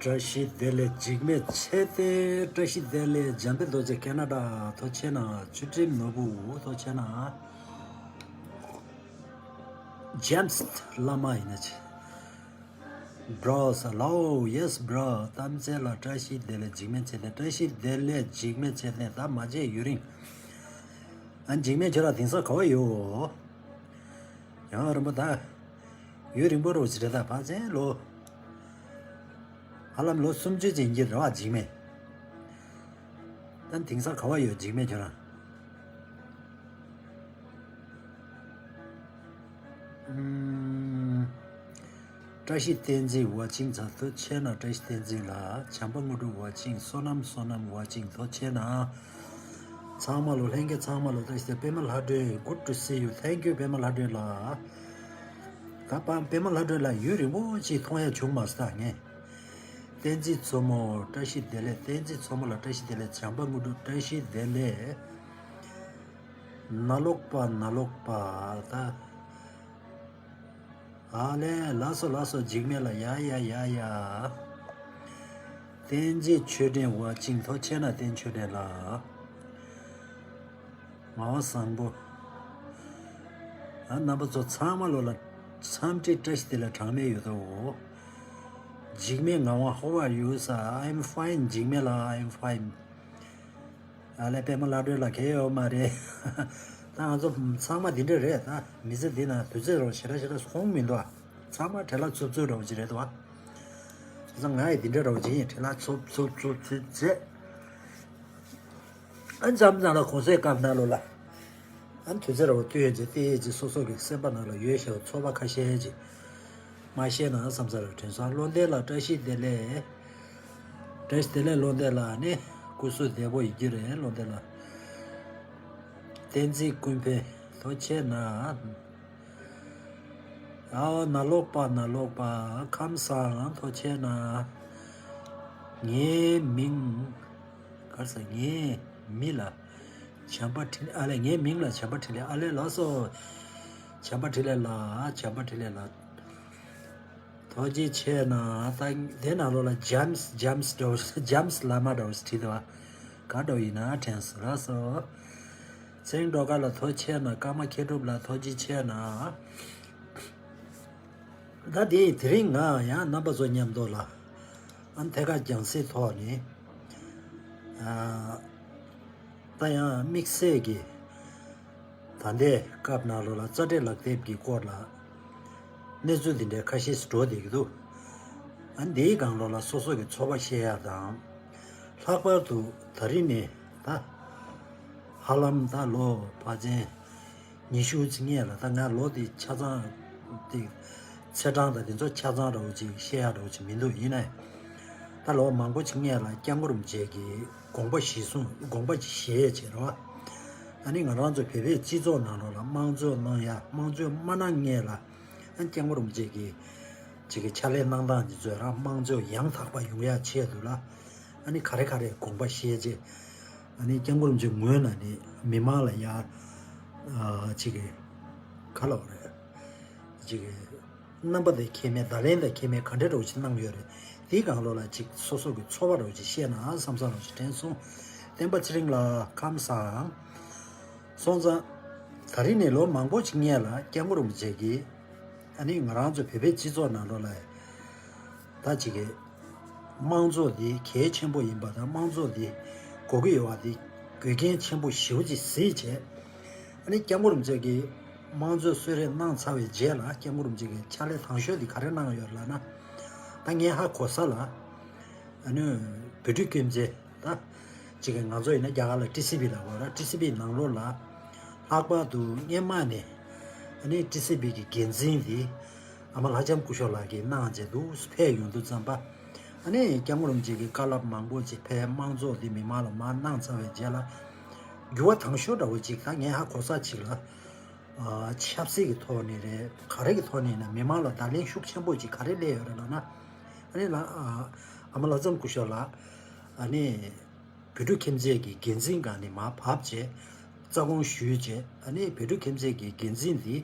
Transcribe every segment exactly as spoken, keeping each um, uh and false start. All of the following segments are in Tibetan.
བཀྲ་ཤིས་བདེ་ལེགས། འཇིགས་མེད་ཚེ་བརྟན། བཀྲ་ཤིས་བདེ་ལེགས། འཇམ་དཔལ་རྡོ་རྗེ་ཁེ་ན་ཌ། ཐུགས་རྗེ་ཆེ་གནང་། ཆོས་ཁྲིམས་ནོར་བུ། ཐུགས་རྗེ་ཆེ་གནང་། ཇེམ་སི་བླ་མ་ཡིན་ན་ཆེ། Bro ས་ལའོ། Yes bro། གཏམ་རྩལ་ལ་བཀྲ་ཤིས་བདེ་ལེགས། འཇིགས་མེད་ཚེ་བརྟན། བཀྲ་ཤིས་བདེ་ལེགས། འཇིགས་མེད་ཚེ་བརྟན། ད་མ་བརྗེད་ཡུན་རིང་། ཨ་འཇིགས་མེད་ཁྱོད་རང་དེང་སང་ག་བ་ཡོད། ཡང་རིང་པོ་ད། ཡུན་རིང་པོ་རོ་ཟེར་ད་ཕ་ཚན་ལོ། ཧ་ལམ་ལོ་སུམ་ཅུ་ཅན་གྱི་རེ་བ་འཇིགས་མེད། ད་དེང་སང་ག་བ་ཡོད་འཇིགས་མེད་ཁྱོད་རང་། ཨུམ། བཀྲ་ཤིས་བསྟན་འཛིན་ཝ་ཆིང་ཚ། ཐུགས་རྗེ་ཆེ་གནང་། བཀྲ་ཤིས་བསྟན་འཛིན་ལགས། བྱམས་པ་དངོས་གྲུབ་ཝ་ཆིང་། བསོད་ནམས་བསོད་ནམས་ཝ་ཆིང་། ཐུགས་རྗེ་ཆེ་གནང་། ཚང་མ་ལོ། ལྷན་རྒྱས་ཚང་མ་ལོ། བཀྲ་ཤིས་བདེ་ལེགས། པད་མ་ལྷ་སྒྲོན། Good to see you. Thank you པད་མ་ལྷ་སྒྲོན་ལགས། ད་པ་པད་མ་ལྷ་སྒྲོན་ལགས་ཡུན་རིང་པོ་ཅིག་མཐོང་ཡ་བྱུང་མ་སོང་ད་ངས། བསྟན་འཛིན་མཚོ་མོ་བཀྲ་ཤིས་བདེ་ལེགས། བསྟན་འཛིན་མཚོ་མོ་ལགས་བཀྲ་ཤིས་བདེ་ལེགས། བྱམས་པ་དངོས་གྲུབ་བཀྲ་ཤིས་བདེ་ལེགས། ནཱ་ལོག་པ་ནཱ་ལོག་པ་ད། ཨ་ལས། ལགས་སོ་ལགས་སོ། འཇིགས་མེད་ལགས། ཡ་ཡ་ཡ་ཡ། བསྟན་འཛིན་ཆོས་སྒྲོན་ཝ་ཆིང་། ཐུགས་རྗེ་ཆེ་གནང་བསྟན་ཆོས་སྒྲོན་ལགས། ངག་དབང་བཟང་པོ། ཨ་རྣམ་པ་ཚོ་ཚང་མ་ལོ་ལ་འཚམས་འདྲི་བཀྲ་ཤིས་བདེ་ལེགས་གྲངས་མེད་ཡོད་དོ། འཇིགས་མེད་ངག་དབང་། How are you sir? I'm fine འཇིགས་མེད་ལགས། I'm fine། ཨ་ལས། པད་མ་ལྷ་སྒྲོན་ལགས་གལ་ཡོད་མ་རེད། ད་ང་ཚོ་ཚང་མ་འདི་འདྲ་རེད། ད་མི་ཚེ་འདི་ན་དུས་ཚོད་རོ་ཞེ་དྲག་ཞེ་དྲག་ཁོམ་མི་འདུག་ཨ། ཚང་མ་བྲེལ་བ་འཚུབ་འཚུབ་འདྲ་བོ་ཅིག་རེད་འདུག་ཨ། བྱས་ཙང་ང་ཡི་འདི་འདྲ་འདྲ་བོ་ཅིག་ཡིན། བྲེལ་བ་འཚུབ་འཚུབ་འཚུབ་འཚུབ་བྱས། ཨ་མཚམས་མཚམས་ལ་གུང་སེང་སྐབས་ནང་ལོགས་ལ། ཨ་དུས་ཚོད་ར་བ་བསྟུན་ཡོད་ཅེས་བལྟས་ཡོད་ཅེས་སོ་སོ་གི་སེམས་པ་ནང་ལ་ཡོད་ཤེས་པ་ཚོར་བ་ཁ་ཤས་ཅིག་མ་བཤད་ན་བསམ་ས་རེད། དྲན་སོང་། བློ་ལྡན་ལགས་བཀྲ་ཤིས་བདེ་ལེགས། བཀྲ་ཤིས་བདེ་ལེགས་བློ་ལྡན་ལགས། ནི་སྐུ་གཟུགས་བདེ་པོ་ཡིན་གྱི་རེད་བློ་ལྡན་ལགས། བསྟན་འཛིན་ཀུན་ཕན་ཐུགས་རྗེ་ཆེ་གནང་། ཨའོ་ནཱ་ལོག་པ་ནཱ་ལོག་པ་ཁམས་བཟང་ཐུགས་རྗེ་ཆེ་གནང་། ངའི་མིང་ག་རེ་ཟེར། ངའི་མིང་ལ། བྱམས་པ་འཕྲིན་ལས། ཨ་ལས། ངའི་མིང་ལ་བྱམས་པ་འཕྲིན་ལས། ཨ་ལས། ལགས་སོ། བྱམས་པ་འཕྲིན་ལས་ལགས། བྱམས་པ་འཕྲིན་ལས་ལགས། ཐུགས་རྗེ་ཆེ་གནང་། ད་དེ་ནང་ལོགས་ལ་ཇམ་སི་ཇམ་སི་འདྲ་བོ་ཇམ་སི་བླ་མ་འདྲ་བོ་ཞིག་བྲིས་འདུག་བ། ག་འདྲ་བོ་ཡིན་ན་དྲན་སོང་། ལགས་སོ། ཚེ་རིང་སྒྲོལ་དཀར་ལགས་ཐུགས་རྗེ་ཆེ་གནང་། ཀརྨ་མཁས་གྲུབ་ལགས་ཐུགས་རྗེ་ཆེ་གནང་། ད་དེ་དེ་རིང་ང་ཡང་རྣམ་པ་ཚོ་མཉམ་དུ་ལ་ཨ་ཐད་ཀར་རྒྱང་སྲིང་ཐོག་ནས་ཨ་ད་ཡང་དམིགས་བསལ་གྱི་ད་ལྟའི་སྐབས་ནང་ལོགས་ལ་རྩ་འགྲེལ་ལག་དེབ་ཀྱི་སྐོར་ལ་གནས་ཚུལ་འདི་འདྲའི་ཁ་ཤས་སུ་འགྲོ་བསྡད་ཀྱི་འདུག་ཨ་འདིའི་སྒང་ལོགས་ལ་སོ་སོ་གི་ཚོར་བ་བཤད་ཡག་དང་། ལྷག་པར་དུ་ད་རིང་ནས་ད་ཧ་ལམ་ད་ལོ་ཕལ་ཆེར་ཉི་ཤུ་ཅིག་སྔས་ལ། ད་ང་ལོ་འདི་ཆ་ཚང་དེ་ཚེས་གྲངས་དང་དེ་ཚོ་ཆ་ཚང་འདྲ་བོ་ཅིག་བཤད་ཡག་འདྲ་བོ་ཅིག་མི་འདུག་ཡིན་ནའི་ད་ལོ་མང་པོ་ཅིག་སྔས་ལ་སྐྱབས་མགོན་རིན་པོ་ཆེ་གི་དགོངས་པ་གཞིར་བཟུང་། དགོངས་པ་ཅིག་བཞེས་བྱས་རེད་བ། ཨ་ནི་ང་རང་ཚོ་བོད་པའི་སྤྱི་ཚོགས་ནང་ལོགས་ལ་དམངས་གཙོ་གནང་ཡ། དམངས་གཙོ་མ་གནང་སྔས་ལ་ཨ་སྐྱབས་མགོན་རིན་པོ་ཆེ་གི་ཅིག་གི་ཕྱག་ལས་གནང་སྟངས་འདི་ཚོས་རང་དམངས་གཙོ་ཡང་དག་པ་ཡོང་ཡ་ཆེད་དུ་ལ་ཨ་ནི་ག་རེ་ག་རེ་དགོངས་པ་བཞེས་བྱས། ཨ་ནི་སྐྱབས་མགོན་རིན་པོ་ཆེ་ངོས་ནས་ནི་མི་མང་ལ་ཡ་ཨ་ཅིག་གི་ག་ལབ་རེད། ཅིག་གི་རྣམ་པ་དང་ཁྱད་མེད། བརྡ་ལན་དང་ཁྱད་མེད་ག་འདྲ་འདྲ་བོ་ཅིག་གནང་ཡོད་རེད། དེའི་སྒང་ལོགས་ལ་ཅིག་སོ་སོ་གི་ཚོར་བ་འདྲ་བོ་ཅིག་བཤད་ན་བསམ་བསམ་འདྲ་བོ་ཅིག་དྲན་སོང་། བསྟན་པ་ཚེ་རིང་ལགས་ཁམས་བཟང་། སོང་ཙང་ད་རིང་ནས་ལོ་མང་པོ་ཅིག་སྔས་ལ་སྐྱབས་མགོན་རིན་པོ་ཆེ་གིས་ཨ་ནི་ང་རང་ཚོ་བོད་པའི་སྤྱི་ཚོགས་ནང་ལོགས་ལ་ད་ཅིག་གི་དམངས་གཙོ་འདི་གལ་ཆེན་པོ་ཡིན་པ་དང་། དམངས་གཙོ་འདི་དགོས་ཀྱི་ཡོད་པ་འདི་འགོད་མཁན་ཆེན་པོ་ཞེ་པོ་ཅིག་གཟིགས་བྱས། ཨ་ནི་སྐྱབས་མགོན་རིན་པོ་ཆེ་གིས་དམངས་གཙོ་གསོལ་རས་གནང་ཚར་བའི་རྗེས་ལ་སྐྱབས་མགོན་རིན་པོ་ཆེ་གིས་ཕྱག་ལས་དང་ཤོས་འདི་ག་རེ་གནང་ཡོད་ལབ་ན། ད་ངས་ཧ་གོ་ས་ལ་ཨ་ནི་བོད་ཕྲུག་ཁྱིམ་མཚེས། ད་ཅིག་གི་ང་ཚོ་ཡིན་ན་རྒྱ་གར་ལ་ཊི་སི་བི་ལབ་དགོས་རེད། ཊི་སི་བི་ནང་ལོགས་ལ་ལྷག་པར་དུ་སྔོན་མ་ནས་ཨ་ནི་ཊི་སི་བི་གི་འགན་འཛིན་འདི་ཨ་མ་ལྷ་ལྕམ་སྐུ་ཞབས་ལགས་ཀྱིས་གནང་བྱས་འདུག་ཕེབས་ཡོང་དུས་ཙམ་པ། ཨ་ནི་སྐྱབས་མགོན་རིན་པོ་ཆེ་གིས་བཀའ་སློབ་མང་པོ་ཅིག་ཕེབས། དམངས་གཙོ་འདི་མི་མང་ལ་མར་གནང་ཚར་བའི་རྗེས་ལ་འགྱུར་བ་དང་ཤོས་འདྲ་བོ་ཅིག་ད་ངས་ཧ་གོ་ས་ཅིག་ལ། ཨ་ཆབ་སྲིད་ཀྱི་ཐོག་ནས་རེད། ག་རེ་གི་ཐོག་ནས་ཡིན་ན་མི་མང་ལ་བརྡ་ལན་ཤུགས་ཆེན་པོ་ཅིག་ག་རེ་སླེབས་ཡོད་རེད་ལབ་ན། ཨ་ནི་ལ་ཨ་ཨ་མ་ལྷ་ལྕམ་སྐུ་ཞབས་ལགས་ཨ་ནི་བོད་ཕྲུག་ཁྱིམ་མཚེས་ཀྱི་འགན་འཛིན་སྒང་ནས་མར་བབས་བྱས། རྩ་དགོངས་ཞུས་བྱས། ཨ་ནི་བོད་ཕྲུག་ཁྱིམ་མཚེས་ཀྱི་འགན་འཛིན་འདི་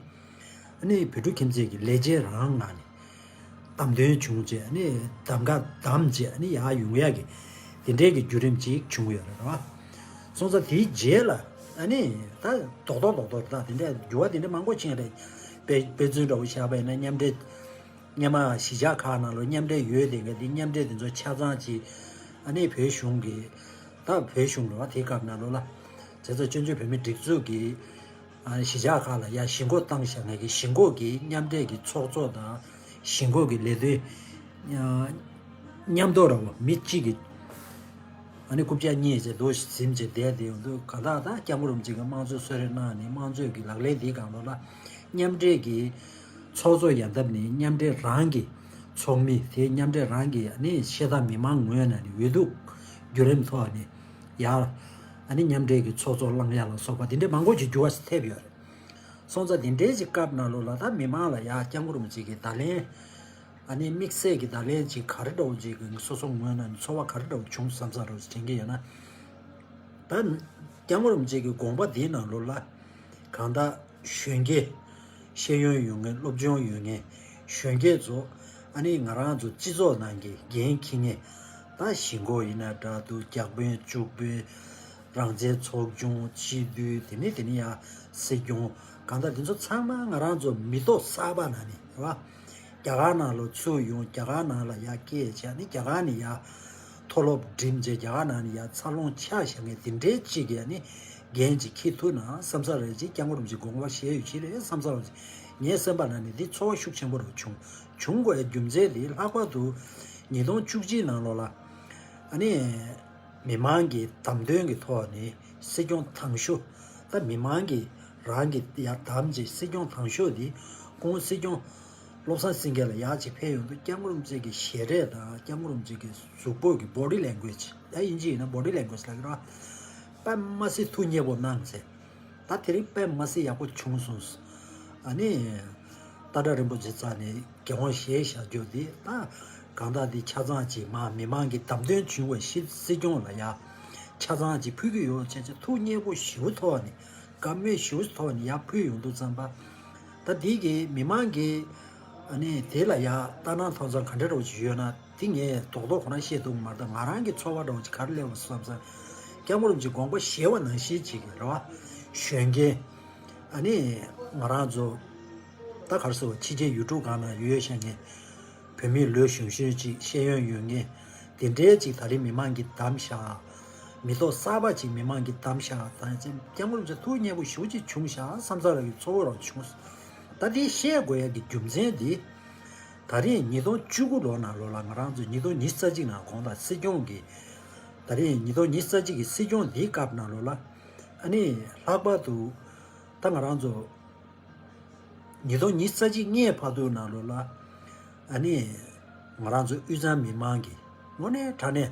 ཨ་ནི་བོད་ཕྲུག་ཁྱིམ་མཚེས་ཀྱི་ལས་བྱེད་རང་ངང་ནས་ བདམས་ཐོན་བྱུང་རྗེས་ཨ་ནི་གདམ་ག་བདམས་རྗེས་ཨ་ནི་ཡར་ཡོང་ཡག་གི་དེ་འདྲའི་གི་བརྒྱུད་རིམ་ཅིག་བྱུང་ཡོད་རེད་བ། སོང་ཙང་དེའི་རྗེས་ལ་ཨ་ནི་ད་རྡོག་རྡོག་རྡོག་རྡོག་ད་དེ་འདྲའི་འགྱུར་བ་དེ་འདྲ་མང་པོ་ཕྱིན་རེད། དཔེ་དཔེ་མཚོན་འདྲ་བོ་བཞག་པ་ཡིན་ན་མཉམ་འབྲེལ་སྔོན་མ་གཞིས་ཆགས་ཁག་ནང་ལ་མཉམ་འབྲེལ་ཡོད་དེ་ག་དེ་མཉམ་འབྲེལ་དེ་ཚོ་ཆ་ཚང་ཅིག་ཨ་ནི་བོད་གཞུང་གི་ད་བོད་གཞུང་ལ་བ་དེའི་སྐབས་ནང་ལོགས་ལ་དེ་ཚོ་བཙན་བྱོལ་བོད་མིའི་སྒྲིག་འཛུགས་ཀྱི་ཨ་གཞིས་ཆགས་ཁག་ལ་ཡ་གཞིས་འགོ་བཏང་བཞག་ནས་ཀྱི་གཞིས་འགོ་གི་མཉམ་འབྲེལ་གྱི་ཚོགས་གཙོ་དང་གཞིས་འགོ་གི་ལས་དོན་མཉམ་དུ་ར་བ་མི་གཅིག་གི་ཨ་ནི་རྐུབ་བཀྱག་གཉིས་བྱས་རྡོ་ཞིག་འཛིམ་བྱས་བསྡད་དེ་ཡོང་དུས་ག་ད་ད་སྐྱབས་མགོན་རིན་པོ་ཆེ་གི་དམངས་གཙོའི་གསོལ་རས་གནང་ནས་དམངས་གཙོའི་གི་ལག་ལེན་འདིའི་སྒང་ལོགས་ལ་མཉམ་འབྲེལ་གྱི་ཚོགས་གཙོ་ཡང་དག་ནས་མཉམ་འབྲེལ་རང་གི་ཚོགས་མི་དེ་མཉམ་འབྲེལ་རང་གི་ཨ་ནི་ཤེས་ཐག་མི་མང་ངོས་ནས་འོས་བསྡུ་བརྒྱུད་རིམ་ཐོག་ནས་ཡར་ཨ་ནི་མཉམ་འབྲེལ་གྱི་ཚོགས་གཙོ་བླང་ཡག་ལ་སོགས་པ་དེ་འདྲའི་མང་པོ་ཞིག་འགྱུར་བ་ཞིག་ཐེབས་ཡོད་རེད། སོང་ཙང་དེ་འདྲའི་ཞིག་སྐབས་ནང་ལོགས་ལ་ད་མི་མང་ལ་ཡ་སྐྱབས་མགོན་རིན་པོ་ཆེ་གི་བརྡ་ལན་ཨ་ནི་དམིགས་བསལ་གྱི་བརྡ་ལན་ཅིག་ག་རེ་འདྲ་བོ་ཅིག་གི་སོ་སོ་ངོས་ནས་ཚོར་བ་ག་རེ་འདྲ་བོ་བྱུང་བསམ་ས་རོ་དྲན་གྱི་ཡོད་ན། ད་སྐྱབས་མགོན་རིན་པོ་ཆེ་གི་དགོངས་པ་འདིའི་ནང་ལོགས་ལ་གང་ལྟར་གཞོན་སྐྱེས་ཤེས་ཡོན་ཡོད་མཁན་སློབ་སྦྱོང་ཡོད་མཁན་གཞོན་སྐྱེས་ཚོ་ཨ་ནི་ང་རང་ཚོ་སྤྱི་ཚོགས་ནང་གི་འགན་འཁྱེར་མཁན་ད་གཞིས་འགོ་ཡིན་ན་འདྲ་འདུག་བརྒྱ་དཔོན་བཅུ་དཔོན་རང་བཙན་ཚོགས་ཆུང་སྤྱི་འཐུས་དེ་ནས་དེ་ནས་ཡང་སྲིད་སྐྱོང་གང་ལྟར་དེ་ཚོ་ཚང་མ་ང་རང་ཚོ་མི་ཐོག་གསར་པ་ནང་ནས་རེད་བ། རྒྱ་གར་ནང་ལ་ཚུར་ཡོང་རྒྱ་གར་ནང་ལ་ཡར་སྐད་བྱས་ནས་རྒྱ་གར་ནས་ཡར་མཐོ་སློབ་འགྲིམས་བྱས་རྒྱ་གར་ནང་ནས་ཡར་འཚར་ལོངས་ཆགས་བཞག་མཁན་དེ་འདྲའི་གཅིག་གིས་ནི་འགན་ཅིག་འཁྱེར་ཐུབ་ན་བསམ་ས་རེད་ཅེས་སྐྱབས་མགོན་རིན་པོ་ཆེས་དགོངས་པ་བཞེས་ཡོད་ཀྱི་རེད་བསམ་ས་རེད། ངའི་སེམས་པ་ནང་ནས་འདི་ཚོར་བ་ཤུགས་ཆེན་པོ་རུ་བྱུང་བྱུང་དགོས་རྒྱུ་མཚན་དེ་ལྷག་པར་དུ་ཉིས་སྟོང་བཅུ་གཅིག་ནང་ལོགས་ལ་ཨ་ནི། མི་མང་གི་བདམས་ཐོན་གྱི་ཐོག་ནས་སྲིད་སྐྱོང་དང་ཤོས། ད་མི་མང་གིས་རང་གི་ཡར་བདམས་བྱས་སྲིད་སྐྱོང་དང་ཤོས་དེ་སྐུ་ངོ་སྲིད་སྐྱོང་བློ་བཟང་སེང་གེ་ལ་ཡར་ཅིག་ཕེབས་ཡོང་དུས་སྐྱབས་མགོན་རིན་པོ་ཆེ་གི་ཞལ་རས་དང་སྐྱབས་མགོན་རིན་པོ་ཆེ་གི་གཟུགས་པོ་གི་body language ད་དབྱིན་ཇི་ཡིན་ན་body language ལབ་ཀྱི་རེད་བ། དཔེ་མ་སྲིད་ཐུགས་མཉེས་པོ་གནང་ཟེར། ད་དེ་རིང་དཔེ་མ་སྲིད་ཡག་པོ་བྱུང་སོང་། ཨ་ནི། སྟག་བྲག་རིན་པོ་ཆེ་རྩ་ནས། འགན་དབང་བཞེས་བཞག་རྒྱུ་འདི་ད་གང་ལྟར་འདི་ཆ་ཚང་ཅིག་མ་མི་མང་གི་བདམས་ཐོན་བྱུང་བའི་སྲིད་སྲིད་སྐྱོང་ལ་ཡ་ཆ་ཚང་ཅིག་ཕུལ་གྱི་ཡོད་བྱས་ཚེ་ཐུགས་མཉེས་པོ་ཞེ་པོ་ཐོག་ནས་དགའ་མོས་ཞེ་པོ་ཐོག་ནས་ཡར་ཕུལ་ཡོང་དུས་ཙམ་པ། ད་འདི་གི་མི་མང་གི་ཨ་ནི་དེ་ལ་ཡ་ལྟ་སྣང་ཐོག་ཚང་ག་འདྲ་རོགས་ཅིག་ཡོད་ན་དེ་ངས་རྡོག་རྡོག་ཁོ་ན་བཤད་ཐུབ་ཀྱི་མ་རེད། ད་ང་རང་གི་ཚོར་བ་རོགས་ཅིག་ག་རེ་སླེབས་པ་བསམ་ས། སྐྱབས་མགོན་རིན་པོ་ཆེ་དགོངས་པ་བཞེས་པ་ནང་བཞིན་ཅིག་རེད་བ། གཞོན་སྐྱེས་ཨ་ནི་ང་རང་ཚོ་ད་ག་རེ་ཟེར་བ་ཕྱི་རྒྱལ་ཡུལ་གྲུ་སྒང་ན་ཡོད་བཞག་མཁན་བོད་མི་ལོ་གཞོན་གཞོན་ཅིག་ཤེས་ཡོན་ཡོད་མཁན་དེ་འདྲའི་ཅིག་ད་རེས་མི་མང་གིས་བདམས་བཞག་མི་ཐོག་གསར་པ་ཅིག་མི་མང་གིས་བདམས་བཞག་ད་ཅིག་སྐྱབས་མགོན་ཚོ་ཐུགས་མཉེས་པོ་ཞེ་པོ་ཅིག་བྱུང་བཞག་བསམ་ས་ར་གི་ཚོར་བ་རང་བྱུང་། ད་དེ་བཤད་དགོས་ཡ་གི་རྒྱུ་མཚན་དེ་ད་རེས་ཉིས་སྟོང་བཅུ་དགུ་ལོ་ནང་ལོགས་ལ་ང་རང་ཚོ་ཉིས་སྟོང་ཉི་ཤུ་རྩ་གཅིག་ནང་གོང་དང་སྲིད་སྐྱོང་གི་ད་རེས་ཉིས་སྟོང་ཉི་ཤུ་རྩ་གཅིག་གི་སྲིད་སྐྱོང་འདིའི་སྐབས་ནང་ལོགས་ལ་ཨ་ནི་ལྷག་པར་དུ། ད་ང་རང་ཚོ་ཉིས་སྟོང་ཉི་ཤུ་རྩ་གཅིག་སྔའི་བར་དུ་ནང་ལོགས་ལ་ཨ་ནི་ང་རང་ཚོ་དབུས་གཙང་མི་མང་གིས་དངོས་གནས་དྲང་གནས་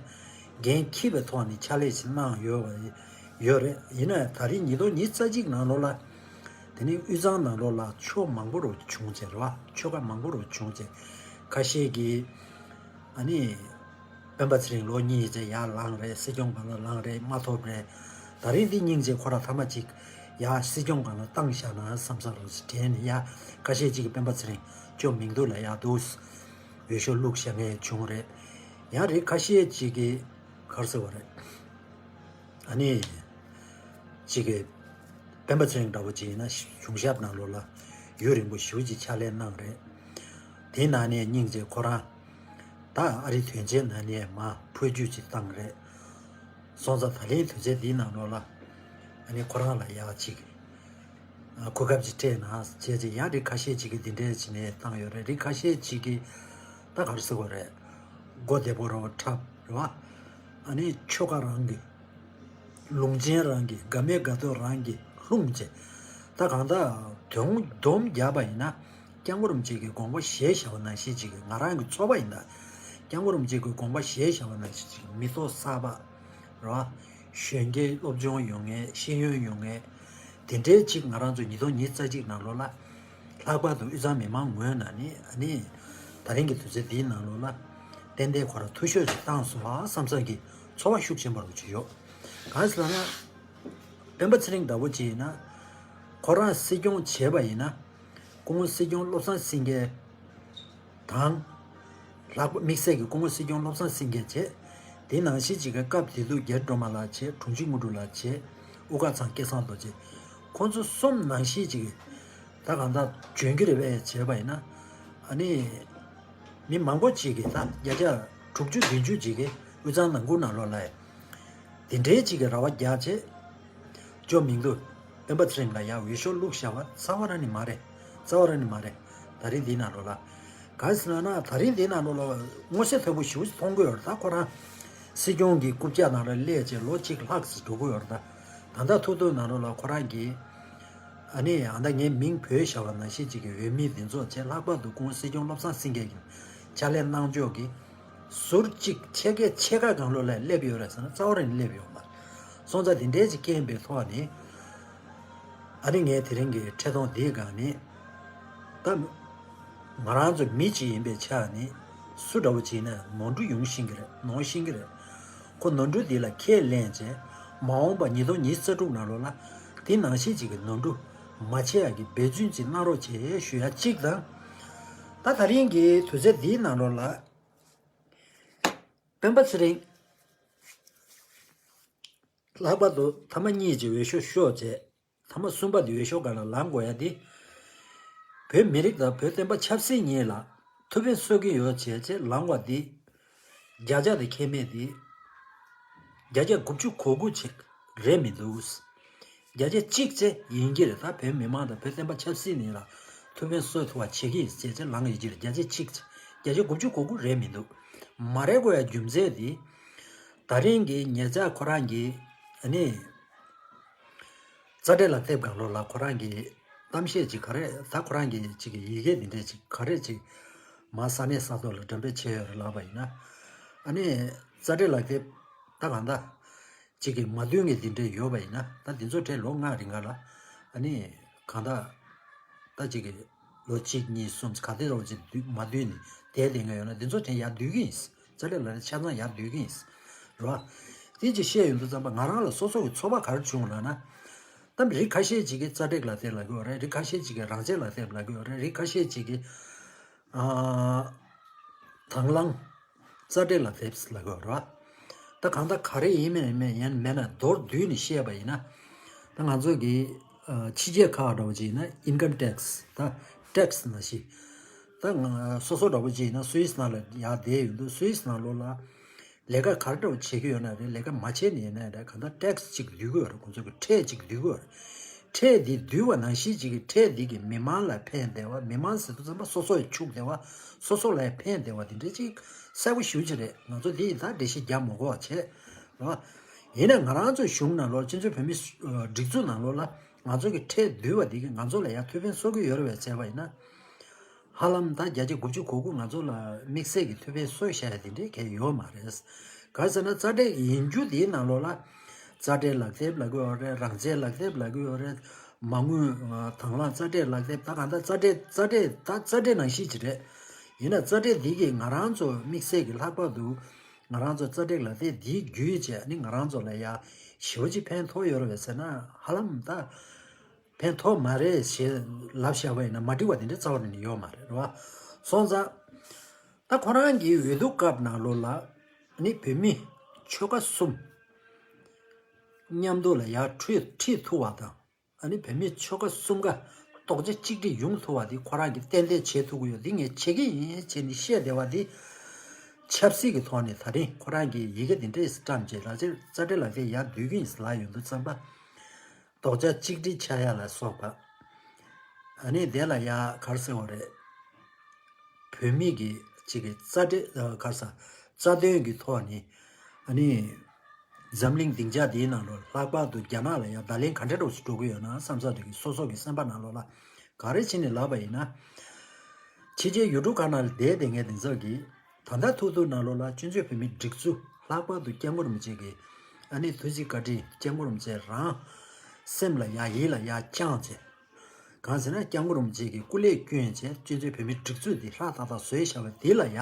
འགན་འཁྱེར་བའི་ཐོག་ནས་ཕྱག་ལས་ཤིག་གནང་ཡོད་པ་ཡོད་རེད། ཡིན་ན་ཡང་ད་རེས་ཉིས་སྟོང་ཉི་ཤུ་རྩ་གཅིག་ནང་ལོགས་ལ་དེ་ནི་དབུས་གཙང་ནང་ལོགས་ལ་ཕྱོགས་མང་པོ་རུ་བྱུང་ཚེ་རེད་བ། ཆོལ་ཁ་མང་པོ་རུ་བྱུང་ཚེ་ཁ་ཤས་ཀྱིས་ཨ་ནི། སྤེན་པ་ཚེ་རིང་ལོ་གཉིས་ཙམ་ཡར་ལངས་རེད། སྲིད་སྐྱོང་སྒང་ལ་ལངས་རེད། མ་ཐོབ་རེད། ད་རིང་འདི་སྙིང་རྗེ་ཁོ་ར་ཐ་མ་གཅིག་ཡར་སྲིད་སྐྱོང་སྒང་ལ་བཏང་བཞག་ན་བསམ་ས་རོགས་ཞེས་དྲན་ནས་ཡ་ཁ་ཤས་གཅིག་གིས་སྤེན་པ་ཚེ་རིང་ཅོ་མིང་འདུག་ལ་ཡ་འདུག་འོས་ཤོག་བླུགས་བཞག་མཁན་བྱུང་རེད། ཡང་རེད་ཁ་ཤས་གཅིག་གིས་ག་རེ་ཟེར་བ་རེད། ཨ་ནི། གཅིག་གིས་སྤེན་པ་ཚེ་རིང་འདྲ་བོ་གཅིག་ཡིན་ན་གཞུང་ཞབས་ནང་ལོགས་ལ་ཡུན་རིང་པོ་ཞེ་པོ་ཅིག་ཕྱག་ལས་གནང་རེད། དེའི་ནང་ནས་སྙིང་རྗེ་ཁོ་རང་ད་ཨ་རིའི་དོན་ཆེན་ནང་ནས་མར་འཕོ་འགྱུར་ཅིག་བཏང་རེད། སོང་ཙང་ད་ལན་དོན་ཆེན་འདིའི་ནང་ལོགས་ལ་ཨ་ནི་ཁོ་རང་ལ་ཡག་ཅིག་གོ་སྐབས་ཅིག་སྤྲད་ན་བྱས་ཅིག་ཡང་རིགས་ཁ་ཤས་ཅིག་གིས་འདི་འདྲས་བྱས་ནས་བཏང་ཡོད་རེད། རིགས་ཁ་ཤས་ཅིག་གིས་ད་ག་རེ་ཟེར་དགོས་རེད། མགོ་བདེ་པོ་རོ་འཁྲབ་རེད་བ། ཨ་ནི་ཆོལ་ཁ་རང་གི་ལུང་ཆེན་རང་གི་དགའ་མེད་དགའ་སྟོན་རང་གི་ལྷུང་བྱས། ད་གང་ལྟར་དོན་སྡོམ་བརྒྱབ་པ་ཡིན་ན་སྐྱབས་མགོན་རིན་པོ་ཆེ་གི་དགོངས་པ་བཞེས་བཞག་པ་ནང་བཞིན་ཅིག་གི་ང་རང་གི་ཚོར་བ་ཡིན་ད། སྐྱབས་མགོན་རིན་པོ་ཆེ་གི་དགོངས་པ་བཞེས་བཞག་པ་ནང་བཞིན་ཅིག་མི་ཐོག་གསར་པ་རེད་བ། གཞོན་སྐྱེས་སློབ་སྦྱོང་ཡོད་མཁན་ཤེས་ཡོན་ཡོད་མཁན་དེ་འདྲའི་ཅིག་ང་རང་ཚོ་ཉིས་སྟོང་ཉི་ཤུ་རྩ་གཅིག་ནང་ལོགས་ལ། ལྷག་པར་དུ་དབུས་གཙང་མི་མང་ངོས་ནས་ནི་ཨ་ནི་ད་རིང་གི་དུས་ཚོད་འདིའི་ནང་ལོགས་ལ་ཏན་ཏན་ཁོ་རང་འཐུས་ཤོར་ཞིག་བཏང་སོང་བ་བསམ་བསམ་གྱི་ཚོར་བ་ཤུགས་ཆེན་པོ་རུ་ཅིག་ཡོད། གང་ཟེར་ན། སྤེན་པ་ཚེ་རིང་འདྲ་བོ་ཅིག་ཡིན་ན། ཁོ་རང་སྲིད་སྐྱོང་བྱས་པ་ཡིན་ན། སྐུ་ངོ་སྲིད་སྐྱོང་བློ་བཟང་སེང་གེ་དང་ ལྷག་པ་དམིགས་བསལ་གྱི་སྐུ་ངོ་སྲིད་སྐྱོང་བློ་བཟང་སེང་གེ་བྱས། དེ་ནང་བཞིན་ཅིག་གི་སྐབས་དེ་དུས་རྒྱ་སྒྲོལ་མ་ལགས་བྱས། དྲུང་ཆེ་དངོས་གྲུབ་ལགས་བྱས། དབུ་དཀར་ཚང་སྐལ་བཟང་རྡོ་རྗེ། ཁོང་ཚོ་གསུམ་ནང་བཞིན་ཅིག་གི་ད་གང་ལྟར་འཇོན་གྱི་རེད་པས་བྱས་པ་ཡིན་ན། ཨ་ནི་མི་མང་པོ་ཅིག་གིས་ད་བརྒྱ་ཆ་དྲུག་ཅུ་བདུན་ཅུ་ཅིག་གིས་དབུས་གཙང་ནང་ཁུལ་ནང་ལོགས་ལ་དེ་འདྲའི་ཅིག་གི་ར་བ་རྒྱག་བྱས། ཇོ་མིང་དུ་སྤེན་པ་ཚེ་རིང་ལ་ཡར་འོས་ཤོག་བླུགས་བཞག་པ་རྩ་བ་རང་ནི་མ་རེད། རྩ་བ་རང་ནི་མ་རེད། ད་རིང་འདི་ནང་ལོགས་ལ། ག་རེ་ཟེར་ན་ན་ད་རིང་འདི་ནང་ལོགས་ལ་མངོན་གསལ་དོད་པོ་ཞེ་པོ་ཅིག་མཐོང་གི་ཡོད་རེད། ད་ཁོ་རང་སྲིད་སྐྱོང་གི་རྐུབ་བཀྱག་ནང་ལ་སླེབས་བྱས་ལོ་གཅིག་ལྷག་ཙམ་འགྲོ་གི་ཡོད་རེད། ད་ད་ལྟ་ཐུག་ཐུག་ནང་ལོགས་ལ་ཁོ་རང་གིས་ཨ་ནི་ཨ་ད་ངའི་མིང་བོས་བཞག་པ་ནང་བཞིན་ཅིག་གི་འོས་མི་འདི་ཚོ་བྱས། ལྷག་པར་དུ་སྐུ་ངོ་སྲིད་སྐྱོང་བློ་བཟང་སེང་གེ་གི་ཕྱག་ལས་གནང་ཕྱོགས་ཀྱི་ཟུར་གཅིག་ཕྱེད་ཀའི་ཕྱེད་ཀ་གང་ལོགས་ལ་སླེབས་ཡོད་རེད་ཟེར་ན་རྩ་བ་རང་ནས་སླེབས་ཡོད་མ་རེད། སོང་ཙང་དེ་འདྲའི་ཅིག་རྐྱེན་པའི་ཐོག་ནས་ཨ་ནི་ངས་དེ་རིང་གི་འཕྲིན་ཐུང་འདིའི་སྒང་ནས་ད་ང་རང་ཚོ་མི་གཅིག་ཡིན་པའི་ཆ་ནས་སུ་འདྲ་བོ་ཅིག་ཡིན་ན་ནོར་འཁྲུལ་ཡོང་ཤེས་ཀྱི་རེད། ནོར་ཤེས་ཀྱི་རེད། ཁོ་ནོར་འཁྲུལ་འདི་ལ་ཁས་ལེན་བྱས་མ་འོངས་པ་ཉིས་སྟོང་ཉི་ཤུ་རྩ་དྲུག་ནང་ལོགས་ལ་དེ་ནང་བཞིན་ཅིག་གི་ནོར་འཁྲུལ་མ་བྱེད་ཡག་གི་འབད་བརྩོན་ཅིག་གནང་རོགས་བྱེད་ཞུ་ཡ་གཅིག་དང་། ད་ད་རིང་གི་དུས་ཚོད་འདིའི་ནང་ལོགས་ལ་སྤེན་པ་ཚེ་རིང་ལྷག་པར་དུ་ཐ་མ་གཉིས་ཀྱི་འོས་ཤོག་ཤོར་བྱས། ཐ་མ་གསུམ་པ་དེ་འོས་ཤོག་སྒང་ལ་ལངས་དགོས་ཡ་དེ། བོད་མི་རིགས་དང་བོད་བསྟན་པ་ཆབ་སྲིད་གཉིས་ལ་ཐུགས་ཕན་གསོས་ཀྱི་ཡོད་བྱས་བྱས་ལངས་པ་དེ། བརྒྱ་ཆ་དེ་ཁྱད་མེད་དེ། བརྒྱ་ཆ་དགུ་བཅུ་གོ་དགུ་ཅིག་རེད་མི་འདུག། བརྒྱ་ཆ་གཅིག་ཅིག་ཡིན་གྱི་རེད། ད་བོད་མི་མང་དང་བོད་བསྟན་པ་ཆབ་སྲིད་གཉིས་ལ་ཐུགས་ཕན་གསོས་ཐུབ་པ་བྱེད་ཀྱི་ཡིན་བྱས་བྱས་ལངས་ཡོད་ཀྱི་རེད། བརྒྱ་ཆ་གཅིག་ཅིག། བརྒྱ་ཆ་དགུ་བཅུ་གོ་དགུ་རེད་མི་འདུག། མ་རེད་དགོས་ཡ་རྒྱུ་མཚན་དེ། ད་རིང་གི་ཉེ་ཆར་ཁོ་རང་གི་ཨ་ནི། རྩ་འགྲེལ་ལག་དེབ་སྒང་ལོགས་ལ་ཁོ་རང་གི་གཏམ་བཤད་ཅིག་ག་རེ། ད་ཁོ་རང་གི་ཅིག་གི་ཡི་གེ་འདི་འདྲས་ཅིག་ག་རེ་ཅིག་མ་ས་གནས་ས་ཐོག་ལ་འགྲེམས་སྤེལ་བྱས་ཡོད་རེད་ལབ་པ་ཡིན་ན། ཨ་ནི་རྩ་འགྲེལ་ལག་དེབ་ད་གང་ལྟར་ཅིག་གི་མ་བདུན་གྱི་འདི་འདྲས་ཡོད་པ་ཡིན་ན། ད་འདི་ཚོ་གྲས་ལོ་ལྔ་རིང་ག་ལ་ཨ་ནི་གང་ལྟར་ད་ཅིག་གི་ལོ་གཅིག་གཉིས་གསུམ་ག་དེ་རོགས་ཅིག་མ་བདུན་ནི་དེ་དེ་འགའ་ཡོད་ན་འདི་ཚོ་གྲས་ཡར་བསྡུ་གི་ཡིན། རྩ་འགྲེལ་ལག་དེབ་ཆ་ཚང་ཡར་བསྡུ་གི་ཡིན། རེད་བ། དེ་ཅིག་བཤད་ཡོང་དུས་ཙམ་པ་ང་རང་ལ་སོ་སོ་གི་ཚོར་བ་ག་རེ་བྱུང་ལབ་ན། ད་རིགས་ཁ་ཤས་ཅིག་གིས་རྩ་འགྲེལ་ལག་དེབ་ལབ་ཀྱི་ཡོད་རེད། རིགས་ཁ་ཤས་ཅིག་གིས་རང་བཙན་ལག་དེབ་ལབ་ཀྱི་ཡོད་རེད། རིགས་ཁ་ཤས་ཅིག་གིས་ཨ་དང་བླངས་རྩ་འགྲེལ་ལག་དེབ་ལབ་ཀྱི་ཡོད་རེད་བ། ད་གང་ལྟར་ག་རེ་ཡིན་མིན་མིན་ཡང་མེད་ན་མདོར་བསྡུས་ནས་བཤད་པ་ཡིན་ན། ད་ང་ཚོ་གི་ཨ་ཕྱི་རྒྱལ་ཁག་འདྲ་བོ་ཅིག་ཡིན་ན་ཨིན་ཀམ་ཊེག་སི། ད་ཊེག་སི་ནང་བཞིན། ད་ང་སོ་སོ་འདྲ་བོ་ཅིག་ཡིན་ན་སུད་སི་ནང་ལ་ཡར་བསྡད་ཡོང་དུས་སུད་སི་ནང་ལོགས་ལ་ལས་ཀ་ག་རེ་འདྲ་བོ་བྱེད་ཀྱི་ཡོད་ན་རེད། ལས་ཀ་མ་བྱས་ནས་ཡིན་ན་རེད། གང་ལྟར་ཊེག་སི་ཅིག་བསྡུ་གི་ཡོད་རེད། ཁོང་ཚོ་གི་ཁྲལ་ཅིག་བསྡུ་གི་ཡོད་རེད། ཁྲལ་འདི་བསྡུ་བ་ནང་བཞིན་ཅིག་གི་ཁྲལ་འདི་གི་མི་མང་ལ་ཕན་བདེ་བ། མི་མང་ཟེར་དུས་ཙམ་པ་སོ་སོ་ཡི་ཕྱུག་བདེ་བ། སོ་སོ་ལ་ཕན་བདེ་བ་འདི་འདྲ་ཅིག་གསལ་པོ་ཞེ་པོ་ཅིག་རེད། ང་ཚོ་འདི་ཡིན་ད་འགྲེལ་བཤད་རྒྱག་མ་དགོས་པ་བྱས་རེད་བ། ཡིན་ན་ང་རང་ཚོའི་གཞུང་ནང་ལོགས་སྤྱི་ཚོགས་བོད་མི་སྒྲིག་འཛུགས་ནང་ལོགས་ལ་ང་ཚོ་གི་ཁྲལ་བསྡུ་བ་འདི་གི་ང་ཚོ་ལ་ཡང་ཐུགས་ཕན་གསོ་གི་ཡོད་རེད་པས་བྱས་པ་ཡིན་ན། ཧ་ལམ་ད་བརྒྱ་ཆ་དགུ་བཅུ་གོ་དགུ་ང་ཚོ་ལ་དམིགས་བསལ་གྱི་ཐུགས་ཕན་གསོས་བཞག་ཡ་དེ་འདྲའི་གང་ཡང་ཡོད་མ་རེད། ག་རེ་ཟེར་ན་རྩ་འགྲེལ་ཡིན་རྒྱུ་དེའི་ནང་ལོགས་ལ་རྩ་འགྲེལ་ལག་དེབ་ལབ་ཀྱི་ཡོད་རེད། རང་བཙན་ལག་དེབ་ལབ་ཀྱི་ཡོད་རེད། མ་དངུལ་དང་བླངས་རྩ་འགྲེལ་ལག་དེབ། ད་གང་ལྟར་རྩ་འགྲེལ་རྩ་འགྲེལ་ད་རྩ་འགྲེལ་ནང་བཞིན་ཅིག་རེད། ཡིན་ན་རྩ་འགྲེལ་འདི་གིས་ང་རང་ཚོ་དམིགས་བསལ་གྱི་ལྷག་པར་དུ་ང་རང་ཚོ་རྩ་འགྲེལ་ལག་དེབ་འདི་བརྒྱུད་བྱས་ནི་ང་རང་ཚོ་ལ་ཡ་ཞེ་པོ་ཅིག་ཕན་ཐོགས་ཡོད་རེད་པས་ཟེར་ན་ཧ་ལམ་ད། ཕན་ཐོགས་མ་རེད་ཞེས་ལབ་བཞག་པ་ཡིན་ན་མ་འགྲིག་པ་དེ་འདྲ་རྩ་བ་ནས་ཡོད་མ་རེད་རེད་བ། སོང་ཙང་། ད་ཁོ་རང་གི་འོས་བསྡུ་སྐབས་ནང་ལོགས་ལ་ནི་བོད་མི་ཆོལ་ཁ་གསུམ་མཉམ་དུ་ལ་ཡར་ཁྲིད་ཁྲིད་ཐུབ་པ་དང་། ཨ་ནི་བོད་མི་ཆོལ་ཁ་གསུམ་ཀ་རྡོག་རྩ་གཅིག་སྒྲིལ་ཡོང་ཐུབ་པ་དེ་ཁོ་རང་གིས་ཏན་ཏན་བྱེད་ཐུབ་ཀྱི་ཡོད། དེ་ངས་བྱེད་ཀྱི་ཡིན་བྱས་ནས་བཤད་བསྡད་པ་དེ་ཆབ་སྲིད་ཀྱི་ཐོག་ནས་ད་རིང་ཁོ་རང་གིས་ཡི་གེ་དེ་འདྲས་བཀྲམ་བྱས་ལག་ཆ་རྩ་འགྲེལ་ལག་དེབ་ཡར་བསྡུ་གི་ཡིན་ལབ་ཡོང་དུས་ཙམ་པ། རྡོག་རྩ་གཅིག་སྒྲིལ་ཆགས་ཡ་ལ་སོགས་པ། ཨ་ནི་དེ་ལ་ཡ་ག་རེ་ཟེར་བ་རེད། བོད་མི་གི་གཅིག་གི་རྩ་འགྲེལ་ག་རེ་ཟ། རྩ་དོན་གྱི་ཐོག་ནས་ཨ་ནི་འཛམ་གླིང་སྡིངས་ཆ་འདིའི་ནང་ལོགས་ལྷག་པར་དུ་རྒྱ་ནག་ལ་ཡ་བརྡ་ལན་ག་འདྲ་འདྲ་བོ་ཞིག་འགྲོ་གི་ཡོད་ན་བསམ་ས་དེ་གི་སོ་སོ་གི་སེམས་པ་ནང་ལོགས་ལ་ག་རེ་བྱས་ནས་ལབ་པ་ཡིན་ན། ཕྱི་རྒྱལ་ཡུལ་གྲུ་ཁག་ནང་ལ་བསྡད་བསྡད་མཁན་དེ་ཚོ་གིས། ད་ལྟ་ཐུག་ཐུག་ནང་ལོགས་ལ་སྤྱི་ཚོགས་བོད་མིའི་སྒྲིག་འཛུགས་ལྷག་པར་དུ་སྐྱབས་མགོན་རིན་པོ་ཆེ་གི་ཨ་ནི་ཐུགས་རྗེ་བཀའ་དྲིན། སྐྱབས་མགོན་རིན་པོ་ཆེ་རང་སེམས་ལ་ཡ་ཡིད་ལ་ཡ་བཅངས་བྱས། གང་ཟེར་ན་སྐྱབས་མགོན་རིན་པོ་ཆེ་གི་སྐུ་ལས་བསྐྱོན་བྱས་སྤྱི་ཚོགས་བོད་མིའི་སྒྲིག་འཛུགས་འདི་ཧྲག་ཏག་ཏག་བཟོས་བཞག་པ་འདི་ལ་ཡ།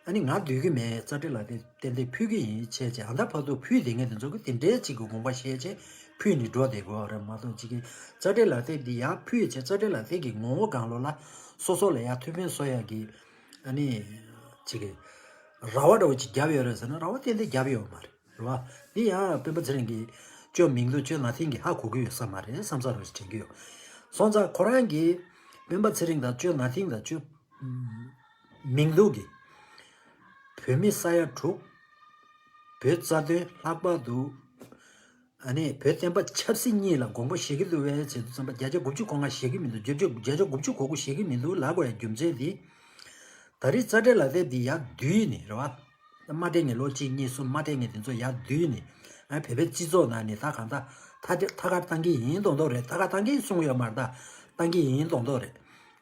ཨ་ནི་ང་སྡོད་ཀྱི་མེད། རྩ་འགྲེལ་ལག་དེབ་ཏན་ཏན་ཕུལ་གྱི་ཡིན་བྱས་བྱས། ཨ་ད་བར་དུ་ཕུལ་བསྡད་མཁན་དེ་ཚོ་གི་དེ་འདྲའི་ཅིག་གི་དགོངས་པ་བཞེས་བྱས་ཕུལ་ནས་འགྲོ་བསྡད་དགོས་པ་རེད་མ་གཏོགས། ཅིག་གི་རྩ་འགྲེལ་ལག་དེབ་འདི་ཡར་ཕུལ་བྱས་རྩ་འགྲེལ་ལག་དེབ་ཀྱི་ངོ་བོ་སྒང་ལོགས་ལ་སོ་སོ་ལ་ཡ་ཐུགས་ཕན་གསོ་ཡ་གི་ཨ་ནི་ ཅིག་གི་ར་བ་འདྲ་བོ་ཅིག་བརྒྱབ་ཡོད་རེད་ཟེར་ན། ར་བ་ཏན་ཏན་བརྒྱབ་ཡོད་མ་རེད། རེད་བ། འདི་ཡང་སྤེན་པ་ཚེ་རིང་གིས་བཅོས་མིང་འདུག་བཅོས་ན་ཐིང་གིས་ཧ་གོ་གི་ཡོད་ས་མ་རེད་བསམ་ས་རོ་ཞིག་དྲན་གི་ཡོད། སོང་ཙང་ཁོ་རང་གིས་སྤེན་པ་ཚེ་རིང་དང་བཅོས་ན་ཐིང་དང་བཅོས་མིང་འདུག་གི་བོད་མི་ས་ཡ་དྲུག་བོད་རྩ་དོན་ལྷག་པར་དུ་ཨ་ནི་བོད་བསྟན་པ་ཆབ་སྲིད་གཉིས་ལ་དགོངས་པ་བཞེས་ཀྱི་འདུག་བས་ཟེར་དུས་ཙམ་པ། བརྒྱ་ཆ་དགུ་བཅུ་གོ་ལྔ་བཞེས་ཀྱི་མི་འདུག་བརྒྱ་ཆ་བརྒྱ་ཆ་དགུ་བཅུ་གོ་དགུ་བཞེས་ཀྱི་མི་འདུག་ལབ་དགོས་ཡ་རྒྱུ་མཚན་འདི། ད་རེས་རྩ་འགྲེལ་ལག་དེབ་འདི་ཡར་བསྡུས་ནས་རེད་བ། མ་སྤྲད་མཁན་ལོ་གཅིག་གཉིས་གསུམ་མ་སྤྲད་མཁན་དེ་ཚོ་ཡར་བསྡུས་ནས། ཨ་བོད་པའི་སྤྱི་ཚོགས་ནང་ནས་ད་གང་ལྟར་ཐ་ཐ་ཀར་བཏང་གི་ཡིན་མདོག་མདོག་རེད། ཐ་ཀར་བཏང་གི་ཡིན་གསུངས་ཡོད་མ་རེད། ད་བཏང་གི་ཡིན་མདོག་མདོག་རེད།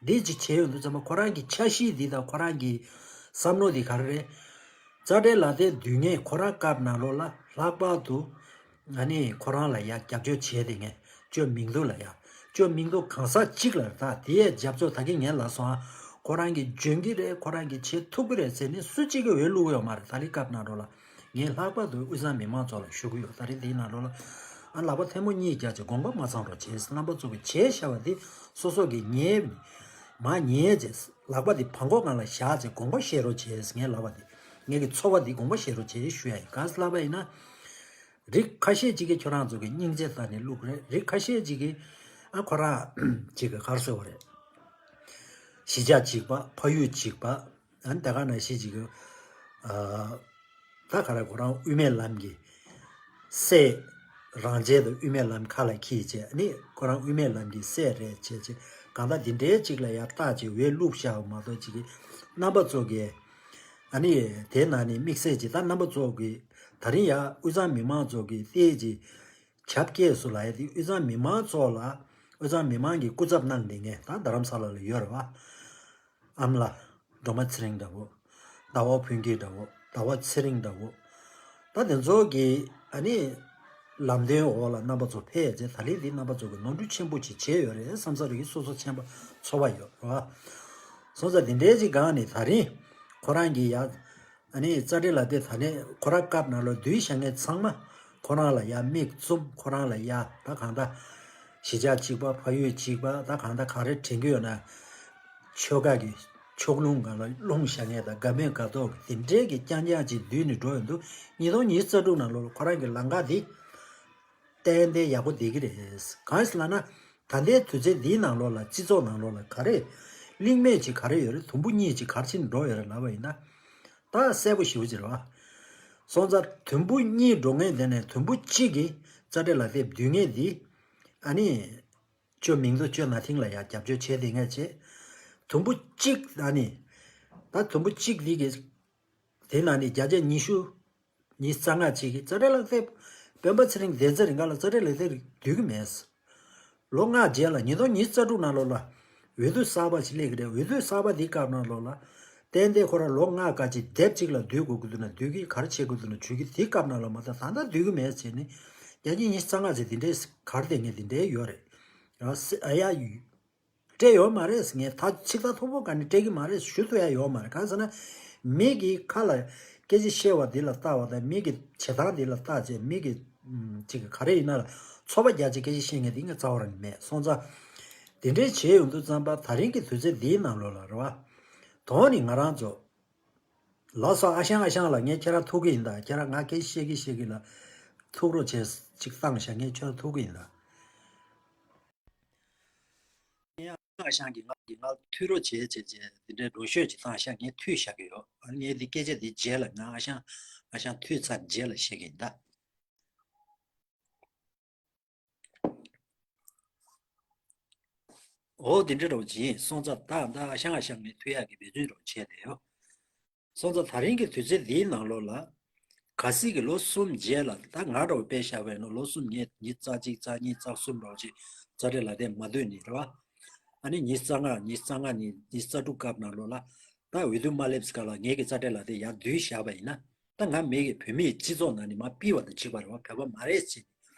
འདི་ཅིག་བྱས་ཡོང་དུས་ཙམ་པ་ཁོ་རང་གི་འཆར་གཞི་འདི་དང་ཁོ་རང་གི་བསམ་བློ་འདི་ག་རེ་རེད། རྩ་འགྲེལ་ལག་དེབ་བསྡུས་མཁན་ཁོ་རང་སྐབས་ནང་ལོགས་ལ་ལྷག་པར་དུ་ཨ་ནི་ཁོ་རང་ལ་ཡ་རྒྱབ་སྐྱོར་བྱས་ཏེ་ངས་བཅོས་མིང་འདུག་ལ་ཡ། བཅོས་མིང་འདུག་གང་ཟག་གཅིག་ལ་ད་དེའི་རྒྱབ་སྐྱོར་ད་གིན་ངས་ལབ་སོང་ཨ། ཁོ་རང་གིས་འཇོན་གྱི་རེད། ཁོ་རང་གིས་བྱེད་ཐུབ་ཀྱི་རེད་ཟེར་ནས་སུ་གཅིག་གིས་འོས་བླུགས་ཡོད་མ་རེད། ད་རེས་སྐབས་ནང་ལོགས་ལ་ངས་ལྷག་པར་དུ་དབུས་གཙང་མི་མང་ཚོ་ལ་ཞུ་གི་ཡོད། ད་རེས་འདིའི་ནང་ལོགས་ལ་ཨ་ལག་པ་ཐལ་མོ་གཉིས་རྒྱག་བྱས་དགོངས་པ་མ་ཚོམ་རོགས་བྱས། རྣམ་པ་ཚོ་གིས་བྱས་བཞག་པ་འདི་སོ་སོ་གིས་ཉན་མ་ཉན་བྱས། ལག་པ་འདི་བང་གོ་སྒང་ལ་བཞག་བྱས་དགོངས་པ་བཞེས་རོགས་བྱས། ངས་ལབ་པ་འདི་ངས་ཀྱི་ཚོར་བ་འདི་དགོངས་པ་བཞེས་རོགས་བྱས་ཞུ་ཡ་ཡིན། གང་ཟེར་ལབ་པ་ཡིན་ན། རིགས་ཁ་ཤས་ཅིག་གིས་ཁྱོད་རང་ཚོ་གི་སྙིང་རྗེ་ལྟ་ནས་བླུགས་རེད། རིགས་ཁ་ཤས་ཅིག་གིས་ཨ་ཁོ་རང་ཅིག་གི་ག་རེ་ཟེར་བ་རེད། གཞིས་ཆགས་གཅིག་པ། ཕ་ཡུལ་གཅིག་པ། ཨ་ནི་ད་ག་ནང་བཞིན་ཅིག་གི་ཨ་ད་ག་རེ་ཁོ་རང་དབུ་མའི་ལམ་གྱི་སྲས། རང་རྒྱལ་དང་དབུ་མའི་ལམ་ཁ་ལ་འཁྱེར་བྱས། ཨ་ནི་ཁོ་རང་དབུ་མའི་ལམ་གྱི་སྲས་རེད་བྱས་བྱས། གང་ལྟར་འདི་འདྲའི་ཅིག་ལ་ཡར་བཏགས་བྱས་འོས་བླུགས་བཞག་པ་མ་གཏོགས། ཅིག་གི་རྣམ་པ་ཚོ་གིས་ཨ་ནི་དེ་ནང་ནས་དམིགས་བསལ་གྱིས་ད་རྣམ་པ་ཚོ་གིས་ད་རིང་ཡ་དབུས་གཙང་མི་མང་ཚོ་གིས་ཏོག་ཙམ་ཁྱབ་སྐྱེས་སུ་ལ་ཡ་དེ། དབུས་གཙང་མི་མང་ཚོ་ལ་དབུས་གཙང་མི་མང་གི་སྐུ་ཚབ་གནང་བསྡད་མཁན་ད་རྡ་རམ་ས་ལ་ལ་ཡོད་རེད་བ། ཨ་མ་ལགས་སྒྲོལ་མ་ཚེ་རིང་འདྲ་བོ། ཟླ་བ་ཕུན་སྐྱིད་འདྲ་བོ། ཟླ་བ་ཚེ་རིང་འདྲ་བོ། ད་དེ་ཚོ་གི་ཨ་ནི་ལམ་སྟོན་འོག་ལ་རྣམ་པ་ཚོ་ཕེབས་རྗེས་ད་རེས་འདི་རྣམ་པ་ཚོ་གི་ནོར་འཁྲུལ་ཆེན་པོ་ཅིག་བྱས་ཡོད་རེད་བསམ་ས་རེ་གི་སོ་སོ་ཚོར་བ་ཚོར་བ་ཡོད་རེད་བ། སོང་ཙང་དེ་འདྲའི་ཅིག་སྒང་ནས་ད་རིང་ཁོ་རང་གི་ཡ། ཨ་ནི་རྩ་འགྲེལ་ལག་དེབ་ད་ནས་ཁོ་རང་སྐབས་ནང་ལོགས་བསྡུས་བཞག་མཁན་ཚང་མ་ཁོ་རང་ལ་ཡ་མིག་བཙུམ། ཁོ་རང་ལ་ཡ་ད་གང་ལྟར་གཞིས་ཆགས་གཅིག་པ། ཕ་ཡུལ་གཅིག་པ། ད་གང་ལྟར་ག་རེ་དྲན་གྱི་ཡོད་ན། ཆོལ་ཁ་གི་ཕྱོགས་ལྷུང་སྒང་ལ་ལྷུང་བཞག་མཁན་དང་དགའ་མོས་དགའ་མདོག་གི་དེ་འདྲའི་གི་རྐྱང་རྐྱང་ཅིག་བསྡུས་ནས་འགྲོ་ཡོང་དུས། ཉིས་སྟོང་ཉི་ཤུ་རྩ་དྲུག་ནང་ལོགས་ལ་ཁོ་རང་གི་ལམ་ཁ་དེ་ཏན་ཏན་ཡག་པོ་བསྡད་ཀྱི་རེད། གང་ཡིན་ཟེར་ལབ་ན། ད་ལྟའི་དུས་ཚོད་འདིའི་ནང་ལོགས་ལ་སྤྱི་ཚོགས་ནང་ལོགས་ལ་ག་རེ་གླེང་མེད་ཅིག་ག་རེ་ཡོད་རེད། དུམ་བུ་གཉིས་ཅིག་ག་རེ་བྱས་ནས་འགྲོ་ཡོད་རེད་ལབ་པ་ཡིན་ན། ད་གསལ་པོ་ཞེ་པོ་ཅིག་རེད་བ། སོང་ཙང་དུམ་བུ་གཉིས་འགྲོ་མཁན་དེ་ནས་དུམ་བུ་གཅིག་གི་རྩ་འགྲེལ་ལག་དེབ་བསྡུས་མཁན་འདི། ཨ་ནི་བཅོས་མིང་འདུག་བཅོས་ན་ཐིང་ལ་ཡ་རྒྱབ་སྐྱོར་བྱས་བསྡད་མཁན་བྱས། དུམ་བུ་གཅིག་ཨ་ནི་ད་དུམ་བུ་གཅིག་འདི་གི་དེ་ནང་ནས་བརྒྱ་ཆ་ཉི་ཤུ། ཉི་ཤུ་རྩ་ལྔ་ཅིག་གིས་རྩ་འགྲེལ་ལག་དེབ། སྤེན་པ་ཚེ་རིང་བསྡད་ཚེ་རིང་ག་ལ་རྩ་འགྲེལ་ལག་དེབ་བསྡུས་ཀྱི་མེད། ལོ་ལྔ་རྗེས་ལ་ཉིས་སྟོང་ཉི་ཤུ་རྩ་དྲུག་ནང་ལོགས་ལ་འོས་བསྡུ་གསར་པ་ཞིག་སླེབས་ཀྱི་རེད། འོས་བསྡུ་གསར་པ་འདིའི་སྐབས་ནང་ལོགས་ལ་ཏན་ཏན་ཁོ་རང་ལོ་ལྔ་ཀ་ཅིག་དེབ་གཅིག་ལ་བསྡུ་དགོས་ཀྱི་འདུག་ན་བསྡུ་གི། ག་རེ་བྱེད་དགོས་འདུག་ན་བྱེད་ཀྱི། དེའི་སྐབས་ནང་ལ་མ་ད་ད་ལྟ་བསྡུ་གི་མེད་ཟེར་ནས། བརྒྱ་ཆ་ཉི་ཤུ་རྩ་ལྔ་ཟེར་འདི་འདྲའི་ག་རེ་བསྡད་མཁན་འདི་འདྲའི་ཡོད་རེད། ཨ་ཡ། སྤྲད་ཡོད་མ་རེད། ངས་ད་ཕྱི་ཟླ་ཐོ་པོ་ག་ནས་སྤྲད་ཀྱི་མ་རེད། ཞུ་ཐུབ་ཡ་ཡོད་མ་རེད། གང་ཟེར་ན། མི་གི་ཁ་ལ་སྐད་ཆ་བཤད་པ་འདི་ལ་བལྟ་བ་དང་། མི་གི་བྱེད་སྟངས་འདི་ལ་བལྟ་བྱས། མི་གི་ཨམ་ཅིག་ག་རེ་ཡིན་ན་ལ་ཚོར་བ་རྒྱག་བྱས་སྐད་ཆ་བཤད་མཁན་འདི་ངས་རྩ་བ་རང་ནས་མེད། སོང་ཙང་དེ་འདྲའི་བྱས་ཡོང་དུས་ཙམ་པ་ད་རིང་གི་དུས་ཚོད་འདིའི་ནང་ལོགས་ལ་རེད་བ། དོན་ནི་ང་རང་ཚོ། ལགས་སོ། ཨ་ཞང་ཨ་ཞང་ལགས། ངས་ཁྱེད་རང་ཐུག་གི་ཡིན་ད། ཁྱེད་རང་ང་སྐད་ཆ་བཤད་ཀྱི་བཤད་ཀྱི་ལ་ཐུག་རོགས་བྱས་ཅིག་བཏང་ཤག་ངས་ཁྱོད་ཐུག་གི་ཡིན་ད། ངས་ཨ་ཞང་གིས་ང་གིས་ང་ཐུག་རོགས་བྱས་བྱས་བྱས་དེ་འདྲའི་འགྲོ་ཤོས་ཅིག་བཏང་ཤག་ངས་ཐུག་བཞག་གི་ཡོད། ངས་འདི་སྐད་ཆ་འདི་རྗེས་ལ་ང་ཨ་ཞང་ཨ་ཞང་ཐུག་ཚར་རྗེས་ལ་བཤད་ཀྱི་ཡིན་ད། འོ་དེ་འདྲ་རོགས་བྱིན་སོང་ཙང་ད་ད་ཨ་ཞང་ཨ་ཞང་ངས་ཐུག་ཡག་གི་འབད་བརྩོན་རོགས་བྱས་ཏེ་ཡོད། སོང་ཙང་ད་རིང་གི་དུས་ཚོད་འདིའི་ནང་ལོགས་ལ། གལ་སྲིད་ཀྱི་ལོ་གསུམ་རྗེས་ལ་ད་ང་འདྲ་བོ་དཔེ་བཞག་པ་ཡིན་ན། ལོ་གསུམ་ངས་ཉི་ཤུ་རྩ་གཅིག་རྩ་གཉིས་རྩ་གསུམ་རོགས་བྱེད་རྩ་འགྲེལ་ལག་དེབ་མ་བསྡུས་ནས་རེད་བ། ཨ་ནི་ཉི་ཤུ་རྩ་ལྔ་ཉི་ཤུ་རྩ་ལྔ་ནས་ཉི་ཤུ་རྩ་དྲུག་སྐབས་ནང་ལོགས་ལ། ད་འོས་བསྡུ་མ་སླེབས་སྐབས་ལ་ངས་ཀྱི་རྩ་འགྲེལ་ལག་དེབ་ཡར་བསྡུས་བཞག་པ་ཡིན་ན། ད་ང་མི་གི་བོད་མིའི་སྤྱི་ཚོགས་ནང་ནས་མར་ཕུད་པ་དང་གཅིག་པ་རེད་བ། བོད་པ་མ་རེད་ཟེར་ནས་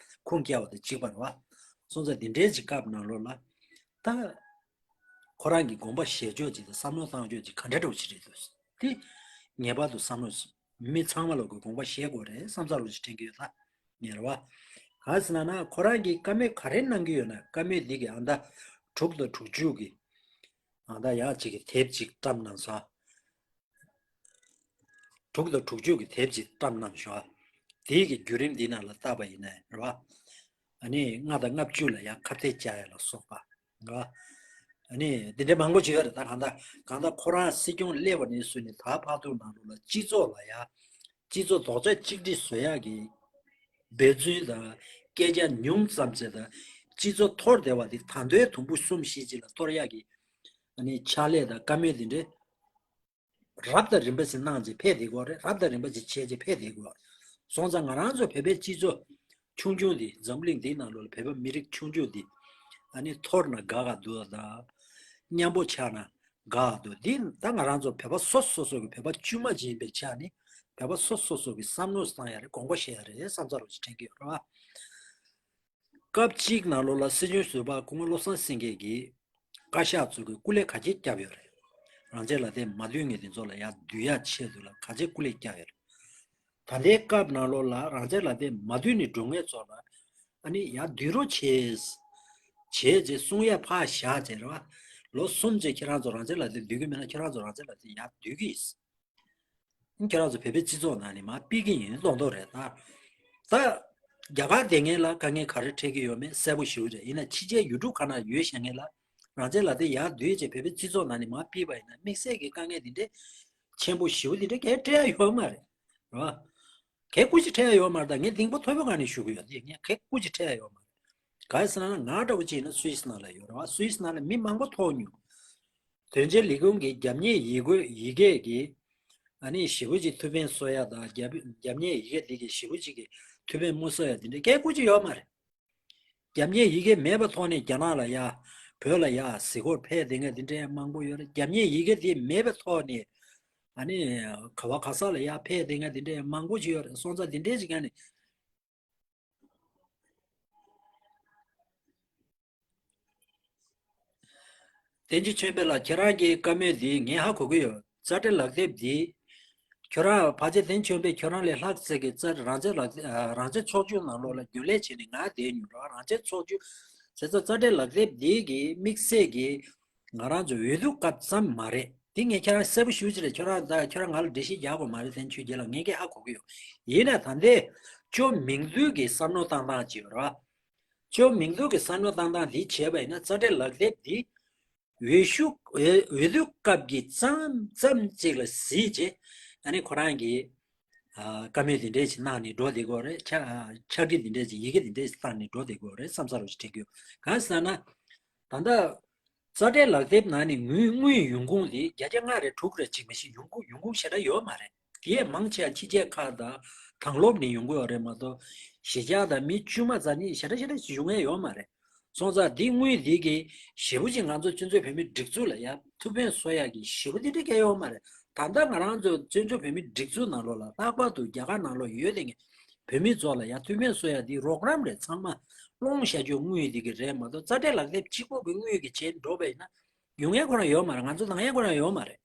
ཁུངས་སྐྱེལ་བ་དང་གཅིག་པ་རེད་བ། སོང་ཙང་འདི་འདྲའི་ཅིག་སྐབས་ནང་ལོགས་ལ། ད་ཁོ་རང་གི་དགོངས་པ་བཞེས་ཕྱོགས་ཅིག་དང་བསམ་བློ་བཏང་ཕྱོགས་ཅིག་ག་འདྲ་འདྲ་བོ་ཞིག་རེད་འདུག་དེ་ངེས་པར་དུ་བསམ་བློ། མི་ཚང་མ་ལོག་གི་དགོངས་པ་བཞེས་དགོས་རེད་བསམ་ས་རོགས་ཞིག་དྲན་གྱི་ཡོད་ད། ངེས་རེད་བ། གང་ཟེར་ན་ན་ཁོ་རང་གིས་བཀའ་མོལ་ག་རེ་གནང་གི་ཡོད་ན། བཀའ་མོལ་འདི་གི་ཨ་མདའ་དྲུག་དང་དྲུག་ཅུ་གི་ཨ་མདའ་ཡང་ཅིག་གི་དེབ་ཅིག་བཀྲམ་གནང་སོང་། དྲུག་དང་དྲུག་ཅུ་གི་དེབ་ཅིག་བཀྲམ་གནང་བཞག་དེའི་གི་བརྒྱུད་རིམ་འདི་ནང་ལ་བལྟས་པ་ཡིན་ན་རེད་བ། ཨ་ནི་ལྔ་དང་ལྔ་བཅུ་ལ་ཡང་ཁ་གཏད་བཅག་ཡ་ལ་སོགས་པ། རེད་བ། ཨ་ནི་འདི་འདྲའི་མང་པོ་ཅིག་ཡོད་རེད། ད་གང་ལྟར་གང་ལྟར་ཁོ་རང་སྲིད་སྐྱོང་སླེབས་པ་ནས་བཟུང་ནས་ད་བར་དུ་ནང་ལོགས་ལ་སྤྱི་ཚོགས་ལ་ཡང་སྤྱི་ཚོགས་རྡོག་རྩ་གཅིག་སྒྲིལ་བཟོ་ཡག་གི་འབད་བརྩོན་དང་སྐད་ཆ་ཉུང་ཙམ་བྱས་དང་སྤྱི་ཚོགས་འཐོར་བསྡད་པ་དེ་ད་དུང་དུམ་བུ་གསུམ་བཞི་ཅིག་ལ་གཏོར་ཡག་གི་ཨ་ནི་ཕྱག་ལས་དང་བཀའ་མོལ་འདི་འདྲའི་རབ་དང་རིམ་པ་ཞིག་གནང་རྗེས་ཕེབས་བསྡད་ཀྱི་ཡོད་རེད། རབ་དང་རིམ་པ་ཞིག་བྱས་རྗེས་ཕེབས་བསྡད་ཀྱི་ཡོད་རེད། སོང་ཙང་ང་རང་ཚོ་བོད་པའི་སྤྱི་ཚོགས་ཆུང་ཆུང་འདི་འཛམ་གླིང་འདིའི་ནང་ལོགས་ལ་བོད་པ་མི་རིགས་ཆུང་ཆུང་འདི་ཨ་ནི་འཐོར་ན་དགའ་ག་འདུག་དང་མཉམ་པོ་ཆགས་ན་དགའ་ག་འདུག་འདི་ད་ང་རང་ཚོ་བོད་པ་སོ་སོ་སོ་གི་བོད་པ་དཀྱུས་མ་ཅིག་ཡིན་པའི་ཆ་ནས་བོད་པ་སོ་སོ་སོ་གི་བསམ་བློ་བཏང་ཡ་རེད། དགོངས་པ་བཞེས་ཡ་རེད་བསམ་ཚར་བ་ཞིག་དྲན་གྱི་ཡོད་རེད་བ། སྐབས་གཅིག་ནང་ལོགས་ལ་སྲིད་སྐྱོང་ཟུར་པ་སྐུ་ངོ་བློ་བཟང་སེང་གེ་གིས་བཀའ་ཤག་ཚོ་གི་སྐུ་ལས་ག་ཅི་བརྒྱབ་ཡོད་རེད། རང་བཙན་ལག་དེབ་མ་བསྡུས་མཁན་དེ་ཚོ་ལ་ཡར་བསྡུ་ཡ་ཆེད་དུ་ལ་ག་ཅི་སྐུ་ལས་བརྒྱབ་ཡོད་རེད། ད་ལྟའི་སྐབས་ནང་ལོགས་ལ་རང་བཙན་ལག་དེབ་མ་བསྡུས་ནས་འགྲོ་མཁན་ཚོ་ལ་ཨ་ནི་ཡར་བསྡུ་རོགས་བྱེད། བྱེད་ཅེས་གསུང་ཡ་ཕར་བཞག་ཅེས་རེད་བ། ལོ་གསུམ་རྗེས་ཁྱེད་རང་ཚོ་རང་བཙན་ལག་དེབ་བསྡུ་གི་མེད་ན་ཁྱེད་རང་ཚོ་རང་བཙན་ལག་དེབ་ཡར་བསྡུ་གི་ཡིན། ཁྱེད་རང་ཚོ་བོད་པའི་སྤྱི་ཚོགས་ནང་ནས་མར་ཕུད་ཀྱི་ཡིན་མདོག་མདོག་རེད་ད། ད་རྒྱ་གར་བསྡད་མཁན་ལ་དཀའ་ངལ་ག་རེ་འཕྲད་ཀྱི་ཡོད་མེད་གསལ་པོ་ཞེ་པོ་རེད། ཡིན་ན་ཕྱི་རྒྱལ་ཡུལ་གྲུ་ཁག་ན་ཡོད་བཞག་མཁན་ལ་རང་བཙན་ལག་དེབ་ཡར་བསྡུས་བྱས་བོད་པའི་སྤྱི་ཚོགས་ནང་ནས་མར་ཕུད་པ་ཡིན་ན་དམིགས་བསལ་གྱི་དཀའ་ངལ་དེ་འདྲའི་ཆེན་པོ་ཞེ་པོ་དེ་འདྲའི་གང་ཡང་འཕྲད་ཡ་ཡོད་མ་རེད། རེད་བ། གལ་སྐུ་མཁྱེན་འཕྲད་ཡ་ཡོད་མ་རེད། ད་ངས་གདེང་པོ་ཐོབ་པའི་སྒང་ནས་ཞུ་གི་ཡོད་དེ་ངས་གལ་སྐུ་མཁྱེན་འཕྲད་ཡ་ཡོད་མ་རེད། ག་རེ་ཟེར་ན་ང་འདྲ་བོ་ཅིག་ཡིན་ན་སུད་སི་ནང་ལ་ཡོད་རེད་བ། སུད་སི་ནང་ལ་མི་མང་པོ་ཐོག་མྱོང་། དོན་གཅོད་ལས་ཁུངས་ཀྱི་རྒྱབ་གཉེར་ཡི་གེ་ཡི་གེ་གི་ཨ་ནི་ཞེ་པོ་ཅིག་ཐུགས་ཕན་གསོ་ཡ་དང་རྒྱབ་རྒྱབ་གཉེར་ཡི་གེ་འདི་གི་ཞེ་པོ་ཅིག་གི་ཐུགས་ཕན་མ་གསོ་ཡ་དེ་འདྲའི་སྐད་སྐུ་ཅིག་ཡོད་མ་རེད། རྒྱབ་གཉེར་ཡི་གེ་མེད་པའི་ཐོག་ནས་རྒྱ་ནག་ལ་ཡ་བོད་ལ་ཡ་གཟིགས་སྐོར་ཕེབས་བསྡད་མཁན་དེ་འདྲའི་མང་པོ་ཡོད་རེད། རྒྱབ་གཉེར་ཡི་གེ་དེ་མེད་པའི་ཐོག་ནས་ཨ་ནི་ག་བ་ག་ས་ལ་ཡ་ཕེབས་བསྡད་མཁན་དེ་འདྲའི་མང་པོ་ཅིག་ཡོད་རེད། སོང་ཙང་དེ་འདྲའི་ཅིག་ག་ནས། བསྟན་འཛིན་ཆོས་འཕེལ་ལགས་ཁྱེད་རང་གི་བཀའ་མོལ་འདི་ངས་ཧ་གོ་གི་ཡོད། རྩ་ཁྲིམས་ལག་དེབ་འདི་ཁྱོད་རང་ཕལ་ཆེར་བསྟན་ཆོས་འཕེལ་ཁྱོད་རང་ལས་ལྷག་ཙམ་གྱི་རྩ་རང་བཙན་ལག་རང་བཙན་ཚོགས་ཆུང་ནང་ལོགས་ལ་རྒྱུན་ལས་བྱས་ནས་ང་བསྡད་མྱོང་ར། རང་བཙན་ཚོགས་ཆུང་ཟེར་ཙང་རྩ་ཁྲིམས་ལག་དེབ་འདི་གི་དམིགས་བསལ་གྱི་ང་རང་ཚོ་འོས་བསྡུ་སྐབས་ཙམ་མ་རེད། དེ་ངས་ཁྱེད་རང་གསལ་པོ་ཞུ་ཅི་རེད། ཁྱོད་རང་ད་ཁྱོད་རང་ང་ལ་འགྲེལ་བཤད་རྒྱག་དགོས་མ་རེད། བསྟན་ཆོས་རྒྱལ་ལགས་ངས་ཀྱང་ཧ་གོ་གི་ཡོད། ཡིན་ན་ད་ལྟའི་ཅོ་མིང་རྡུལ་གྱི་བསམ་བློ་བཏང་སྟངས་ཅིག་ཡོད་ར། ཅོ་མིང་རྡུལ་གྱི་བསམ་བློ་བཏང་སྟངས་འདི་བྱས་པ་ཡིན་ན་རྩ་ཁྲིམས་ལག་དེབ་འདི་འོས་ཤོག་འོས་འོས་བསྡུ་སྐབས་ཀྱི་ཙམ་ཙམ་ཅིག་ལ་གཟིགས་བྱས་ཨ་ནི་ཁོ་རང་གིས་ཨ་བཀའ་མོལ་འདི་འདྲས་ཅིག་གནང་ནས་འགྲོ་བསྡད་ཀྱི་ཡོད་རེད། ཕྱག་ཕྱག་བྲིས་འདི་འདྲས་ཅིག་ཡི་གེ་འདི་འདྲས་ཅིག་བཏང་ནས་འགྲོ་བསྡད་ཀྱི་ཡོད་རེད་བསམ་ས་རུ་ཞིག་དྲན་གྱི་ཡོད། གང་ཟེར་ན། ད་ལྟ་རྩ་ཁྲིམས་ལག་དེབ་ནང་ནས་དངུལ་དངུལ་ཡོང་ཁུངས་དེ་བརྒྱ་ཆ་ལྔ་རེ་དྲུག་རེ་གཅིག་མ་གཏོགས་ཡོང་ཁུངས་ཡོང་ཁུངས་ཞེ་དྲག་ཡོད་མ་རེད། དེ་ཡས་མང་ཆེ་བ་ཕྱི་རྒྱལ་ཁག་དང་དྭང་སློབ་ནས་ཡོང་གི་ཡོད་རེད་མ་གཏོགས་གཞིས་ཆགས་དང་མི་དཀྱུས་མ་རྩ་ནས་ཞེ་དྲག་ཞེ་དྲག་ཞིག་ཡོང་ཡས་ཡོད་མ་རེད། སོང་ཙང་འདི་དངུལ་འདི་གི་ཞེ་པོ་ཅིག་ང་ཚོ་བཙན་བྱོལ་བོད་མིའི་སྒྲིག་འཛུགས་ལ་ཡ་ཐུགས་ཕན་གསོ་ཡག་གི་ཞེ་པོ་དེ་འདྲ་གང་ཡང་ཡོད་མ་རེད། ད་ལྟ་ང་རང་ཚོ་བཙན་བྱོལ་བོད་མིའི་སྒྲིག་འཛུགས་ནང་ལོགས་ལ་ལྷག་པར་དུ་རྒྱ་གར་ནང་ལོགས་ཡོད་དེ་ངས་བོད་མི་ཚོ་ལ་ཡ་ཐུགས་ཕན་གསོ་ཡ་འདི་རོགས་རམ་རེད། ཚང་མ་སློང་བྱ་རྒྱུ་དངུལ་འདི་གི་རེད་མ་གཏོགས་རྩ་ཁྲིམས་ལག་དེབ་གཅིག་པོ་གི་དངུལ་གི་བྱས་འགྲོ་བ་ཡིན་ན་ཡོང་ཡ་ཁོ་རང་ཡོད་མ་རེད། ང་ཚོ་ནང་ཡ་ཁོ་རང་ཡོད་མ་རེད།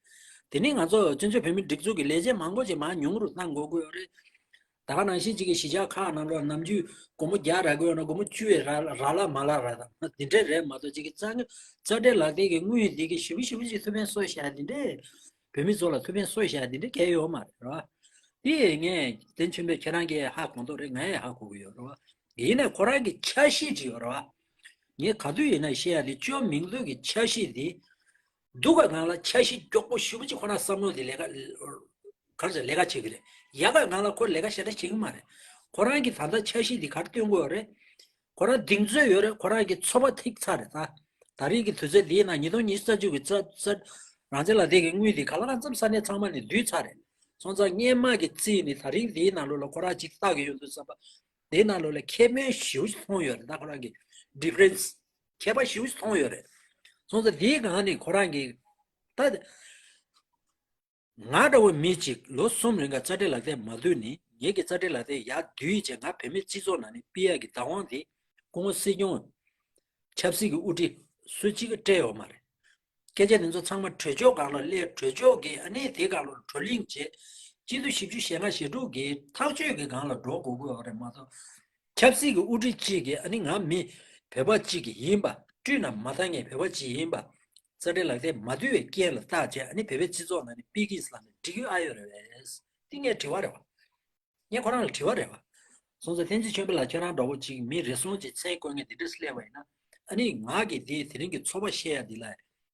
དེ་ནི་ང་ཚོ་བཙན་བྱོལ་བོད་མིའི་སྒྲིག་འཛུགས་ཀྱི་ལས་བྱེད་མང་པོ་ཅིག་མར་ཉུང་རུ་བཏང་དགོས་ཀྱི་ཡོད་རེད། ད་ག་ནང་བཞིན་ཅིག་གི་གཞིས་ཆགས་ཁག་ནང་ལོགས་ནམ་རྒྱུན་སྒོར་མོ་བརྒྱ་རག་གི་ཡོད་ན་སྒོར་མོ་བཅུ་ཡི་རག་རག་ལ་མ་ལ་རག་ད་འདི་འདྲས་རེད་མ་གཏོགས་ཅིག་གི་རྩ་རྩ་ཁྲིམས་ལག་དེབ་ཀྱི་དངུལ་འདི་གི་ཞེ་པོ་ཞེ་པོ་ཅིག་ཐུགས་ཕན་གསོས་བཞག་འདི་འདྲས། བོད་མི་ཚོ་ལ་ཐུགས་ཕན་གསོས་བཞག་འདི་འདྲས་གང་ཡང་ཡོད་མ་རེད་ར། དེ་ངས་བསྟན་ཆོས་འཕེལ་ཁྱེད་རང་གིས་ཧ་གོ་མདོག་རེད། ང་ཡང་ཧ་གོ་གི་ཡོད་རེད་བ། ཡིན་ནའི་ཁོ་རང་གི་འཆར་གཞི་ཅིག་ཡོད་རེད་བ། ངས་ག་དུས་ཡིན་ན་བཤད་ཡ་དེ་ཅོ་མིང་རྡུལ་གྱི་འཆར་གཞི་དེ། སྡུག་ག་ནང་ལ་འཆར་གཞི་མགྱོགས་པོ་ཞེ་པོ་ཅིག་ཁོ་རང་བསམ་བློ་དེ་ལས་ཀ་ག་རེ་ཟེར་ལས་ཀ་བྱེད་ཀྱི་རེད། ཡག་ག་ནང་ལ་ཁོ་ལས་ཀ་ཞེ་དྲག་བྱེད་ཀྱི་མ་རེད། ཁོ་རང་གི་ད་ལྟ་འཆར་གཞི་དེ་ག་རེ་སྟོན་གྱི་ཡོད་རེད། ཁོ་རང་གདེང་ཚོད་ཡོད་རེད། ཁོ་རང་གི་ཚོད་དཔག་ཐིག་ཚར་རེད་ད། ད་རེས་ཀྱི་དུས་ཚོད་འདིའི་ནང་ཉིས་སྟོང་ཉི་ཤུ་རྩ་གཅིག་གི་རྩ་རྩ་རང་བཙན་ལག་དེབ་ཀྱི་དངུལ་དེ་ག་ལ་གང་འཚམ་ས་གནས་ཚང་མ་ནས་བསྡུས་ཚར་རེད། སོང་ཙང་སྔོན་མ་གི་རྩིས་ནི་ད་རིང་འདིའི་ནང་ལོགས་ལ་ཁོ་རང་ཅིག་བལྟ་གི་ཡོད་འདུག་བསམ་པ། འདིའི་ནང་ལོགས་ལ་ཁེ་ཕན་ཞེ་པོ་ཅིག་མཐོང་ཡོད་རེད། ད་ཁོ་རང་གི་ཌི་ཕ་རེན་སི་ཁྱད་པར་ཞེ་པོ་ཅིག་མཐོང་ཡོད་རེད། སོང་ཙང་འདིའི་སྒང་ནས་ཁོ་རང་གི་ད། ང་འདྲ་བོ་མི་གཅིག་ལོ་གསུམ་རིང་ག་རྩ་ཁྲིམས་ལག་དེབ་མ་བསྡུས་ནས་ངེད་ཀྱི་རྩ་ཁྲིམས་ལག་དེབ་ཡར་བསྡུས་བྱས་ང་བོད་མི་སྤྱི་ཚོགས་ནང་ནས་ཕུད་ཡག་གི་བདག་དབང་དེ་སྐུ་ངོ་སྲིད་སྐྱོང་ཆབ་སྲིད་ཀྱི་དབུ་ཁྲིད་སུ་གཅིག་གིས་སྤྲད་ཡོད་མ་རེད། སྐད་ཆ་དེ་ཚོ་ཚང་མ་གྲོས་ཚོགས་སྒང་ལ་སླེབས། གྲོས་ཚོགས་ཀྱིས་ཨ་ནི་དེ་སྒང་ལ་བགྲོ་གླེང་བྱས། སྤྱི་འཐུས་བཞི་བཅུ་ཞེ་ལྔ་ཞེ་དྲུག་གིས་ཐག་གཅོད་ཀྱི་སྒང་ལ་འགྲོ་དགོས་ཀྱི་ཡོད་རེད་མ་གཏོགས། ཆབ་སྲིད་ཀྱི་དབུ་ཁྲིད་གཅིག་གིས་ཨ་ནི་ང་མི་བོད་པ་གཅིག་གི་ཡིན་པ། སྤྲུལ་ན་མ་བཏང་མཁན་བོད་པ་གཅིག་ཡིན་པ། རྩ་ཁྲིམས་ལག་དེབ་མ་བསྡུས་པའི་རྐྱེན་ལ་བརྟག་བྱས་ཨ་ནི་བོད་པའི་སྤྱི་ཚོགས་ནང་ནས་ཕུད་ཀྱི་ཡིན་ཟེར་ལབ་ན་འགྲིག་གི་ཨ་ཡོད་རེད་པས། དེ་ངའི་དྲི་བ་རེད་བ། ངས་ཁོ་རང་ལ་དྲི་བ་རེད་བ། སོང་ཙང་བསྟན་འཛིན་ཆོས་འཕེལ་ལགས། ཁྱེད་རང་འདྲ་བོ་ཅིག་མི་རེ་ཟུང་ཅིག་མཚན་བཀོད་མཁན་དེ་འདྲས་སླེབས་པ་ཡིན་ན། ཨ་ནི་ང་གིས་དེ་དེ་རིང་གི་ཚོར་བ་བཤད་ཡ་འདི་ལ་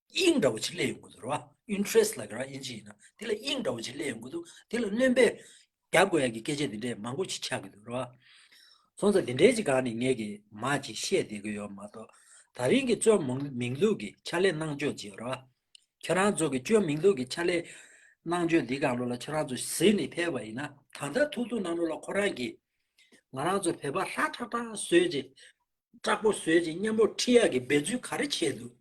དབྱིངས་འདྲ་བོ་ཅིག་སླེབས་ཡོང་གི་འདུག་རེད་བ། ཨིན་ཊི་རེ་སི་ཊི་ལབ་ཀྱི་རེད་བ། དབྱིན་ཇི་ཡིན་ན། དེ་ལ་དབྱིངས་འདྲ་བོ་ཅིག་སླེབས་ཡོང་གི་འདུག་དེ་ལ་སྣོན་པ་རྒྱག་དགོས་ཡ་གི་སྐད་ཆ་འདི་འདྲས་མང་པོ་ཅིག་ཆགས་ཀྱི་འདུག་རེད་བ། སོང་ཙང་འདི་འདྲའི་ཅིག་སྒང་ནས་ངས་ཀྱིས་མར་ཅིག་བཤད་བསྡད་ཀྱི་ཡོད་མ་གཏོགས། ད་རིང་གི་བཅོས་མིན་མིན་ལུགས་ཀྱི་ཕྱག་ལས་གནང་ཕྱོགས་ཅིག་ཡོད་རེད་བ། ཁྱེད་རང་ཚོ་གི་བཅོས་མིན་ལུགས་ཀྱི་ཕྱག་ལས་གནང་ཕྱོགས་འདི་སྒང་ལོགས་ལ་ཁྱེད་རང་ཚོ་གཟིགས་ནས་ཕེབས་པ་ཡིན་ན། ད་ལྟ་ཐུག་ཐུག་ནང་ལོགས་ལ་ཁོ་རང་གིས་ང་རང་ཚོ་བོད་པ་ཧྲག་ཧྲག་ཧྲག་བཟོས་རྗེས། དྲག་པོ་བཟོས་རྗེས་མཉམ་པོ་ཁྲིད་ཡག་གི་འབད་རྩོལ་ག་རེ་བྱས་འདུག་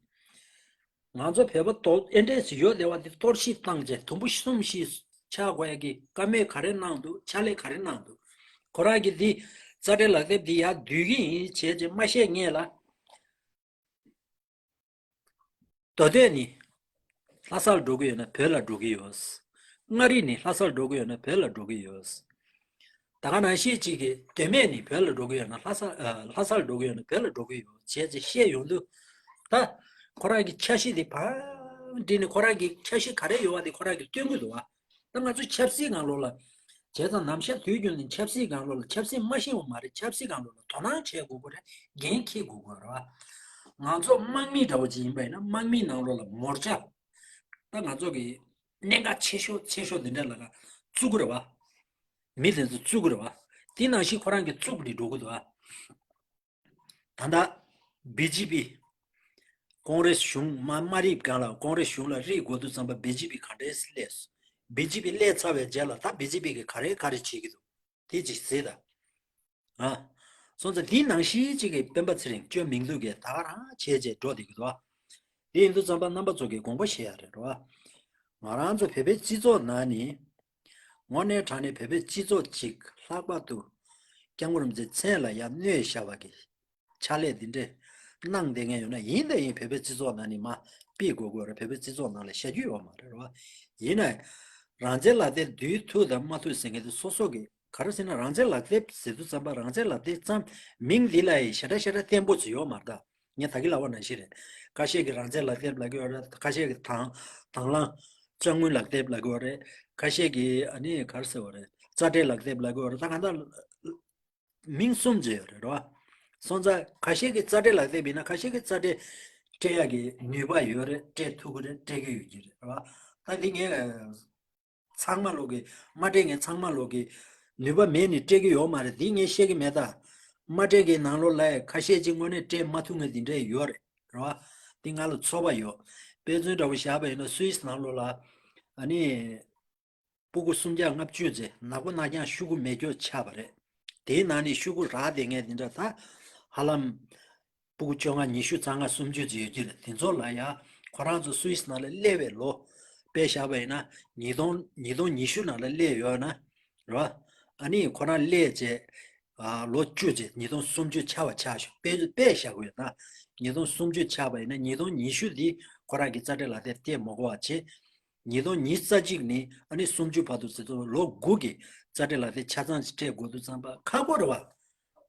ང་ཚོ་བོད་པ་དོ་ཨེ་འདྲས་ཡོད་བསྡད་པ་འདི་གཏོར་བཤིག་བཏང་རྗེས་དུམ་བུ་གསུམ་བཞི་ཆགས་དགོས་ཡག་གི་བཀའ་མོལ་ག་རེ་གནང་འདུག་ཕྱག་ལས་ག་རེ་གནང་འདུག་ཁོ་རང་གིས་འདི་རྩ་འགྲེལ་ལག་དེབ་འདི་ཡར་བསྡུ་གི་ཡིན་བྱས་རྗེས་མ་བཤད་སྔོན་ལ། མདོ་སྟོད་ནས་ལྷ་སར་འགྲོ་གི་ཡོད་ན་བོད་ལ་འགྲོ་གི་ཡོད། མངའ་རིས་ནས་ལྷ་སར་འགྲོ་གི་ཡོད་ན་བོད་ལ་འགྲོ་གི་ཡོད། ད་ག་ནང་བཞིན་གཅིག་གིས་མདོ་སྨད་ནས་བོད་ལ་འགྲོ་གི་ཡོད་ན་ལྷ་ས། ཨ། ལྷ་སར་འགྲོ་གི་ཡོད་ན་བོད་ལ་འགྲོ་གི་ཡོད་བྱས་ཚེ་བཤད་ཡོང་དུས། ད་ཁོ་རང་གི་འཆར་གཞི་དེ་ཕར་འདྲི་ནས་ཁོ་རང་གི་འཆར་གཞི་ག་རེ་ཡོད་པ་དེ་ཁོ་རང་གིས་སྟོན་གི་འདུག་བ། ད་ང་ཚོ་ཆབ་སྲིད་སྒང་ལོགས་ལ། བྱས་ཙང་ནམ་ཞག་དུས་རྒྱུན་ནས་ཆབ་སྲིད་སྒང་ལོགས་ལ་ཆབ་སྲིད་མ་ཤེས་པ་མ་རེད། ཆབ་སྲིད་སྒང་ལོགས་ལ་དོ་སྣང་བྱེད་དགོས་ཀྱི་རེད། འགན་འཁྱེར་དགོས་ཀྱི་རེད་བ། ང་ཚོ་དམག་མི་འདྲ་བོ་ཅིག་ཡིན་པ་ཡིན་ན་དམག་མིའི་ནང་ལོགས་ལ་མོར་ཅ། ད་ང་ཚོ་གི་གནད་འགག་ཆེ་ཤོས་ཆེ་ཤོས་འདི་འདྲ་ལ་བཙུགས་ཀྱི་རེད་བ། མི་དེ་ཚོ་བཙུགས་ཀྱི་རེད་བ། དེ་ནང་བཞིན་ཁོ་རང་གིས་བཙུགས་ནས་འགྲོ་གི་འདུག་བ། ད་ལྟ་བི་ཇེ་པི་ཀོང་རེས་གཞུང་མ་མ་རིག་གང་ལ་ཀོང་རེས་གཞུང་ལ་རིག་དགོས་དུས་ཙམ་པ་བི་ཇེ་པི་ག་འདྲས་སླེབས་སོང་། བི་ཇེ་པི་སླེབས་ཚར་བའི་རྗེས་ལ་ད་བི་ཇེ་པི་གིས་ག་རེ་ག་རེ་བྱེད་ཀྱི་འདུག་དེ་ཅིག་གཟིགས་དང་། ཨ། སོང་ཙང་འདི་ནང་བཞིན་གཅིག་གི་སྤེན་པ་ཚེ་རིང་བཅོས་མིན་འདུག་གི་ད་ག་རང་བྱས་རྗེས་འགྲོ་བསྡད་ཀྱི་འདུག་ཨ། དེ་ཡིན་དུས་ཙམ་པ་རྣམ་པ་ཚོ་གིས་དགོངས་པ་བཞེས་ཡ་རེད་རོ། ང་རང་ཚོ་བོད་པའི་སྤྱི་ཚོགས་ནང་ནས་དངོས་གནས་དྲང་གནས་བོད་པའི་སྤྱི་ཚོགས་ཅིག་ལྷག་པར་དུ་སྐྱབས་མགོན་རིན་པོ་ཆེའི་མཚན་ལ་ཡར་གནོད་བཞག་པ་གི་ཕྱག་ལས་འདི་འདྲས་གནང་བསྡད་མཁན་ཡོད་ན། ཡིན་དང་ཡིན་བོད་པའི་སྤྱི་ཚོགས་ནང་ནས་མར་ཕུད་དགོས་དགོས་རེད། བོད་པའི་སྤྱི་ཚོགས་ནང་ལ་བཞག་རྒྱུ་ཡོད་མ་རེད་རོ། ཡིན་ནའི་རང་བཙན་ལག་དེབ་བསྡུ་ཐུབ་དང་མ་ཐུབ་ཟེར་མཁན་དེ་སོ་སོ་གི། ག་རེ་ཟེར་ན་རང་བཙན་ལག་དེབ་ཟེར་དུས་ཙམ་པ་རང་བཙན་ལག་དེབ་ཙམ་མིང་འདི་ལ་ཡི་ཞེ་དྲག་ཞེ་དྲག་བརྟན་པོ་ཅིག་ཡོད་མ་རེད་ད། ངས་ད་གིན་ལབ་པ་ནང་བཞིན་རེད། ཁ་ཤས་ཀྱིས་རང་བཙན་ལག་དེབ་ལབ་ཀྱི་ཡོད་རེད། ཁ་ཤས་ཀྱིས་དང་དང་བླངས་དཔྱ་དངུལ་ལག་དེབ་ལབ་ཀྱི་ཡོད་རེད། ཁ་ཤས་ཀྱིས་ཨ་ནི་ག་རེ་ཟེར་བ་རེད། རྩ་འགྲེལ་ལག་དེབ་ལབ་ཀྱི་ཡོད་རེད། ད་གང་ལྟར་མིང་གསུམ་ཅིག་ཡོད་རེད་རོ། སོང་ཙང་ཁ་ཤས་ཀྱིས་རྩ་འགྲེལ་ལག་དེབ་ཡིན་ན་ཁ་ཤས་ཀྱིས་རྩ་འགྲེལ་སྤྲད་ཡག་གི་ནུས་པ་ཡོད་རེད། སྤྲད་ཐུབ་ཀྱི་རེད། སྤྲད་ཀྱི་ཡོད་ཀྱི་རེད་རོ། ད་འདི་ངས། ཚང་མ་ལོག་གི་མ་སྤྲད་མཁན་ཚང་མ་ལོག་གི་ནུས་པ་མེད་ནི་སྤྲད་ཀྱི་ཡོད་མ་རེད། འདི་ངས་བཤད་ཀྱི་མེད་ད། མ་སྤྲད་མཁན་ནང་ལོགས་ལ་ཁ་ཤས་ཅིག་དངོས་གནས་སྤྲད་མ་ཐུབ་མཁན་འདི་འདྲས་ཡོད་རེད་རོ། འདི་ང་ལ་ཚོར་བ་ཡོད། དཔེ་མཚོན་འདྲ་བོ་བཞག་པ་ཡིན་ན་སུད་སི་ནང་ལོགས་ལ་ཨ་ནི་སྤུ་གུ་སུམ་བརྒྱ་ལྔ་བཅུ་ཙམ་ནག་པོ་ནག་རྐྱང་ཤོག་གུ་མེ་སྒྱོགས་ཆགས་པ་རེད། དེའི་ནང་ནས་ཤོག་གུ་རག་བསྡད་མཁན་འདི་འདྲ་ད་ཧ་ལམ། སྤུ་གུ་བཅོ་ལྔ་ཉི་ཤུ་རྩ་ལྔ་སུམ་ཅུ་ཙམ་ཡོད་ཀྱི་རེད། དེ་ཚོ་ལ་ཡ་ཁོ་རང་ཚོ་སུད་སི་ནང་ལ་སླེབས་པའི་ལོ་དཔེ་བཞག་པ་ཡིན་ན་ཉིས་སྟོང་ཉིས་སྟོང་ཉི་ཤུ་ནང་ལ་སླེབས་ཡོད་ན་རེད་བ། ཨ་ནི་ཁོ་རང་སླེབས་རྗེས་ཨ་ལོ་བཅུ་རྗེས་ཉིས་སྟོང་སུམ་ཅུ་ཆགས་པ་ཆགས་ཤོག་དཔེ་དཔེ་བཞག་དགོས་ན་ཉིས་སྟོང་སུམ་ཅུ་ཆགས་པ་ཡིན་ན་ཉིས་སྟོང་ཉི་ཤུ་འདི་ཁོ་རང་གི་རྩ་འགྲེལ་ལག་དེབ་སྟེར་མ་དགོས་པ་བྱས། ཉིས་སྟོང་ཉི་ཤུ་རྩ་གཅིག་ནས་ཨ་ནི་སུམ་ཅུ་བར་དུ་ཟེར་ཚོ་ལོ་དགུ་གི་རྩ་འགྲེལ་ལག་དེབ་ཆ་ཚང་ཞིག་སྤྲད་དགོས་དུས་ཙམ་པ་ཁག་པོ་རེད་བ།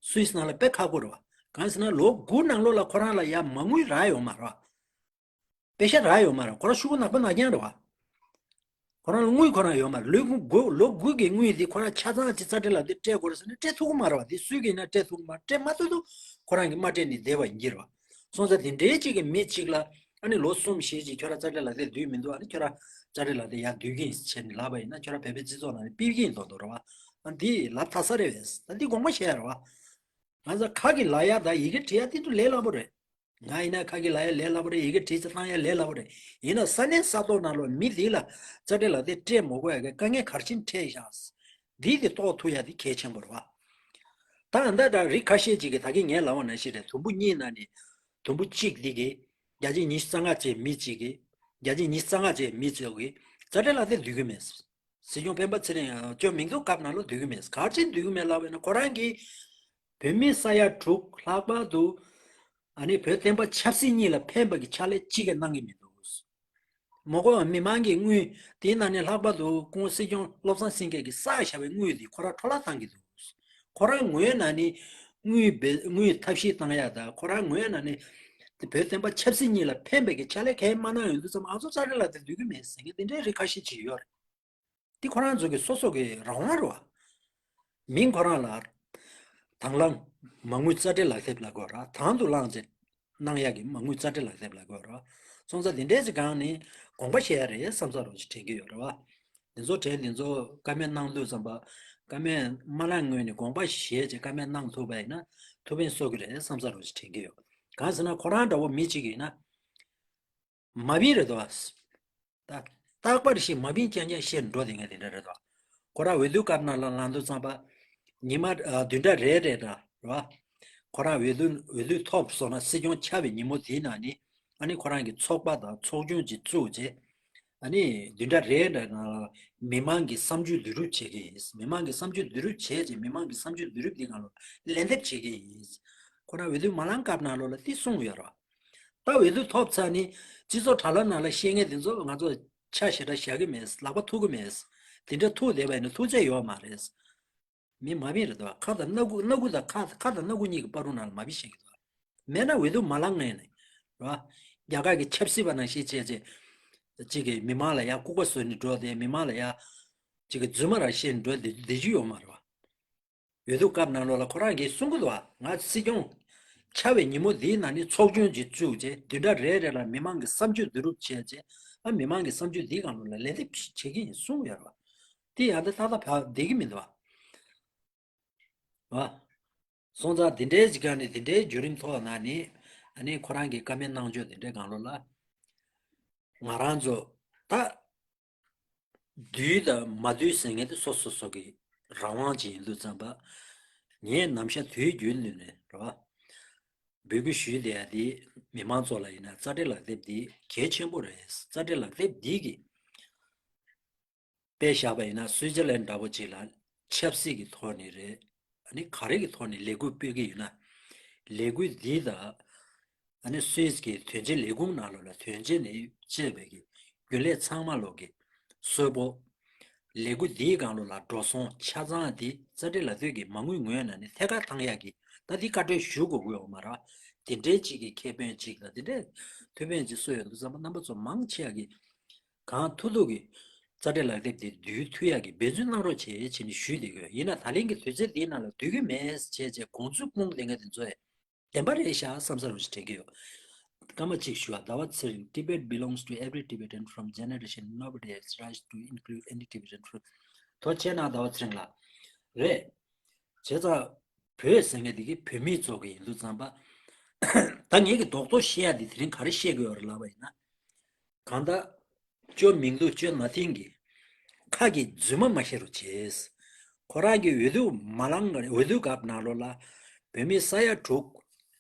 སུད་སི་ནང་ལ་དཔེ་ཁག་པོ་རེད་བ། གང་ཟེར་ན་ལོ་དགུ་ནང་ལོགས་ལ་ཁོ་རང་ལ་ཡ་མ་དངུལ་རག་ཡོད་མ་རེད་བ། པེ་ཤ་རག་ཡོད་མ་རེད། ཁོ་རང་ཤོག་གུ་ནག་པོ་ནག་རྐྱང་རེད་བ། ཁོ་རང་ལ་དངུལ་ཁོ་རང་ཡོད་མ་རེད། ལོ་དགུ་ལོ་དགུ་གི་དངུལ་འདི་ཁོ་རང་ཆ་ཚང་གི་རྩ་འགྲེལ་ལག་དེབ་སྤྲད་དགོས་རེད་ཟེར་ན་སྤྲད་ཐུབ་ཀྱི་མ་རེད་བ། འདི་སུས་ཀྱིས་ཡིན་ན་སྤྲད་ཐུབ་ཀྱི་མ་རེད། སྤྲད་མ་ཐུབ་དུས་ཁོ་རང་གིས་མ་སྤྲད་ནས་བསྡད་པ་ཡིན་གྱི་རེད་བ། སོང་ཙང་དེ་འདྲའི་གཅིག་གི་མི་གཅིག་ལ་ཨ་ནི་ལོ་གསུམ་བཞི་ཅིག་ཁྱོད་རང་རྩ་འགྲེལ་ལག་དེབ་བསྡུས་མི་འདུག་ཨ་ནི་ཁྱོད་རང་རྩ་འགྲེལ་ལག་དེབ་ཡར་བསྡུ་གི་ཡིན་ཟེར་ནས་ལབ་པ་ཡིན་ན་ཁྱོད་རང་བོད་པའི་སྤྱི་ཚོགས་ནང་ནས་ཕུད་ཀྱི་ཡིན་མདོག་མདོག་རེད་བ། ཨ་འདི་ལབ་ཐལ་ས་རེད་བས། ད་འདི་དགོངས་པ་བཞེས་ཡ་རེད་བ། ང་ཚོ་ཁ་གིས་ལབ་ཡ་དང་ཡི་གེ་བྲིས་ཡ་དེ་ཚོ་ལས་སླ་པོ་རེད། ང་ཡིན་ན་ཁ་གིས་ལབ་ཡ་ལས་སླ་པོ་རེད། ཡི་གེ་བྲིས་ཚེ་བཏང་ཡ་ལས་སླ་པོ་རེད། ཡིན་ན་ས་གནས་ས་ཐོག་ནང་ལ་མི་འདི་ལ་རྩ་འགྲེལ་ལག་དེབ་སྤྲད་མ་དགོས་ཡ་གི་དཀའ་ངལ་ག་རེ་བྱས་ནས་འཕྲད་བཞག་འདི་དེ་རྟོགས་ཐུབ་ཡ་དེ་གལ་ཆེན་པོ་རེད་བ། ད་ཨ་འདྲ་འདྲ་རིགས་ཁ་ཤས་ཅིག་གིས་ད་གིན་ངས་ལབ་པ་ནང་བཞིན་རེད། དུམ་བུ་གཉིས་ནང་ནས་དུམ་བུ་གཅིག་འདི་གིས་བརྒྱ་ཆ་ཉི་ཤུ་རྩ་ལྔ་ཅན་མི་གཅིག་གིས་བརྒྱ་ཆ་ཉི་ཤུ་རྩ་ལྔ་ཅན་མི་ཚོ་གིས་རྩ་འགྲེལ་ལག་དེབ་བསྡུ་གི་མེད། སྲིད་སྐྱོང་སྤེན་པ་ཚེ་རིང་ཡང་བཅོས་མིན་འདུག་སྐབས་ནང་ལ་བསྡུ་གི་མེད། ག་རེ་བྱས་ནས་བསྡུ་གི་མེད་ལབ་པ་ཡིན་ན་ཁོ་རང་གིས་བོད་མི་ས་ཡ་དྲུག་ལྷག་པར་དུ་ཨ་ནི་བོད་བསྟན་པ་ཆབ་སྲིད་གཉིས་ལ་ཕན་པ་གི་ཕྱག་ལས་གཅིག་ཀྱང་གནང་གི་མི་འདུག་མ་གོ་མི་མང་གི་དངུལ་དེའི་ནང་ནས་ལྷག་པར་དུ་སྐུ་ངོ་སྲིད་སྐྱོང་བློ་བཟང་སེང་གེ་གིས་བསགས་བཞག་པའི་དངུལ་དེ་ཁོ་རང་འཕྲོ་བརླག་བཏང་གི་འདུག་ཁོ་རང་ངོས་ནས་ནི་དངུལ་སྦེ་དངུལ་ཐབས་ཤེས་བཏང་ཡ་དང་ཁོ་རང་ངོས་ནས་ནི་བོད་བསྟན་པ་ཆབ་སྲིད་གཉིས་ལ་ཕན་པའི་གི་ཕྱག་ལས་གང་ཡང་མ་གནང་ཡོང་དུས་ཙམ་ང་ཚོ་རྩ་འགྲེལ་ལག་དེབ་བསྡུ་གི་མེད་ཟེར་མཁན་དེ་འདྲའི་རིགས་ཁ་ཤས་ཅིག་ཡོད་རེད། འདི་ཁོ་རང་ཚོ་གི་སོ་སོ་གི་རང་དབང་རེད་བ། མིང་ཁོ་རང་ལ་དང་བླངས་མ་དངུལ་རྩ་འབྲེལ་ལག་དེབ་ལབ་དགོས་ར། དང་དུ་བླངས་ཅེས་གནང་ཡག་གི་མ་དངུལ་རྩ་འབྲེལ་ལག་དེབ་ལབ་དགོས་ར། སོང་ཙང་འདི་འདྲའི་ཅིག་སྒང་ནས་དགོངས་པ་བཞེས་ཡ་རེད་བསམ་ས་རོགས་ཅིག་དྲན་གྱི་ཡོད་རེད་བ། འདི་ཚོ་དྲན་འདི་ཚོ་བཀའ་མོལ་གནང་དུས་ཙམ་པ། བཀའ་མོལ་མ་གནང་སྔོན་ནས་དགོངས་པ་བཞེས་ཅེས་བཀའ་མོལ་གནང་ཐུབ་པ་ཡིན་ན་ཐུགས་ཕན་གསོས་ཀྱི་རེད་བསམ་ས་རོགས་ཅིག་དྲན་གྱི་ཡོད། གང་ཟེར་ན་ཁོ་རང་འདྲ་བོ་མི་གཅིག་ཡིན་ན། མ་བིན་རེད་དོ། ད་རྟག་པར་ཞིག་མ་བིན་རྐྱང་རྐྱང་བཤད་འགྲོ་དེ་ངས་དེ་འདྲ་རེད་དོ། ཁོ་རང་འོས་བསྡུ་སྐབས་ནང་ལ་ལངས་དུས་ཙམ་པ། ཉི་མ་ཨ་བདུན་ཕྲག་རེ་རེ་འདྲ་རེད་བ། ཁོ་རང་འོས་བསྡུ་འོས་བསྡུ་ཐོབ་སོང་ན་སྲིད་སྐྱོང་ཆགས་པའི་ཉིན་མོ་དེའི་ནང་ནི། ཨ་ནི་ཁོ་རང་གི་ཚོགས་པ་དང་ཚོགས་ཆུང་ཅིག་བཙུགས་རྗེས། ཨ་ནི་བདུན་ཕྲག་རེ་རེ་ནང་ལ་མི་མང་གི་བསམ་ཚུལ་བསྡུ་རུབ་བྱེད་ཀྱི་ཡིན། མི་མང་གི་བསམ་ཚུལ་བསྡུ་རུབ་བྱས་རྗེས་མི་མང་གི་བསམ་ཚུལ་བསྡུ་རུབ་དེའི་སྒང་ལ་ལན་འདེབས་བྱེད་ཀྱི་ཡིན། ཁོ་རང་འོས་བསྡུ་མ་ལངས་སྐབས་ནང་ལོགས་ལ་དེ་གསུངས་ཡོད་རེད། ད་འོས་བསྡུ་ཐོབ་ཚར་ནས་སྤྱི་ཚོགས་དྲ་ལམ་ནང་ལ་བཤད་མཁན་དེ་ཚོ་ང་ཚོ་ཆ་ཞེ་དྲག་བཞག་གི་མེད། ལག་པ་ཐུག་གི་མེད། དེ་འདྲ་ཐུག་བསྡད་པ་ཡིན་ན་ཐུག་ཚད་ཡོད་མ་རེད། མི་མ་བིན་རེད་དོ། ཁ་དང་སྣ་ཁུག་སྣ་ཁུག་དང་ཁ་ཁ་དང་སྣ་ཁུག་གཉིས་ཀྱི་བར་དུ་ནང་ལ་མ་བིན་བཤད་ཀྱི་འདུག་མེད་ན་འོས་བསྡུ་མ་ལངས་ངེས་ནས་རེད་བ། རྒྱ་གར་གྱི་ཆབ་སྲིད་པ་ནང་བཞིན་བྱས་བྱས། གཅིག་གིས་མི་མང་ལ་ཡ་ལྐུགས་པ་བཟོས་ནས་འགྲོ་དེ་མི་མང་ལ་ཡ། གཅིག་གིས་རྫུན་མ་རང་བཤད་ནས་འགྲོ་དེ་བསྡད་རྒྱུ་ཡོད་མ་རེད་བ། འོས་བསྡུ་སྐབས་ནང་ལོགས་ལ་ཁོ་རང་གིས་གསུང་གི་འདུག་བ། ང་སྲིད་སྐྱོང་ཆགས་པའི་ཉིན་མོ་འདིའི་ནང་ནས་ཚོགས་ཆུང་ཅིག་བཙུགས་རྗེས་བདུན་ཕྲག་རེ་རེ་ལ་མི་མང་གི་བསམ་ཚུལ་བསྡུ་རུབ་བྱས་རྗེས། ཨ་མི་མང་གི་བསམ་ཚུལ་འདིའི་སྒང་ལོགས་ལ་ལན་འདེབས་བྱེད་ཀྱི་ཡིན་གསུང་གི་ཡོད་རེད་བ། དེ་ཡང་དེ་ཏག་ཏག་བ་བསྡད་ཀྱི་མི་འདུག་བ། བ། སོང་ཙང་དེ་འདྲའི་ཅིག་ག་ནས་དེ་འདྲའི་བརྒྱུད་རིམ་ཐོག་ནང་ནས། ཨ་ནི་ཁོ་རང་གི་བཀའ་མོལ་གནང་ཕྱོགས་དེ་འདྲའི་སྒང་ལོགས་ལ། ང་རང་ཚོ་ད། འདུས་དང་མ་འདུས་ཟེར་མཁན་དེ་སོ་སོ་སོ་གི་རང་དབང་ཅིག་ཡིན་དུས་ཙམ་པ། ངས་ནམ་ཞག་དུས་རྒྱུན་དུ་ནས་རེད་བ། འབོད་སྐུལ་ཞུས་བསྡད་ཡ་དེ་མི་མང་ཚོ་ལ་ཡིན་ན་རྩ་འབྲེལ་ལག་དེབ་འདི་གལ་ཆེན་པོ་རེད། རྩ་འབྲེལ་ལག་དེབ་འདི་གི་དཔེ་བཞག་པ་ཡིན་ན་སུའི་ཙི་ལན་འདྲ་པོ་ཅིག་ལ་ཆབ་སྲིད་ཀྱི་ཐོག་ནས་རེད། ཨ་ནི་ག་རེ་གི་ཐོག་ནས་ལས་འགུལ་སྤེལ་གྱི་ཡོད་ན། ལས་འགུལ་འདི་དང་། ཨ་ནི་སུད་སི་གི་དོན་གཅོད་ལས་ཁུངས་ནང་ལོགས་ལ་དོན་གཅོད་ནས་བཅས་པའི་གི་རྒྱུན་ལས་ཚང་མ་ལོག་གི་གསོལ་པོ། ལས་འགུལ་འདིའི་སྒང་ལོགས་ལ་འགྲོ་སོང་ཆ་ཚང་འདི་རྩ་འབྲེལ་ལག་དེབ་ཀྱི་མ་དངུལ་ངོས་ནས་ནི་ཐད་ཀར་བཏང་ཡག་གི་ད་འདི་བཀའ་འཁྲོལ་ཞུ་དགོས་ཀྱི་ཡོད་མ་རེད། དེ་འདྲའི་ཅིག་གི་ཁེ་ཕན་ཅིག་དང་དེ་འདྲའི་ཐུགས་ཕན་ཅིག་གསོས་ཡོང་དུས་ཙམ་པ་རྣམ་པ་ཚོ་མང་ཆེ་བ་གི་གང་ཐུབ་ཐུབ་ཀྱིས་རྩ་འབྲེལ་ལག་དེབ་དེ་བསྡུ་ཐུབ་ཡག་གི་འབད་བརྩོན་གནང་རོགས་བྱེད་ཅེས་ནས་ཞུས་བསྡད་ཀྱི་ཡོད། ཡིན་ན་ད་ལན་གྱི་དུས་ཚོད་འདིའི་ནང་ལ་བསྡུ་གི་མེད་ཅེས་བྱས་དགོངས་ཚུལ་སྤུངས་བསྡད་མཁན་དེ་ཚོས་བདེན་པ་རེད་ཤག་བསམ་ས་རུ་ཞིག་དྲན་གྱི་ཡོད། སྐར་མ་གཅིག་ཞུ་བ། ཟླ་བ་ཚེ་རིང་། Tibet belongs to every Tibetan from generation. Nobody has right to include any Tibetan from. ཐུགས་རྗེ་གནང་ཟླ་བ་ཚེ་རིང་ལགས། རེད། བྱས་ཙང་བོད་ཟེར་མཁན་དེ་གི་བོད་མི་ཚོ་གི་ཡིན་དུས་ཙམ་པ། ད་ངེད་ཀྱི་རྡོག་རྡོག་བཤད་ཡ་དེ་དེ་རིང་ག་རེ་བཤད་དགོས་ཡོད་རེད་ལབ་པ་ཡིན་ན། གང་ལྟར། ཅོ་མིང་ལུག་ཅོ་ན་ཐིང་གི་ཁ་གི་རྫུན་མ་མ་བཤད་རོགས་བྱེད། ཁོ་རང་གི་འོས་བསྡུ་མ་ལངས་འོས་བསྡུ་སྐབས་ནང་ལོགས་ལ་བོད་མི་ས་ཡ་དྲུག་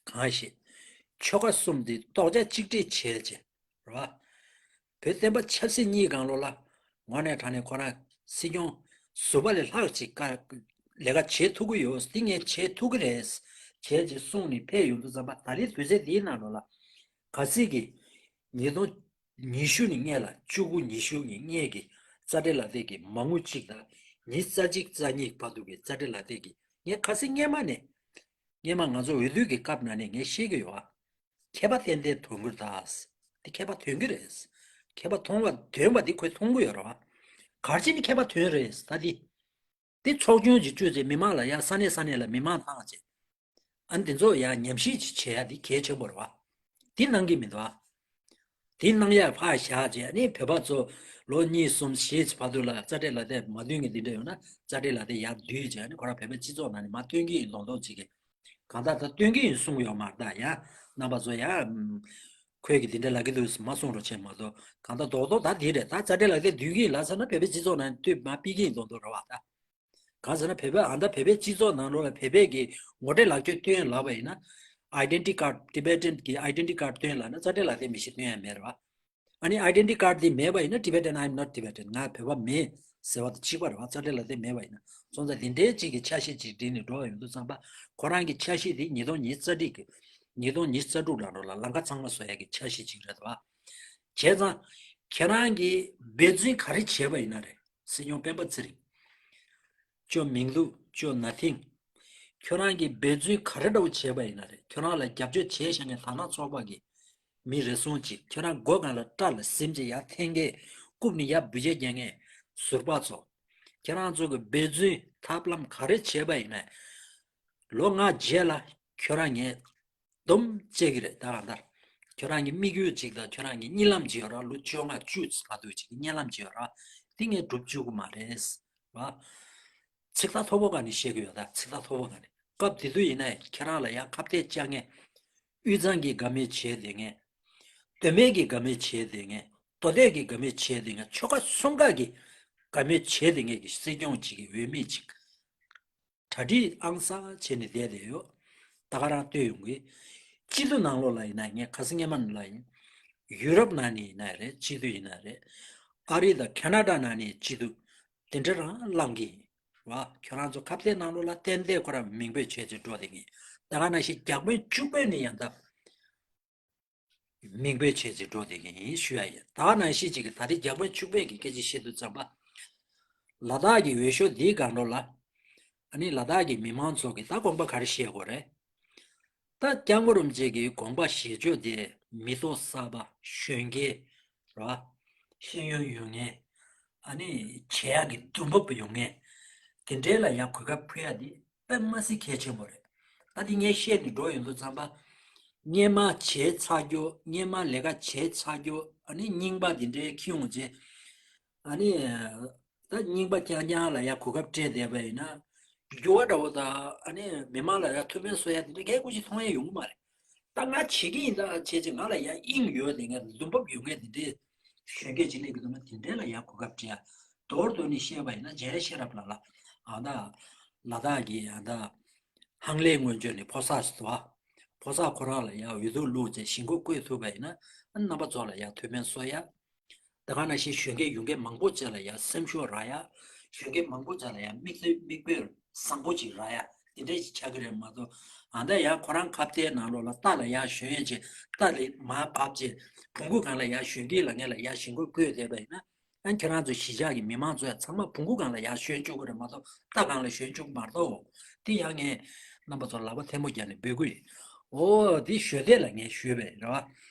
གང་ཞིག་ཆོལ་ཁ་གསུམ་དེ་རྡོག་རྩ་གཅིག་སྒྲིལ་བྱས་བྱས་རེད་བ། བོད་བསྟན་པ་ཆབ་སྲིད་གཉིས་སྒང་ལོགས་ལ་དངོས་གནས་དྲང་གནས་ཁོ་རང་སྲིད་སྐྱོང་ཟུར་པ་ལས་ལྷག་ཅིག་ཀ་ལས་ཀ་བྱེད་ཐུབ་ཀྱི་ཡོད། འདི་ངས་བྱེད་ཐུབ་ཀྱི་རེད། བྱས་ཅེས་གསུངས་ནས་ཕེབས་ཡོང་དུས་ཙམ་པ་ད་ལན་དུས་ཚོད་འདིའི་ནང་ལོགས་ལ་གལ་སྲིད་ཀྱི་ཉིས་སྟོང་ཉི་ཤུ་ནས་སྔས་ལ་བཅུ་དགུ་ཉི་ཤུ་ནས་སྔས་ཀྱི་རྩ་འབྲེལ་ལག་དེབ་ཀྱི་མ་དངུལ་གཅིག་དང་ཉིས་རྩ་གཅིག་རྩ་གཉིས་བར་དུ་གི་རྩ་འབྲེལ་ལག་དེབ་ཀྱི་ངས་ཁ་སང་སྔས་མ་ནས་སྔས་མ་ང་ཚོ་འོས་བསྡུ་གི་སྐབས་ནང་ནས་ངས་བཤད་ཀྱི་ཡོད་ཨ། ཁྱད་པར་ཏན་ཏན་མཐོང་གི་རེད་ད། དེ་ཁྱད་པར་ཐོན་གྱི་རེད། ཁྱད་པར་མཐོང་བ་ཐོན་པ་དེ་ཁོས་མཐོང་གི་ཡོད་རེད་བ། ག་རེ་བྱས་ནས་ཁྱད་པར་ཐོན་རེད་ད་དེ། དེ་ཚོགས་ཆུང་ཅིག་བཙུགས་རྗེས་མི་མང་ལ་ཡ་ས་གནས་ས་གནས་ལ་མི་མང་བཏང་རྗེས། ཨ་ནི་དེ་ཚོ་ཡང་ཉམས་ཞིབ་ཅིག་བྱེད་ཡ་དེ་གལ་ཆེན་པོ་རེད་བ། དེ་གནང་གི་མི་འདུག་བ། དེ་གནང་ཡ་ཕར་བཞག་རྗེས་ཨ་ནི་བོད་པ་ཚོ་ལོ་གཉིས་གསུམ་བཞི་ཙམ་བར་དུ་ལ་རྩ་འབྲེལ་ལག་དེབ་མ་བསྡུས་མཁན་དེ་འདྲ་ཡོད་ན་རྩ་འབྲེལ་ལག་དེབ་ཡར་བསྡུས་རྗེས་ཨ་ནི་ཁོ་རང་བོད་པའི་སྤྱི་ཚོགས་ནང་ནས་མར་བཏོན་གྱི་ཡིན་མདོག་མདོག་ཅིག་གི་གང་ལྟར་ད་བཏོན་གྱི་ཡིན་གསུངས་ཡོད་མ་རེད་ད་ཡ། རྣམ་པ་ཚོ་ཡ། ཁོས་ཀྱི་དེ་འདྲ་ལབ་ཀྱི་འདུག་མ་གསུངས་རོགས་བྱེད་མ་གཏོགས་གང་ལྟར་རྡོག་རྡོག་ད་དེ་རེད་ད་རྩ་འབྲེལ་ལག་དེབ་བསྡུས་ཀྱི་ཡིན་ལབ་ཚར་ན་བོད་པའི་སྤྱི་ཚོགས་ནང་ནས་བསྟོད་མར་ཕུལ་གྱི་ཡིན་མདོག་མདོག་རེད་བ་ད། གང་ཟེར་ན་བོད་པ་ཨ་ད་བོད་པའི་སྤྱི་ཚོགས་ནང་ལོགས་ལ་བོད་པའི་གི་ངོ་སྤྲོད་ལག་ཁྱེར་སྟོན་ལབ་པ་ཡིན་ན། Identity card Tibetan གི་Identity card སྟོན་ལབ་ན་རྩ་འབྲེལ་ལག་དེབ་མི་ཤེས་སྟོན་ཡ་མེད་རེད་བ། ཨ་ནི་Identity card དེ་མེད་པ་ཡིན་ན་Tibetan I'm not Tibetan ང་བོད་པ་མིན་ཟེར་བ་དང་གཅིག་པ་རེད་བ། རྩ་འབྲེལ་ལག་དེབ་མེད་པ་ཡིན་ན། སོང་ཙང་དེ་འདྲའི་གཅིག་གི་འཆར་གཞི་གཅིག་བསྒྲིགས་ནས་འགྲོ་བ་ཡོང་དུས་ཙམ་པ་ཁོ་རང་གི་འཆར་གཞི་དེ་ཉིས་སྟོང་ཉི་ཤུ་རྩ་གཅིག་གི་ཉིས་སྟོང་ཉི་ཤུ་རྩ་དྲུག་ལ་འགྲོ་ལ་ལམ་ཁ་གཙང་མ་བཟོ་ཡ་གི་འཆར་གཞི་གཅིག་རེད་བ། བྱས་ཙང་ཁྱེད་རང་གིས་འབད་བརྩོན་ག་རེ་བྱས་པ་ཡིན་ན་རེད། སྲིད་སྐྱོང་སྤེན་པ་ཚེ་རིང་། ཅོ་མིང་ལུག་ཅོ་ན་ཐིང་། ཁྱོད་རང་གིས་འབད་བརྩོན་ག་རེ་འདྲ་བོ་བྱས་པ་ཡིན་ན་རེད། ཁྱོད་རང་ལ་རྒྱབ་སྐྱོར་བྱས་བཞག་མཁན་དར་ནག་ཚོགས་པ་གི་མི་རེ་ཟུང་ཅིག་ཁྱོད་རང་མགོ་སྒང་ལ་སྐྲ་ལ་གཟིམ་ཅིག་ཡར་འཐེན་མཁན། རྐུབ་ནས་ཡར་འབུད་རྒྱག་རྒྱག་མཁན། ཟུར་པ་ཚོ། ཁྱེད་རང་ཚོ་གི་འབད་བརྩོན་ཐབས་ལམ་ག་རེ་བྱས་པ་ཡིན་ནའི། ལོ་ལྔ་རྗེས་ལ་ཁྱོད་རང་ངས་སྡོམ་བྱེད་ཀྱི་རེད། ད་གང་ལྟར་ཁྱོད་རང་གི་དམིགས་ཡུལ་གཅིག་དང་ཁྱོད་རང་གི་གཉིད་ལམ་གཅིག་ཡོད་ར། ལོ་བཅོ་ལྔ་བཅུ་ཙམ་མ་གཏོགས་གཅིག་གི་གཉིད་ལམ་གཅིག་ཡོད་ར། དེ་ངས་འགྲུབ་བཅུག་གི་མ་རེད་བ། ཚིག་ཐག་མཐོ་པོ་ག་ནས་བཤད་ཀྱི་ཡོད། ད་ཚིག་ཐག་མཐོ་པོ་ག་ནས། སྐབས་དེ་དུས་ཡིན་ན་ཁྱེད་རང་ལ་ཡང་ཁ་གཏད་བཅག་མཁན། དབུས་གཙང་གི་དགའ་མོས་བྱས་བསྡད་མཁན། སྟོད་སྨད་ཀྱི་དགའ་མོས་བྱས་བསྡད་མཁན། མདོ་སྟོད་ཀྱི་དགའ་མོས་བྱས་བསྡད་མཁན། ཆོལ་ཁ་གསུམ་ཀ་གི་དགའ་མོས་བྱས་བསྡད་མཁན་གྱི་སྲིད་སྐྱོང་གཅིག་གི་འོས་མི་གཅིག་གྲ་སྒྲིག་ཨང་གསར་བྱས་ནས་བསྡད་བསྡད་ཡོད། ད་ག་རང་ལྟོས་ཡོང་གི། སྤྱི་འཐུས་ནང་ལོགས་ལ་ཡིན་ན། ངས་ཁ་སང་སྔས་མ་ལ་ཡིན། ཡུ་རོབ་ནང་ནས་ཡིན་ན་རེད། སྤྱི་འཐུས་ཡིན་ན་རེད། ཨ་རི་དང་ཁེ་ན་ཌ་ནང་ནས་སྤྱི་འཐུས་དེ་འདྲ་རང་བླང་གི་ཡིན་བ། ཁྱོད་རང་ཚོ་ཁ་གཏད་ནང་ལོགས་ལ་ཏན་ཏན་ཁོ་རང་མིང་འབོད་བྱས་ཚེ་འགྲོ་བསྡད་ཀྱི་ཡིན། ད་ག་ནང་བཞིན་བརྒྱ་དཔོན་བཅུ་དཔོན་ནས་ཡང་ད་མིང་འབོད་བྱས་ཚེ་འགྲོ་བསྡད་ཀྱི་ཡིན་ཞུ་ཡ་ཡིན། ད་ག་ནང་བཞིན་གཅིག་གི་ད་རེས་བརྒྱ་དཔོན་བཅུ་དཔོན་གྱི་སྐད་ཆ་བཤད་དུས་ཙམ་པ། ལ་དྭགས་ཀྱི་འོས་ཤོག་འདིའི་སྒང་ལོགས་ལ། ཨ་ནི་ལ་དྭགས་ཀྱི་མི་མང་ཚོ་གིས་ད་དགོངས་པ་ག་རེ་བཞེས་དགོས་རེད། ད་སྐྱབས་མགོན་རིན་པོ་ཆེ་གི་དགོངས་པ་བཞེས་ཕྱོགས་དེ་མི་ཐོག་གསར་པ། གཞོན་སྐྱེས་རེད་བ། ཤེས་ཡོན་ཡོད་མཁན། ཨ་ནི་བྱེད་ཡག་གི་འདུན་འབབ་ཡོད་མཁན། དེ་འདྲའི་ལ་ཡ་གོ་སྐབས་ཕུལ་ཡ་དེ་དཔེ་མ་སྲིད་གལ་ཆེན་པོ་རེད། ད་དེ་ངས་བཤད་ནས་འགྲོ་ཡོང་དུས་ཙམ་པ། སྔོན་མ་བྱས་ཚར་རྒྱུ། སྔོན་མ་ལས་ཀ་བྱས་ཚར་རྒྱུ། ཨ་ནི་རྙིང་པ་དེ་འདྲའི་ཁྱི་ཡོང་རྗེས། ཨ་ནི། ད་རྙིང་པ་རྐྱང་རྐྱང་ལ་ཡ་གོ་སྐབས་སྤྲད་བསྡད་པ་ཡིན་ན། འགྱུར་བ་འདྲ་བོ་དང་། ཨ་ནི་མི་མང་ལ་ཡ་ཐུགས་ཕན་གསོ་ཡ་དེ་འདྲ་གས་སྐུ་མཁྱེན་མཐོང་ཡ་ཡོང་གི་མ་རེད། ད་ང་བྱེད་ཀྱི་ཡིན་ད་བྱས་ཚེ་ང་ལ་ཡ་དབྱིངས་ཡོད་དེ། ངས་འདུན་འབབ་ཡོད་མཁན་དེ་འདྲའི་གཞོན་སྐྱེས་ཅིག་སླེབས་ཀྱི་འདུག་ན། དེ་འདྲའི་ལ་ཡ་གོ་སྐབས་སྤྲད་ཡ། མདོར་བསྡུས་ནས་བཤད་པ་ཡིན་ན། རྒྱལ་ཤེས་རབ་ལགས་ལ། ཨ་ད་ལ་དྭགས་ཀྱི་ཨ་ད་ཧང་ལེ་སྔོན་བྱོན་ནས་ཕོ་གསར་ཞིག་འདུག་ཨ། ཕོ་གསར་ཁོ་རང་ལ་ཡ་འོས་བསྡུ་བླུགས་བྱས་ཞིང་ཁུར་བསྐོས་ཐུབ་པ་ཡིན་ན། ཨ་རྣམ་པ་ཚོ་ལ་ཡ་ཐུགས་ཕན་གསོ་ཡ། དེ་ག་ནང་བཞིན་གཞོན་སྐྱེས་ཡོང་མཁན་མང་པོ་ཅིག་ལ་ཡ་སེམས་ཤུགས་རག་ཡ། གཞོན་སྐྱེས་མང་པོ་ཅིག་ལ་ཡ་མིག་དཔེ་མིག་དཔེ་བཟང་པོ་ཅིག་རག་ཡ། དེ་འདྲ་ཞིག་ཆགས་ཀྱི་རེད་མ་གཏོགས། ཨ་ད་ཡ་ཁོ་རང་ཁ་གཏད་ནང་ལོགས་ལ་རྟ་ལ་ཡ་ཞོན་ཡས་ཅིག་རྟ་ལ་མར་བབས་བྱས་བོང་གུ་སྒང་ལ་ཡ་ཞོན་གྱི་ལ་ངན་ལ་ཡ་ཞིང་ཁུར་བསྐོས་བསྡད་པ་ཡིན་ན། ཨ་ཁྱེད་རང་ཚོ་གཞིས་ཆགས་ཀྱི་མི་མང་ཚོ་ཡ་ཚང་མ་བོང་གུ་སྒང་ལ་ཡ་ཞོན་བཅུག་གི་རེད་མ་གཏོགས། རྟ་སྒང་ལ་ཞོན་བཅུག་མ་གཏོགས། དེ་ཡང་ངས་རྣམ་པ་ཚོར་ལག་པ་ཐལ་མོ་སྦྱར་ནས་འབོད་སྐུལ་ཡིན། ཨོ་དེ་ཞོལ་འདེབས་ལ་ངས་ཞུས་པས་རེད་བ།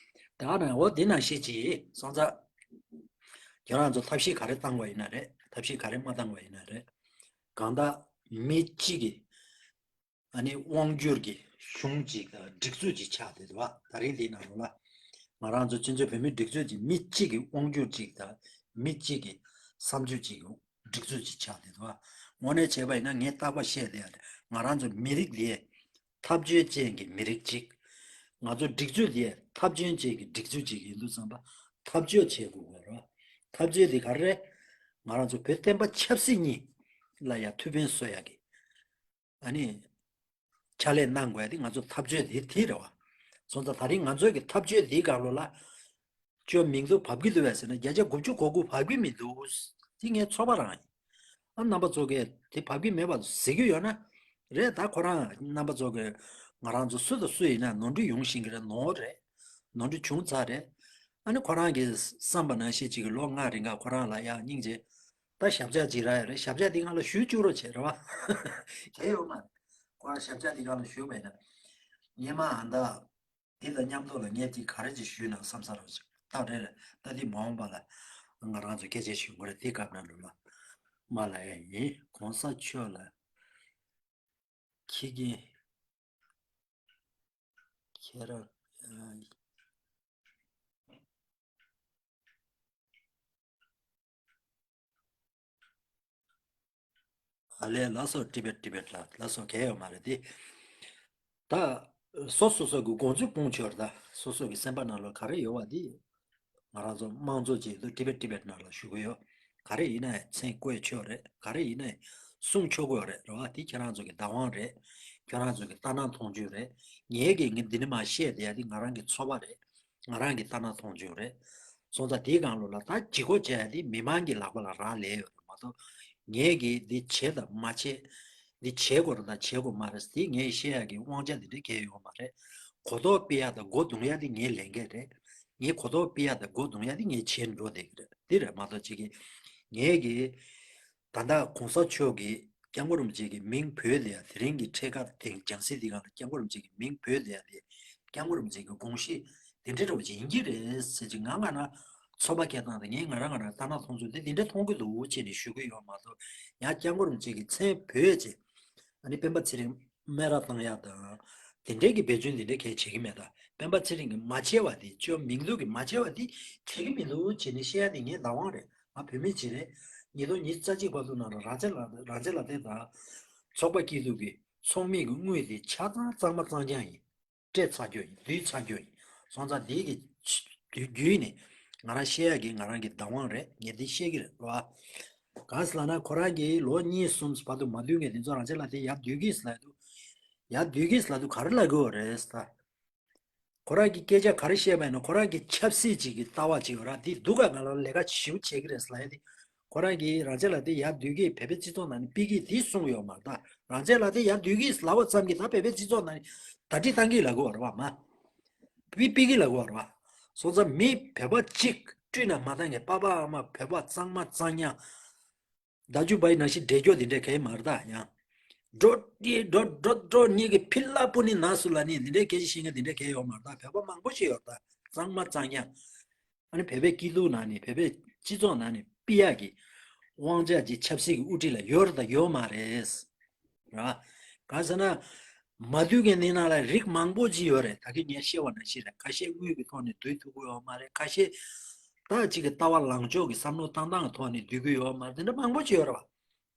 ད་ནང་འོ་དེ་ནང་བཞིན་གྱིས་སོང་ཙང་། ཁྱེད་རང་ཚོ་ཐབས་ཤེས་ག་རེ་བཏང་བ་ཡིན་ན་རེད། ཐབས་ཤེས་ག་རེ་མ་བཏང་བ་ཡིན་ན་རེད། གང་ལྟར་མི་གཅིག་གིས་ཨ་ནི་དབང་སྒྱུར་གྱི་གཞུང་གཅིག་དང་སྒྲིག་འཛུགས་གཅིག་ཆགས་བསྡད་འདུག་བ། ད་རིང་འདིའི་ནང་ལོགས་ལ་ང་རང་ཚོ་སྤྱི་ཚོགས་བོད་མིའི་སྒྲིག་འཛུགས་ཀྱི་མི་གཅིག་གི་དབང་སྒྱུར་གཅིག་དང་མི་གཅིག་གི་བསམ་ཚུལ་གཅིག་གི་སྒྲིག་འཛུགས་གཅིག་ཆགས་བསྡད་འདུག་བ། དངོས་གནས་བྱས་པ་ཡིན་ན་ངས་རྟག་པར་བཤད་བསྡད་ཡ་རེད། ང་རང་ཚོ་མི་རིགས་འདི་འཐབ་རྩོད་ཅན་གྱི་མི་རིགས་གཅིག་ང་ཚོ་སྒྲིག་འཛུགས་འདི་འཐབ་རྩོད་ཅན་གྱི་སྒྲིག་འཛུགས་གཅིག་ཡིན་དུས་ཙམ་པ། འཐབ་རྩོད་བྱེད་དགོས་པ་རེད། འཐབ་རྩོད་འདི་ག་རེ་རེད། ང་རང་ཚོ་བོད་བསྟན་པ་ཆབ་སྲིད་གཉིས་ལ་ཡ་ཐུགས་ཕན་གསོ་ཡ་གི། ཨ་ནི། ཕྱག་ལས་གནང་དགོས་ཡ་དེ་ང་ཚོ་འཐབ་རྩོད་དེ་དེ་རེད་བ། སོང་ཙང་ད་རིང་ང་ཚོའི་གི་འཐབ་རྩོད་དེའི་སྒང་ལོགས་ལ། ཅོ་མིང་ཐོ་བབས་ཀྱི་འདུག་བས་ཟེར་ན། བརྒྱ་ཆ་དགུ་བཅུ་གོ་དགུ་བབས་ཀྱི་མི་འདུག་དེ་ངའི་ཚོར་བ་རང་ཡིན། ཨ་རྣམ་པ་ཚོ་གིས་དེ་བབས་ཀྱི་མེད་པ་ཟེར་གྱི་ཡོད་ན། རེད། ད་ཁོ་རང་རྣམ་པ་ཚོ་གིས་ང་རང་ཚོ་སུ་དང་སུ་ཡིན་ན་ནོར་འཁྲུལ་ཡོང་བཞིན་གྱི་རེད། ནོར་རེད། ནོར་འཁྲུལ་བྱུང་ཚར་རེད། ཨ་ནི་ཁོ་རང་གིས་བསམ་པ་ནང་བཞིན་ཅིག་གི་ལོ་ལྔ་རིང་ག་ཁོ་རང་ལ་ཡང་སྙིང་རྗེ། ད་ཞབས་བཀྱག་ཅིག་རག་ཡོད་རེད། ཞབས་བཀྱག་འདི་སྒང་ལ་ཞུ་བཅུག་རོགས་བྱེད་རེད་བ། གལ་ཡོད་མ་རེད། ཁོ་རང་ཞབས་བཀྱག་འདི་སྒང་ལ་ཞུ་བས་ན། ཉི་མ་ཨ་ད། འདི་དང་མཉམ་དུ་ལ་ངས་འདི་ག་རེ་ཅིག་ཞུས་ན་བསམ་ས་རོགས་ཅིག་ད་རེད་ལ། ད་འདི་མ་འོངས་པ་ལ་ང་རང་ཚོ་སྐད་ཆ་ཞུ་དགོས་རེད། འདི་སྐབས་ན་ལོ་ལ་མ་ལ་ཡ་ཡིན། གོང་ས་མཆོག་ལ་ཁྱི་རྒན་ཁྱེད་རང་། ཨ་ལས། ལགས་སོ། ཏི་བེད་ཏི་བེད་ལ་ལགས་སོ། གལ་ཡོད་མ་རེད་དེ། ད་སོ་སོ་སོ་གི་དགོངས་ཚུལ་སྤུངས་ཆོག་རེད། ད་སོ་སོ་གི་སེམས་པ་ནང་ལ་ག་རེ་ཡོད་པ་དེ། ང་རང་ཚོ་དམངས་གཙོ་བྱེད་དུས་ཏི་བེད་ཏི་བེད་ནང་ལ་ཞུ་གི་ཡོད། ག་རེ་ཡིན་ནའི་མཚན་བཀོད་ཆོག་རེད། ག་རེ་ཡིན་ནའི་གསུང་ཆོག་གི་ཡོད་རེད། རེད་བ། དེ་ཁྱེད་རང་ཚོ་གི་བདག་དབང་རེད། ཁྱེད་རང་ཚོ་གི་ལྟ་ན་མཐོང་ཆོས་རེད། ངས་གི་ངས་འདི་ནས་མར་བཤད་བསྡད་ཡ་དེ་ང་རང་གི་ཚོར་བ་རེད། ང་རང་གི་ལྟ་ན་མཐོང་ཆོས་རེད། སོང་ཙང་དེའི་སྒང་ལོགས་ལ་ད་ལྗིད་ཁོག་བྱས་ཡ་དེ་མི་མང་གི་ལག་པ་ལ་རག་ལས་ཡོད་རེད་མ་གཏོགས། ངས་གི་འདི་བྱེད་དང་མ་བྱེད། འདི་བྱེད་དགོས་རེད་དང་བྱེད་དགོས་མ་རེད། དེ་ངས་བཤད་ཡ་གི་དབང་ཆ་དེ་འདྲ་གང་ཡང་ཡོད་མ་རེད། གོ་རྟོགས་སྤེལ་ཡ་དང་སྒོ་རྡུང་ཡ་དེ་ངའི་ལས་འགན་རེད། ངས་གོ་རྟོགས་སྤེལ་ཡ་དང་སྒོ་རྡུང་ཡ་དེ་ངས་བྱེད་འགྲོ་བསྡད་ཀྱི་རེད། དེ་རེད་མ་གཏོགས་ཅིག་གི། ངས་གི། ད་ལྟ་གོང་ས་མཆོག་གིས་སྐྱབས་མགོན་རིན་པོ་ཆེ་གི་མིང་འབོད་བསྡད་ཡ། དེ་རིང་གི་འཕྲེད་ཁ་དེ་རྒྱང་སྲིང་འདི་སྒང་ལ་སྐྱབས་མགོན་རིན་པོ་ཆེ་གི་མིང་འབོད་བསྡད་ཡ་དེ། སྐྱབས་མགོན་རིན་པོ་ཆེ་གི་དགོངས་གཞི་དེ་འདྲ་འདྲ་བོ་ཅིག་ཡིན་གྱི་རེད་ཟེར་ཅིག་ང་ང་ན་ ཚོགས་པ་སྐད་བཏང་དེ་ངས་ང་རང་ང་རང་ལྟ་ན་མཐོང་ཚུལ་དེ་འདི་འདྲ་མཐོང་གི་འདུག་ཅེས་ནས་ཞུ་གི་ཡོད་མ་གཏོགས། ཡང་སྐྱབས་མགོན་རིན་པོ་ཆེ་གི་མཚན་བོས་ཅེས། ཨ་ནི་སྤེན་པ་ཚེ་རིང་སྨད་ར་བཏང་ཡག་དང་། དེ་འདྲའི་གི་འབད་བརྩོན་དེ་འདྲ་གལ་བྱེད་ཀྱི་མེད་ད། སྤེན་པ་ཚེ་རིང་གི་མ་བྱས་པ་དེ་ཅོ་མིང་ལུགས་ཀྱི་མ་བྱས་པ་དེ་བྱེད་ཀྱི་མི་འདུག་ཅེས་ནས་བཤད་ཡ་དེ་ངའི་བདག་དབང་རེད། ང་བོད་མི་ཅིག་རེད། ཉིས་སྟོང་ཉི་ཤུ་རྩ་གཅིག་བར་དུ་ནང་ལ་རང་བཙན་ལ་རང་བཙན་ལ་དེ་དང་། ཚོགས་པ་སྐྱིད་སྡུག་གི་ཚོགས་མི་གི་དངུལ་དེ་ཆ་ཚང་གཙང་མ་གཙང་རྐྱང་ཡིན། སྤྲད་ཚར་རྒྱུ་ཡིན། བསྡུས་ཚར་རྒྱུ་ཡིན། སོང་ཙང་འདི་གི་དུས་རྒྱུན་ནས་ང་རང་བཤད་ཡག་གི་ང་རང་གི་བདག་དབང་རེད། ངས་འདི་བཤད་ཀྱི་རེད་བ། གང་ཟེར་ལབ་ན་ཁོ་རང་གིས་ལོ་གཉིས་གསུམ་བར་དུ་མ་བསྡུས་ངས་དེ་ཚོ་རང་བཙན་ལ་དེ་ཡར་བསྡུས་ཀྱིས་ལབ་འདུག་ཡར་བསྡུས་ཀྱིས་ལབ་འདུག་ག་རེ་ལབ་དགོས་རེད་ད། ཁོ་རང་གིས་སྐད་ཆ་ག་རེ་བཤད་པ་ཡིན་ན་ཁོ་རང་གི་ཆབ་སྲིད་ཅིག་གི་ལྟ་བ་ཅིག་ཡོད་ར། འདི་སྡུག་ག་ང་ལ་ལས་ཀ་ཞིབ་བྱེད་ཀྱི་རེད་ལབ་ཡ་དེ། ཁོ་རང་གིས་རང་བཙན་ལ་དེ་ཡར་བསྡུས་ཀྱིས་བོད་པའི་སྤྱི་ཚོགས་ནང་ནས་ཕུད་ཀྱིས་དེ་གསུངས་ཡོད་མ་རེད་ད། རང་བཙན་ལ་དེ་ཡར་བསྡུས་ཀྱིས་ལབ་པ་ཙམ་གྱིས་ད་བོད་པའི་སྤྱི་ཚོགས་ནང་ནས་ད་དྲི་བཏང་གིས་ལབ་དགོས་པ་རེད་བ་མ། ཕུད་ཕུད་ཀྱིས་ལབ་དགོས་པ་རེད་བ། སོང་ཙང་མི་བོད་པ་གཅིག་བཀྲུས་ན་མ་བཏང་ངས་པ་པ་ཨ་མ་བོད་པ་གཙང་མ་གཙང་ཉག་མདའ་ཆུ་བའི་ནང་བཞིན་འདྲེ་སྐྱོ་འདི་འདྲས་གས་མ་རེད་ད་ཡང་། འགྲོ་འདི་འགྲོ་འགྲོ་འགྲོ་གཉིས་ཀྱི་ཕི་ལ་པུ་ནི་ན་སུ་ལ་ནི་འདི་འདྲས་སྐད་ཆ་བཤད་མཁན་འདི་འདྲས་གས་ཡོད་མ་རེད་ད། བོད་པ་མང་པོ་ཞིག་ཡོད་རེད་ད། གཙང་མ་གཙང་ཡང་། ཨ་ནི་བོད་པའི་སྐྱིད་སྡུག་ནང་ནས་བོད་པའི་སྤྱི་ཚོགས་ནང་ནས་ཕུད་ཡག་གི་དབང་ཆ་ཅིག་ཆབ་སྲིད་ཀྱི་དབུ་ཁྲིད་ལ་ཡོད་རེད་ད་ཡོད་མ་རེད། ར། གང་ཟེར་ན། མ་བསྡུས་མཁན་འདི་ནང་ལ་རིགས་མང་པོ་ཅིག་ཡོད་རེད། ད་གིན་ངས་བཤད་པ་ནང་བཞིན་རེད། ཁ་ཤས་དངུལ་གྱི་ཐོག་ནས་བསྡུས་ཐུབ་ཀྱི་ཡོད་མ་རེད། ཁ་ཤས་ད་ཅིག་གི་ལྟ་བ་ལངས་ཕྱོགས་ཀྱི་བསམ་བློ་བཏང་སྟངས་ཀྱི་ཐོག་ནས་བསྡུས་ཀྱི་ཡོད་མ་རེད། དེ་འདྲ་མང་པོ་ཅིག་ཡོད་རེད་བ།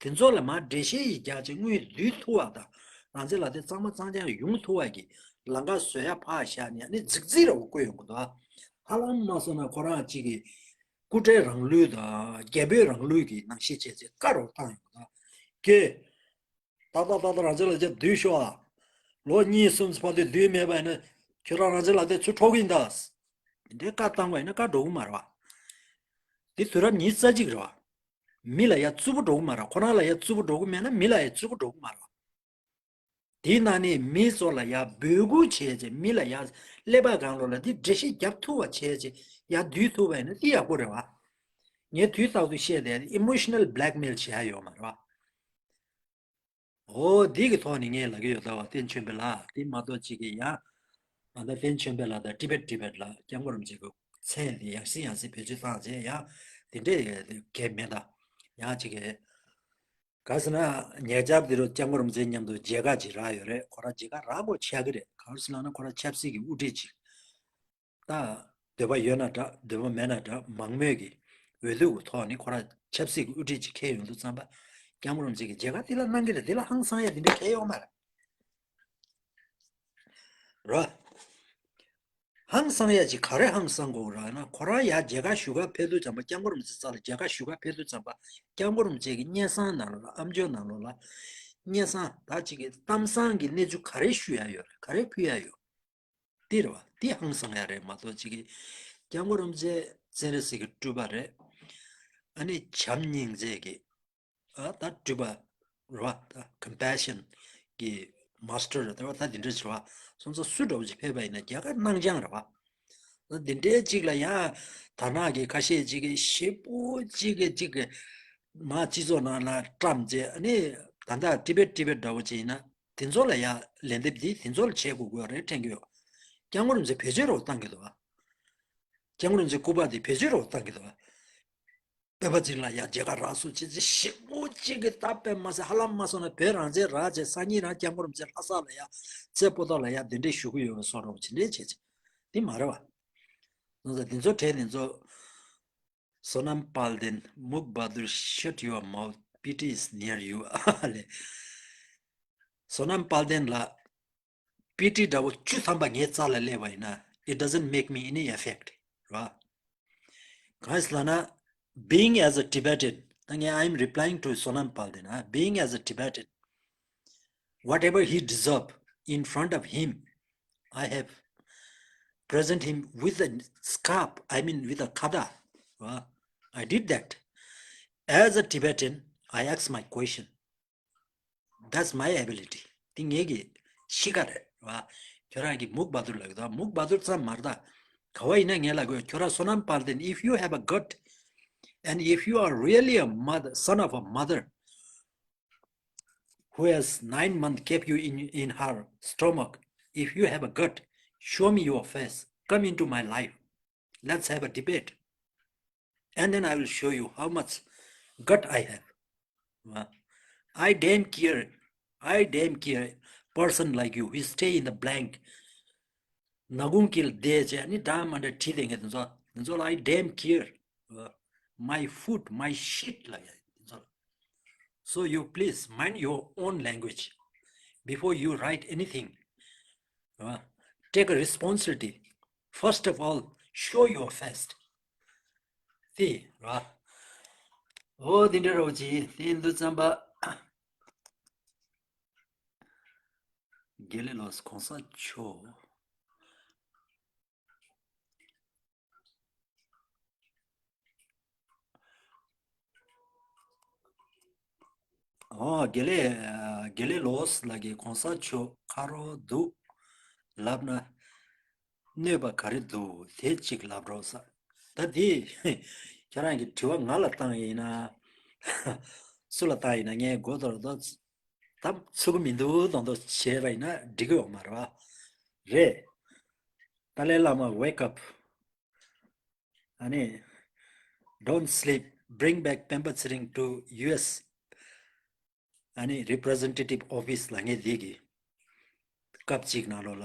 དེ་ཚོ་ལ་མར་འགྲེལ་བཤད་ཡིས་རྒྱག་ཅིག་དངུལ་བསྡུས་ཐུབ་པ་དང་རང་བཙན་ལ་དེ་གཙང་མ་གཙང་རྐྱང་ཡོང་ཐུབ་པ་གི་ལམ་ཁ་བཟོ་ཡ་ཕར་བཞག་ནས་ནི་རྫིག་རྫིག་ར་བ་བཀོད་ཡོང་གི་འདུག་ཧ་ལམ་མ་སོང་ན་ཁོ་རང་ཅིག་གི་སྐུ་ཕྲེང་རིང་ལུགས་དང་རྒྱལ་པོའི་རིང་ལུགས་ཀྱི་ནང་བཞིན་བྱས་ཚེ་བཀའ་རུ་བཏང་ཡོང་གི་འདུག་ཀྱེ། ཏག་ཏག་ཏག་ཏག་རང་བཙན་ལ་དེ་བསྡུས་ཤོག་ཨ། ལོ་གཉིས་གསུམ་བར་དུ་བསྡུས་མེད་པ་ཡིན་ན་ཁྱོད་རང་རང་བཙན་ལ་དེ་ཚུར་འཕྲོག་གི་ཡིན་ད། འདི་འདྲའི་བཀའ་བཏང་བ་ཡིན་ན་བཀའ་འགྲོ་གི་མ་རེད་བ། འདི་དུས་རབས་ཉི་ཤུ་རྩ་གཅིག་རེད་བ། མི་ལ་ཡ་རྩུབ་པོ་འགྲོ་གི་མ་རེད། ཁོ་རང་ལ་ཡ་རྩུབ་པོ་འགྲོ་གི་མེད་ན་མི་ལ་ཡ་རྩུབ་པོ་འགྲོ་གི་མ་རེད་བ། དེའི་ནང་ནས་མི་ཚོ་ལ་ཡ་འབོད་སྐུལ་བྱས་རྗེས་མི་ལ་ཡ་ཀླད་པ་སྒང་ལོགས་ལ་འདི་འགྲེལ་བཤད་རྒྱབ་ཐུབ་པ་བྱས་རྗེས་ཡ་བསྡུས་ཐུབ་པ་ཡིན་ན་འདི་ཡག་པོ་རེད་བ། ངས་དུས་རྟག་ཏུ་བཤད་བསྡད་ཡ་emotional blackmail་བྱེད་ཡ་ཡོད་མ་རེད་བ། འོ་འདི་གི་ཐོག་ནས་ངས་ལབ་ཀྱི་ཡོད་ད་བ། བསྟན་ཆོས་འཕེལ་ལགས་དེ་མ་གཏོགས་ཅིག་གིས་ཡང་། ང་ད་བསྟན་ཆོས་འཕེལ་ལགས་དང་ཏི་བེད་ཏི་བེད་ལ་སྐྱབས་མགོན་རིན་པོ་ཆེ་གི་མཚན་དེ་ཡང་སེ་ཡང་སེ་བེད་སྤྱོད་བཏང་བྱས་ཡང་དེ་འདྲས་གལ་མེད་ད། ཡང་ཅིག་གིས། ག་ཟེར་ན་ཉེ་ཆར་དེ་རུ་སྐྱབས་མགོན་རིན་པོ་ཆེ་མཉམ་དུ་མཇལ་ཁ་ཅིག་རག་ཡོད་རེད། ཁོ་རང་མཇལ་ཁ་རག་དགོས་ཆགས་ཀྱི་རེད། གང་ཟེར་ལབ་ན་ཁོ་རང་ཆབ་སྲིད་ཀྱི་དབུ་ཁྲིད་ཅིག་ད་འདོད་པ་ཡོད་ན་འདྲ་འདོད་པ་མེད་ན་འདྲ་མང་མོས་ཀྱི་འོས་བསྡུ་གི་ཐོག་ནས་ཁོ་རང་ཆབ་སྲིད་ཀྱི་དབུ་ཁྲིད་ཅིག་འཁེལ་ཡོང་དུས་ཙམ་པ་སྐྱབས་མགོན་རིན་པོ་ཆེ་གིས་མཇལ་ཁ་དེ་ལ་གནང་གི་རེད། དེ་ལ་ཧང་སང་ཡ་དེ་འདྲ་གལ་ཡོད་མ་རེད། རོ། ཧང་སང་ཡ་ཅིག་ག་རེ་ཧང་སང་དགོས་ར་ན་ཁོ་རང་ཡ་མཇལ་ཁ་ཞུ་ག་ཕེབས་དུས་ཙམ་པ་སྐྱབས་མགོན་རིན་པོ་ཆེ་རྩ་ལ་མཇལ་ཁ་ཞུ་ག་ཕེབས་དུས་ཙམ་པ་སྐྱབས་མགོན་རིན་པོ་ཆེ་གི་སྙན་སེང་ནང་ལོགས་ལ་ཨམ་ཅོག་ནང་ལོགས་ལ་སྙན་སེང་ད་ཅིག་གི་གཏམ་བཟང་གི་གནས་ཚུལ་ག་རེ་ཞུ་ཡ་ཡོད་རེད། ག་རེ་ཕུལ་ཡ་ཡོད། འདི་རེད་བ། འདི་ཧང་སང་ཡ་རེད་མ་གཏོགས་ཅིག་གི་སྐྱབས་མགོན་རིན་པོ་ཆེ་སྤྱན་རས་གཟིགས་ཀྱི་སྤྲུལ་པ་རེད། ཨ་ནི་བྱམས་སྙིང་རྗེ་གི་ཨ་ད་སྤྲུལ་པ་རེད་བ། ད་compassion་གི་master་རེད་བ། ད་འདི་འདྲ་ཞིག་རེད་བ། སོང་ཙང་སུ་འདྲ་བོ་ཅིག་ཕེབས་པ་ཡིན་ན་རྒྱ་གར་སྣང་རྐྱང་རེད་བ། ད་འདི་འདྲའི་ཅིག་ལ་ཡང་དར་ནག་གི་ཁ་ཤས་ཅིག་གི་ཞེ་པོ་ཅིག་གི་ཅིག་གི་མ་སྤྱི་ཚོགས་ནང་ལ་བཀྲམ་བྱས་ཨ་ནི་ད་ལྟ་ཏི་བེད་ཏི་བེད་འདྲ་བོ་ཅིག་ཡིན་ན། དེ་ཚོ་ལ་ཡ་ལན་འདེབས་འདི་དེ་ཚོ་ལ་བྱེད་དགོས་དགོས་རེད་དྲན་གྱི་ཡོད། སྐྱབས་མགོན་རིན་པོ་ཆེ་བེད་སྤྱོད་རོགས་བཏང་གི་འདུག་ཨ། སྐྱབས་མགོན་རིན་པོ་ཆེ་སྐུ་པར་དེ་བེད་སྤྱོད་རོགས་བཏང་གི་འདུག་ཨ། སྤེན་པ་ཚེ་རིང་ལ་ཡ་མཇལ་ཁ་རག་སོང་ཅི་ཅི་ཞིག་མོ་གཅིག་གི་ད་དཔེ་མ་ཟད་ཧ་ལམ་མ་སོང་ན་བོད་རང་བཙན་རག་བྱས་སང་ཉིན་རང་སྐྱབས་མགོན་རིན་པོ་ཆེ་ལྷ་ས་ལ་ཡ་ཚེ་སྤོ་ཏོག་ལ་ཡ་གདན་འདྲེན་ཞུ་གི་ཡོད་པའི་བཟོ་འདྲ་བོ་ཇི་འདྲས་བྱས་ཅི་དེ་མ་རེད་བ། ནང་ས་དེ་ཚོ་གྲས་དེ་ཚོ། Sonam Palden, Mukh Bahadur, shut your mouth. P T is near you. ཨ་ལེ། Sonam Palden་ལ་པི་ཊི་འདྲ་བོ་བཅུ་ཐམ་པ་ངའི་རྩ་ལ་སླེབས་པ་ཡིན་ན། It doesn't make me any effect. ར། གང་ཡིན་ཟེར་ལབ་ན། Being as a Tibetan, ད་ངས་I'm replying to Sonam Palden, uh, being as a Tibetan, whatever he deserve in front of him, I have present him with a scarf, I mean with a khada. Well, I did that. As a Tibetan, I ask my question. That's my ability. དེ་ངེད་ཀྱི་གཤིས་ཀ་རེད་བ། ཁྱོད་རང་གིས་མུག་བ་དུར་ལབ་ཀྱི་འདུག་མུག་བ་དུར་ཙམ་མ་རེད་ད། ག་བ་ཡིན་ན་ངས་ལབ་དགོས། ཁྱོད་རང་Sonam Palden, if you have a gut, and if you are really a mother, son of a mother, who has nine months kept you in, in her stomach, if you have a gut, show me your face. Come into my life. Let's have a debate. And then I will show you how much gut I have. Uh, I damn care. I damn care. Person like you, he stay in the blank. ན་གུང་གི་བསྡད་བྱས་ནི་འདྲ་མ་འདྲ་བྲིས་དེ་ངས་དེ་ཚོ་དེ་ཚོ་ལ། I damn care. Uh, my foot, my shit ལ་ཡ་དེ་ཚོ་ལ། So you please mind your own language before you write anything. Uh, take a responsibility. First of all, show your face. དེ་ར། ཨོ་དེ་འདྲ་རོ་ཅི་དེ་འདུག་ཙམ་པ། དགེ་ལེགས་ལགས་གོང་ས་མཆོག་ཨོ་དགེ་ལེགས། དགེ་ལེགས་ལགས་ལ་གི་གོང་ས་མཆོག་ཁ་རོག་འདུག་ལབ་ན། གནོད་པ་ག་རེ་འདུག་དེ་གཅིག་ལབ་རོགས་ས། ད་དེ་ཁྱེད་རང་གི་དྲི་བ་ང་ལ་བཏང་ཡིན་ན། སུ་ལ་བཏང་ཡིན་ན་ངས་མགོ་དོར་དོ། ད་ཚུགས་ཀྱི་མི་འདུག་མདོག་མདོག་བྱས་པ་ཡིན་ན་འགྲིག་གི་ཡོད་མ་རེད་བ། རེད། ཏཱ་ལའི་བླ་མ་wake up. ཨ་ནི། Don't sleep. Bring back Pemba Tsering to U S. ཨ་ནི་representative office ལ་ངས་འདི་གི་སྐབས་གཅིག་ནང་ལོགས་ལ་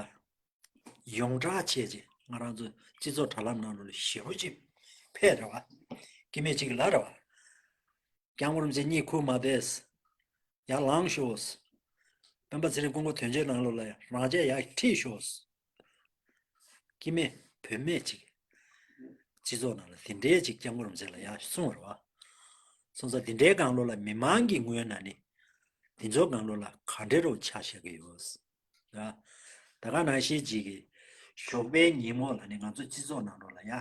ཡོངས་གྲགས་བྱས་རྗེས་ང་རང་ཚོ་སྤྱི་ཚོགས་དྲ་ལམ་ནང་ལོགས་ལ་ཞེ་པོ་ཅིག་ཕེབས་རེད་བ། སྐྱེ་དམན་གཅིག་ལ་རེད་བ། སྐྱབས་མགོན་རིན་པོ་ཆེ་གཉིད་ཁུག་མ་བསྡད། ཡར་ལངས་ཤོག། སྤེན་པ་ཚེ་རིང་སྐུ་ངོ་དོན་གཅོད་ནང་ལོགས་ལ་རང་ཅག་ཡར་ཁྲིད་ཤོག། སྐྱེ་དམན་བུད་མེད་ཅིག་སྤྱི་ཚོགས་ནང་ལ་དེ་འདྲའི་ཅིག་སྐྱབས་མགོན་རིན་པོ་ཆེ་ལ་ཡར་གསུངས་པ་རེད་བ། སོང་ཙང་དེ་འདྲའི་སྒང་ལོགས་ལ་མི་མང་གི་ངོས་ནས་ནི་དེ་ཚོའི་སྒང་ལོགས་ལ་ག་འདྲ་རུ་ཆ་བཞག་གི་ཡོད། ཡ། ད་ག་ནང་བཞིན་ཅིག་གི་ཞོགས་པའི་ཉིན་མོ་ལ་ནི་ང་ཚོ་སྤྱི་ཚོགས་ནང་ལོགས་ལ་ཡ།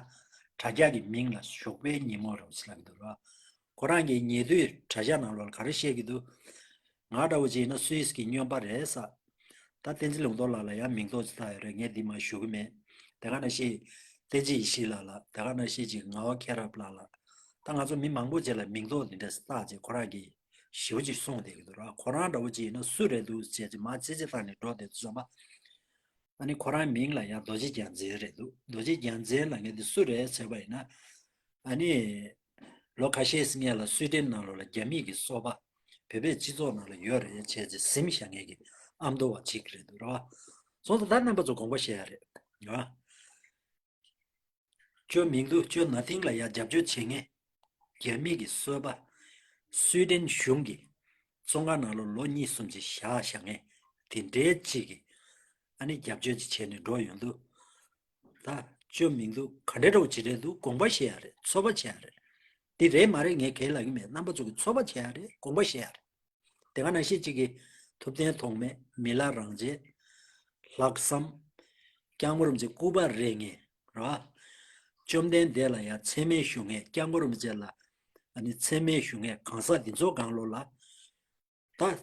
དྲ་རྒྱ་གི་མིང་ལ་ཞོགས་པའི་ཉིན་མོ་རེད་ཟེར་ལབ་ཀྱི་འདུག་ར། ཁོ་རང་གིས་ཉེ་དུས་དྲ་རྒྱ་ནང་ལོགས་ལ་ག་རེ་བཤད་ཀྱི་འདུག་ང་འདྲ་བོ་ཅིག་ཡིན་ན་སུད་སི་གི་སྨྱོན་པ་རེད་ས། ད་བསྟན་འཛིན་ལུང་རྟོགས་ལགས་ལ་ཡང་མིང་འདོགས་ཅིག་བཏགས་ཡོད་རེད། ངས་འདི་མ་ཞུ་གི་མེད། དེ་ག་ནང་བཞིན་བསྟན་འཛིན་ཡེ་ཤེས་ལགས་ལ། དེ་ག་ནང་བཞིན་ཅིག་ངག་དབང་མཁྱེན་རབ་ལགས་ལ། ད་ང་ཚོ་མི་མང་པོ་ཅིག་ལ་མིང་འདོགས་འདི་འདྲ་བཏགས་རྗེས་ཁོ་རང་གིས་ཞེ་པོ་ཅིག་གསུངས་བསྡད་ཀྱི་འདུག་ར། ཁོ་རང་འདྲ་བོ་ཅིག་ཡིན་ན་སུ་རེད་འདུག་བྱས་ཅིག་མ་ཚེ་ཚེ་བཏང་ནས་འགྲོ་བསྡད་དུས་ཙམ་པ། ཨ་ནི་ཁོ་རང་མིང་ལ་ཡང་རྡོ་རྗེ་རྒྱལ་མཚན་རེད་འདུག་རྡོ་རྗེ་རྒྱལ་མཚན་ལ་ངས་འདི་སུ་རེད་ཟེར་བ་ཡིན་ན། ཨ་ནི། ལོ་ཁ་ཤས་སྔོན་ལ་སུའི་ཌེན་ནང་ལོགས་ལ་རྒྱ་མི་གི་སོ་པ་བོད་པའི་སྤྱི་ཚོགས་ནང་ལ་ཡོད་རེད་བྱས་ཅིག་ཟིན་བཞག་མཁན་གྱི་ཨ་མདོ་བ་གཅིག་རེད་འདུག་ར། སོང་ཙང་ད་རྣམ་པ་ཚོ་དགོངས་པ་བཞེས་ཡ་རེད། ཡ། ཅོ་མིང་དུ་ཅོ་ན་ཐིང་ལ་ཡ་རྒྱབ་སྐྱོར་བྱེད་མཁན་རྒྱ་མི་གི་སོ་པ་སུའི་ཌེན་གཞུང་གི་བཙོན་ཁང་ནང་ལ་ལོ་གཉིས་གསུམ་ཅིག་བཞག་བཞག་མཁན་དེ་འདྲའི་གཅིག་གི་ཨ་ནི་རྒྱབ་སྐྱོར་ཅིག་བྱས་ནས་འགྲོ་ཡོང་དུས། ད་ཅོ་མིང་དུ་ག་འདྲའི་འདྲ་བོ་ཅིག་རེད་འདུག་དགོངས་པ་བཞེས་ཡ་རེད། ཚོད་དཔག་བྱེད་ཡ་རེད། འདི་རེད་མ་རེད་ངས་གང་ལབ་ཀྱི་མེད། རྣམ་པ་ཚོ་གི་ཚོད་དཔག་བྱེད་ཡ་རེད། དགོངས་པ་བཞེས་ཡ་རེད། དེ་ག་ནང་བཞིན་གཅིག་གིས་ཐུབ་བསྟན་ཐོགས་མེད། མི་ལ་རང་བྱེད། ལྷག་བསམ། སྐྱབས་མགོན་རིན་པོ་ཆེ་སྐུ་པར་རེག་མཁན་རེད་བ། བཅོམ་ལྡན་འདས་ལ་ཡང་མཚན་སྨད་ཞུ་མཁན། སྐྱབས་མགོན་རིན་པོ་ཆེ་ལ་ཨ་ནི་མཚན་སྨད་ཞུ་མཁན་གང་ཟག་འདི་ཚོ་སྒང་ལོགས་ལ། ད།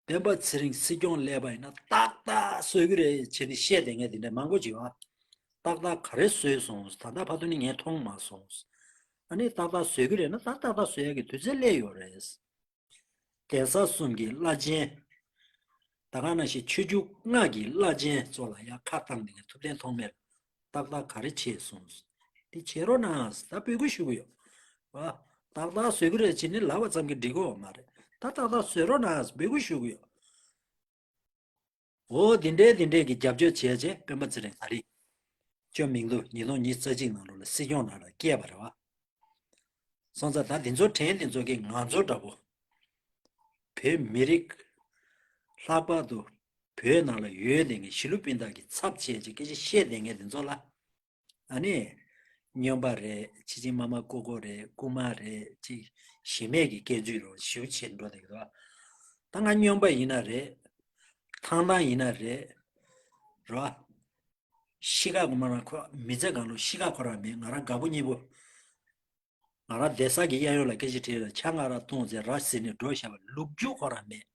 སྤེན་པ་ཚེ་རིང་སྲིད་སྐྱོང་སླེབས་པ་ཡིན་ན་ཏག་ཏག་བཟོ་གི་རེད་བྱས་ནས་བཤད་བསྡད་མཁན་དེ་འདྲ་མང་པོ་ཅིག་ཡོད་ཨ། ཏག་ཏག་ག་རེ་བཟོས་སོང་ད་ལྟ་བར་དུ་ནི་ངས་མཐོང་མ་སོང་། ཨ་ནི་ཏག་ཏག་བཟོ་གི་རེད་ན་ད་ཏག་ཏག་བཟོ་ཡ་གི་དུས་ཚོད་སླེབས་ཡོད་རེད། གདན་ས་གསུམ་གྱི་བླ་ཆེན། ད་ག་ནང་བཞིན་ཆོས་བརྒྱུད་ལྔ་གི་བླ་ཆེན་ཚོ་ལ་ཡང་ཁ་བཏང་བསྡད་མཁན་ཐུབ་བསྟན་ཐོགས་མེད། ཏག་ཏག་ག་རེ་བྱས་སོང་། འདི་བྱེད་རོགས་གནང་། ད་འབོད་སྐུལ་ཞུ་གི་ཡོད། བ། ཏག་ཏག་བཟོ་གི་རེད་བྱས་ནས་ལབ་པ་ཙམ་གྱིས་འགྲིག་གི་ཡོད་མ་རེད། ད་ཏག་ཏག་བཟོ་རོགས་གནང་འབོད་སྐུལ་ཞུ་གི་ཡོད། འོ་འདི་འདྲའི་འདི་འདྲའི་གི་རྒྱབ་སྐྱོར་བྱས་རྗེས་སྤེན་པ་ཚེ་རིང་ད་རེས་ཅོ་མིང་དུ་ཉིས་སྟོང་ཉི་ཤུ་རྩ་གཅིག་ནང་ལོགས་ལ་སྲིད་སྐྱོང་ནང་ལ་སྐྱེས་པ་རེད་བ། སོང་ཙང་ད་འདི་ཚོ་དྲན་འདི་ཚོ་གི་ང་ཚོ་འདྲ་པོ། བོད་མི་རིགས། ལྷག་པར་དུ་བོད་ནང་ལ་ཡོད་བསྡད་མཁན་གཞིས་ལུས་སྤུན་ཟླ་གི་ཚབ་བྱས་ཀྱི་སྐད་ཆ་བཤད་བསྡད་མཁན་འདི་ཚོ་ལ། ཨ་ནི། སྨྱོན་པ་རེད། ཕྱི་ཆིང་མ་མ་ཀོ་ཀོ་རེད། རྐུན་མ་རེད། ཅིག་གཞི་མེད་ཀྱི་སྐད་ཚིག་རོ་ཞིའུ་ཆེ་འགྲོ་བསྡད་ཀྱི་འདུག་ད་ང་སྨྱོན་པ་ཡིན་ན་རེད། ཐང་ཐང་ཡིན་ན་རེད། རོ། གཤིས་ཀ་གོ་མ་རང་ཁོ་མི་ཚེ་གང་ལོ་གཤིས་ཀ་ཁོ་རང་མེད། ང་རང་དགའ་པོ་ཉེ་པོ། ང་རང་བསྡད་ས་གི་གཡས་གཡོན་ལ་སྐད་ཆ་དྲིས་ལ་ཆང་ང་ར་འཐུང་ཚེ་ར་ཟིན་ནས་འགྲོ་བཞག་པ་ལུག་རྒྱུ་ཁོ་རང་མེད།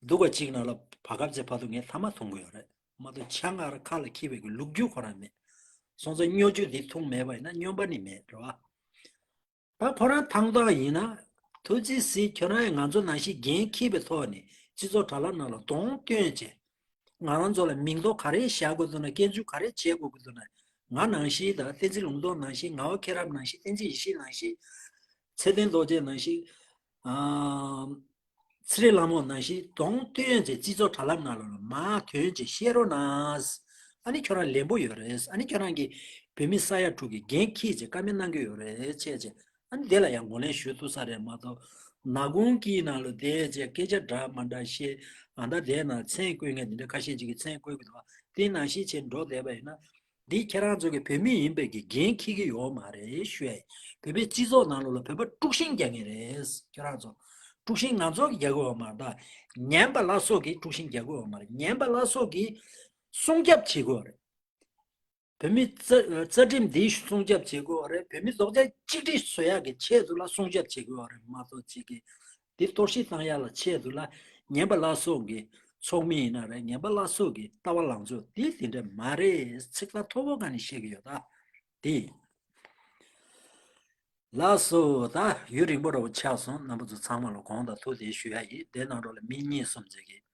སྡུག་ག་གཅིག་ནང་ལ་བར་སྐབས་ཚེ་བར་དུ་ངས་ཐ་མག་འཐུང་གི་ཡོད་རེད་མ་གཏོགས་ཆང་ང་ར་ཁ་ལ་འཁྱེར་བའི་གི་ལུག་རྒྱུ་ཁོ་རང་མེད། སོང་ཙང་སྨྱོ་རྒྱུ་འདི་འཐུང་མེད་པ་ཡིན་ན་སྨྱོན་པ་ནི་མེད་རེད་བ། ད་ཁོ་རང་ཐང་ཐང་ཡིན་ན། ཐུགས་རྗེ་གཟིགས་ཁྱོད་རང་ཡང་ང་ཚོ་ནང་བཞིན་འགན་འཁྱེར་བའི་ཐོག་ནས་སྤྱི་ཚོགས་དྲ་ལམ་ནང་ལ་གདོང་སྟོན་བྱས། ང་རང་ཚོ་ལ་མིང་འདོགས་ག་རེ་བཞག་དགོས་འདུག་ན་སྐྱོན་འཛུགས་ག་རེ་བྱེད་དགོས་ཀྱི་འདུག་ན་ ང་ནང་བཞིན་དང་བསྟན་འཛིན་ལུང་རྟོགས་ནང་བཞིན། ངག་དབང་མཁྱེན་རབ་ནང་བཞིན། བསྟན་འཛིན་ཡེ་ཤེས་ནང་བཞིན། ཚེ་བརྟན་རྡོ་རྗེ་ནང་བཞིན། ཨ། ཚེ་རིང་ལྷ་མོ་ནང་བཞིན་གདོང་སྟོན་བྱས་སྤྱི་ཚོགས་དྲ་ལམ་ནང་ལ་མར་ཐོན་བྱས་བཤད་རོགས་གནང་། ཨ་ནི་ཁྱོད་རང་ལན་པོ་ཡོད་རེད། ཨ་ནི་ཁྱོད་རང་གིས་བོད་མི་ས་ཡ་དྲུག་གི་འགན་འཁྱེར་བྱས་བཀའ་མོལ་གནང་གི་ཡོད་རེད། བྱས་བྱས་ཨ་ནི་དེ་ལ་ཡང་ངོས་ལེན་ཞུ་ཐུབ་ས་རེད་མ་གཏོགས། ནག་ཁུང་གི་ནང་ལ་བསྡད་བྱས་སྐད་ཆ་འདྲ་མ་འདྲ་བཤད། ཨ། ད་དེ་ན་མཚན་བཀོད་མཁན་དེ་འདྲ་ཁ་ཤས་ཅིག་གིས་མཚན་བཀོད་གི་འདུག་བ། དེ་ནང་བཞིན་བྱས་འགྲོ་བསྡད་པ་ཡིན་ན། འདི་ཁྱེད་རང་ཚོ་གི་བོད་མི་ཡིན་པའི་གི་འགན་འཁྱེར་གི་ཡོད་མ་རེད་ཞུ་ཡ་ཡིན། བོད་པའི་སྤྱི་ཚོགས་ནང་ལོགས་ལ་བོད་པ་དཀྲུག་ཤིང་རྒྱག་མཁན་རེད། ཁྱེད་རང་ཚོ་དཀྲུག་ཤིང་ང་ཚོ་གི་རྒྱག་གི་ཡོད་མ་རེད། ད་ངན་པ་ལ་སོགས་ཀྱིས་དཀྲུག་ཤིང་རྒྱག་གི་ཡོད་མ་རེད། ངན་པ་ལ་སོགས་ཀྱིས་སྲུང་སྐྱོབ་བྱེད་དགོས་རེད། བོད་མི་རྩ་རྩ་ཁྲིམས་འདི་སྲུང་སྐྱོབ་བྱེད་དགོས་རེད། བོད་མི་རྡོག་རྩ་གཅིག་སྒྲིལ་བཟོ་ཡག་གི་ཆེད་དུ་ལ་སྲུང་སྐྱོབ་བྱེད་དགོས་རེད་མ་གཏོགས། གཅིག་གིས་འདི་གཏོར་བཤིག་བཏང་ཡག་ལ་ཆེད་དུ་ལ་ངན་པ་ལ་སོགས་ཀྱི་ཚོགས་མི་ཡིན་ན་རེད། ངན་པ་ལ་སོགས་ཀྱི་ལྟ་བ་ལངས་ཕྱོགས་འདི་དེ་འདྲ་མ་རེད། ཚིག་ཐག་མཐོ་པོ་ག་ནས་བཤད་ཀྱི་ཡོད་ད། དེ་ཡིན། ལགས་སོ། ད་ཡུན་རིང་པོ་འདྲ་བོ་ཆགས་སོང་། རྣམ་པ་ཚོ་ཚང་མ་ལ་དགོངས་དག་ཐུགས་བདེ་ཞུ་ཡ་ཡིན། དེ་ནང་ལོགས་ལ་མི་གཉིས་གསུམ་ཅིག་གིས།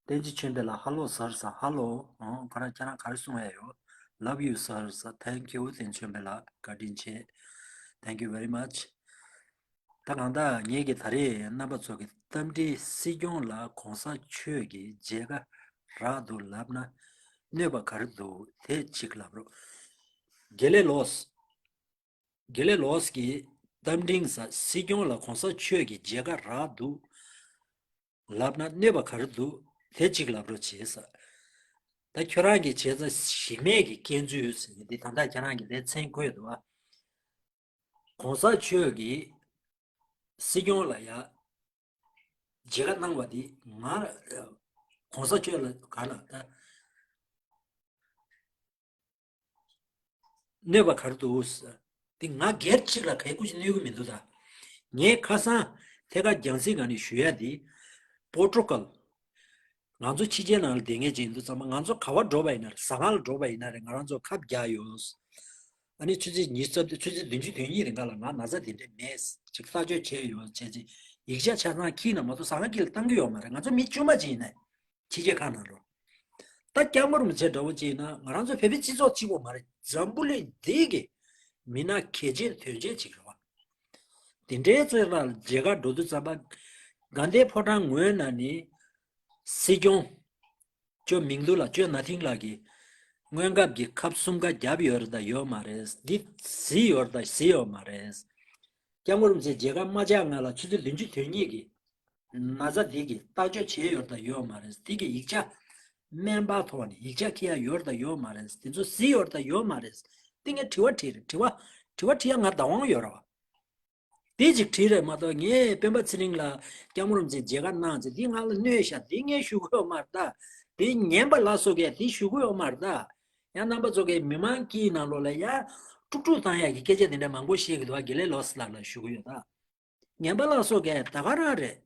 བསྟན་འཛིན་ཆོས་འཕེལ་ལགས་ཧ་ལོ་ཟེར་ས། ཧ་ལོ། ཨོ། ཁོ་རང་ཁྱེད་རང་ག་རེ་གསུང་ཡ་ཡོད། Love you sir ཟེར། Thank you བསྟན་འཛིན་ཆོས་འཕེལ་ལགས། བཀའ་དྲིན་ཆེ། Thank you very much། ད་གང་ལྟར་ངེད་ཀྱིས་ད་རེས་རྣམ་པ་ཚོ་གི་རྟ་མགྲིན་སྲིད་སྐྱོང་ལ་གོང་ས་མཆོག་གིས་མཇལ་ཁ་རག་འདུག་ལབ་ན་གནོད་པ་ག་རེ་འདུག་དེ་གཅིག་ལབ་རོགས། དགེ་ལེགས་ལགས། དགེ་ལེགས་ལགས་ཀྱིས་རྟ་མགྲིན་ས་སྲིད་སྐྱོང་ལ་གོང་ས་མཆོག་གིས་མཇལ་ཁ་རག་འདུག་ལབ་ན་གནོད་པ་ག་རེ་འདུག་དེ་གཅིག་ལབ་རོགས་བྱས་ཟེར། ད་ཁྱོད་རང་གིས་བྱས་ཙང་གཞི་མེད་ཀྱི་སྐྱོན་འཛུགས་ཟེར་ནས་འདི་ད་ལྟ་ཁྱེད་རང་གིས་དེ་མཚན་བཀོད་འདུག་བ། གོང་ས་མཆོག་གིས་སྲིད་སྐྱོང་ལ་ཡ་མཇལ་ཁ་གནང་བ་འདི་ང་གོང་ས་མཆོག་ལ་ག་ལ་ད་གནོད་པ་ག་རེ་འདུག་ཟེར། འདི་ང་སྒེར་གཅིག་ལ་ག་རེ་སྐུ་ཞིག་གནོད་གི་མི་འདུག་ད། ངས་ཁ་སང་ཐད་ཀར་རྒྱང་སྲིང་སྒང་ནས་ཞུ་ཡ་འདི་པོ་ཊུ་གལ། ང་ཚོ་ཕྱི་རྒྱལ་ནང་ལ་བསྡད་མཁན་ཅིག་ཡིན་དུས་ཙམ་པ། ང་ཚོ་ག་པར་འགྲོ་བ་ཡིན་ན་རེད། ཟ་ཁང་ལ་འགྲོ་བ་ཡིན་ན་རེད། ང་རང་ཚོ་ཁབ་རྒྱག་ཡོད། ཨ་ནི་ཆུ་ཚོད་ཉི་ཤུ་རྩ་བདུན། ཆུ་ཚོད་བདུན་ཅུ་དོན་གཉིས་རིང་ག་ལ་ང་ན་ཚ་དེ་འདྲ་མེད། ཅིག་ལྟ་སྤྱོད་བྱས་ཡོད་བྱས་ཅིག་ཡིག་ཆ་ཆ་ཚང་ཁྱི་ན་མ་གཏོགས་ཟ་ཁང་ཁྱི་ལ་བཏང་གི་ཡོད་མ་རེད། ང་ཚོ་མི་དཀྱུས་མ་ཅིག་ཡིན་ནས་ཕྱི་རྒྱལ་ཁག་ནང་འགྲོ། ད་སྐྱབས་མགོན་རིན་པོ་ཆེ་འདྲ་བོ་ཅིག་ཡིན་ན་ང་རང་ཚོ་བོད་པའི་སྤྱི་ཚོགས་གཅིག་པོ་མ་རེད། འཛམ་བུ་གླིང་འདི་གི་མི་སྣ་གལ་ཆེ་དོན་ཆེ་ཅིག་རེད་བ། དེ་འདྲའི་ཚོད་ལ་མཇལ་ཁ་འགྲོ་དུས་ཙམ་པ། དགའ་ལྡན་ཕོ་བྲང་ངོས་ན་ནི་སྲིད་སྐྱོང་ཅོ་མིང་རྡུང་ལགས། ཅོ་ན་ཐིང་ལགས་ཀྱིས་སྔོན་ཁབ་ཀྱི་ཁབ་གསུམ་ཀ་བརྒྱབ་ཡོད་རེད་ད་ཡོད་མ་རེད། འདི་བཟི་ཡོད་རེད་ད་བཟི་ཡོད་མ་རེད། སྐྱབས་མགོན་རིན་པོ་ཆེ་མཇལ་ཁ་མ་བཅར་སྔ་ལ་ཆུ་ཚོད་བདུན་ཅུ་དོན་གཉིས་ཀྱི་ན་ཚ་འདི་གི་བརྟག་དཔྱད་བྱས་ཡོད་རེད་ད་ཡོད་མ་རེད། འདི་གི་ཡིག་ཆ་སྨན་པ་ཐོག་ནས་ཡིག་ཆ་འཁྱེར་ཡ་ཡོད་རེད་ད་ཡོད་མ་རེད། དེ་ཚོ་བཟི་ཡོད་རེད་ད་ཡོད་མ་རེད། འདི་ངས་དྲི་བ་དྲིས་རེད། དྲི་བ་དྲི་བ་དྲི་ཡ་ང་བདག་དབང་ཡོད་རེད་བ། དེ་ཅིག་དྲིས་རེད་མ་གཏོགས། ངས་སྤེན་པ་ཚེ་རིང་ལ་སྐྱབས་མགོན་རིན་པོ་ཆེ་མཇལ་ཁ་གནང་ཚེ་འདི་ང་ལ་གནོད་ཤག་འདི་ངས་ཞུ་གི་ཡོད་མ་རེད་ད། འདི་ངན་པ་ལ་སོགས་ཀྱིས་འདི་ཞུ་གི་ཡོད་མ་རེད་ད། ཡང་རྣམ་པ་ཚོ་གིས་མི་མང་སྤྱིའི་ནང་ལོགས་ལ་ཡ་དཀྲུག་དཀྲུག་བཏང་ཡག་གི་སྐད་ཆ་དེ་འདྲ་མང་པོ་བཤད་གི་འདུག་བ། དགེ་ལེགས་ལགས་ལ་ལ་ཞུ་གི་ཡོད་ད། ངན་པ་ལ་སོགས་ཀྱིས་ད་ག་རང་རེད།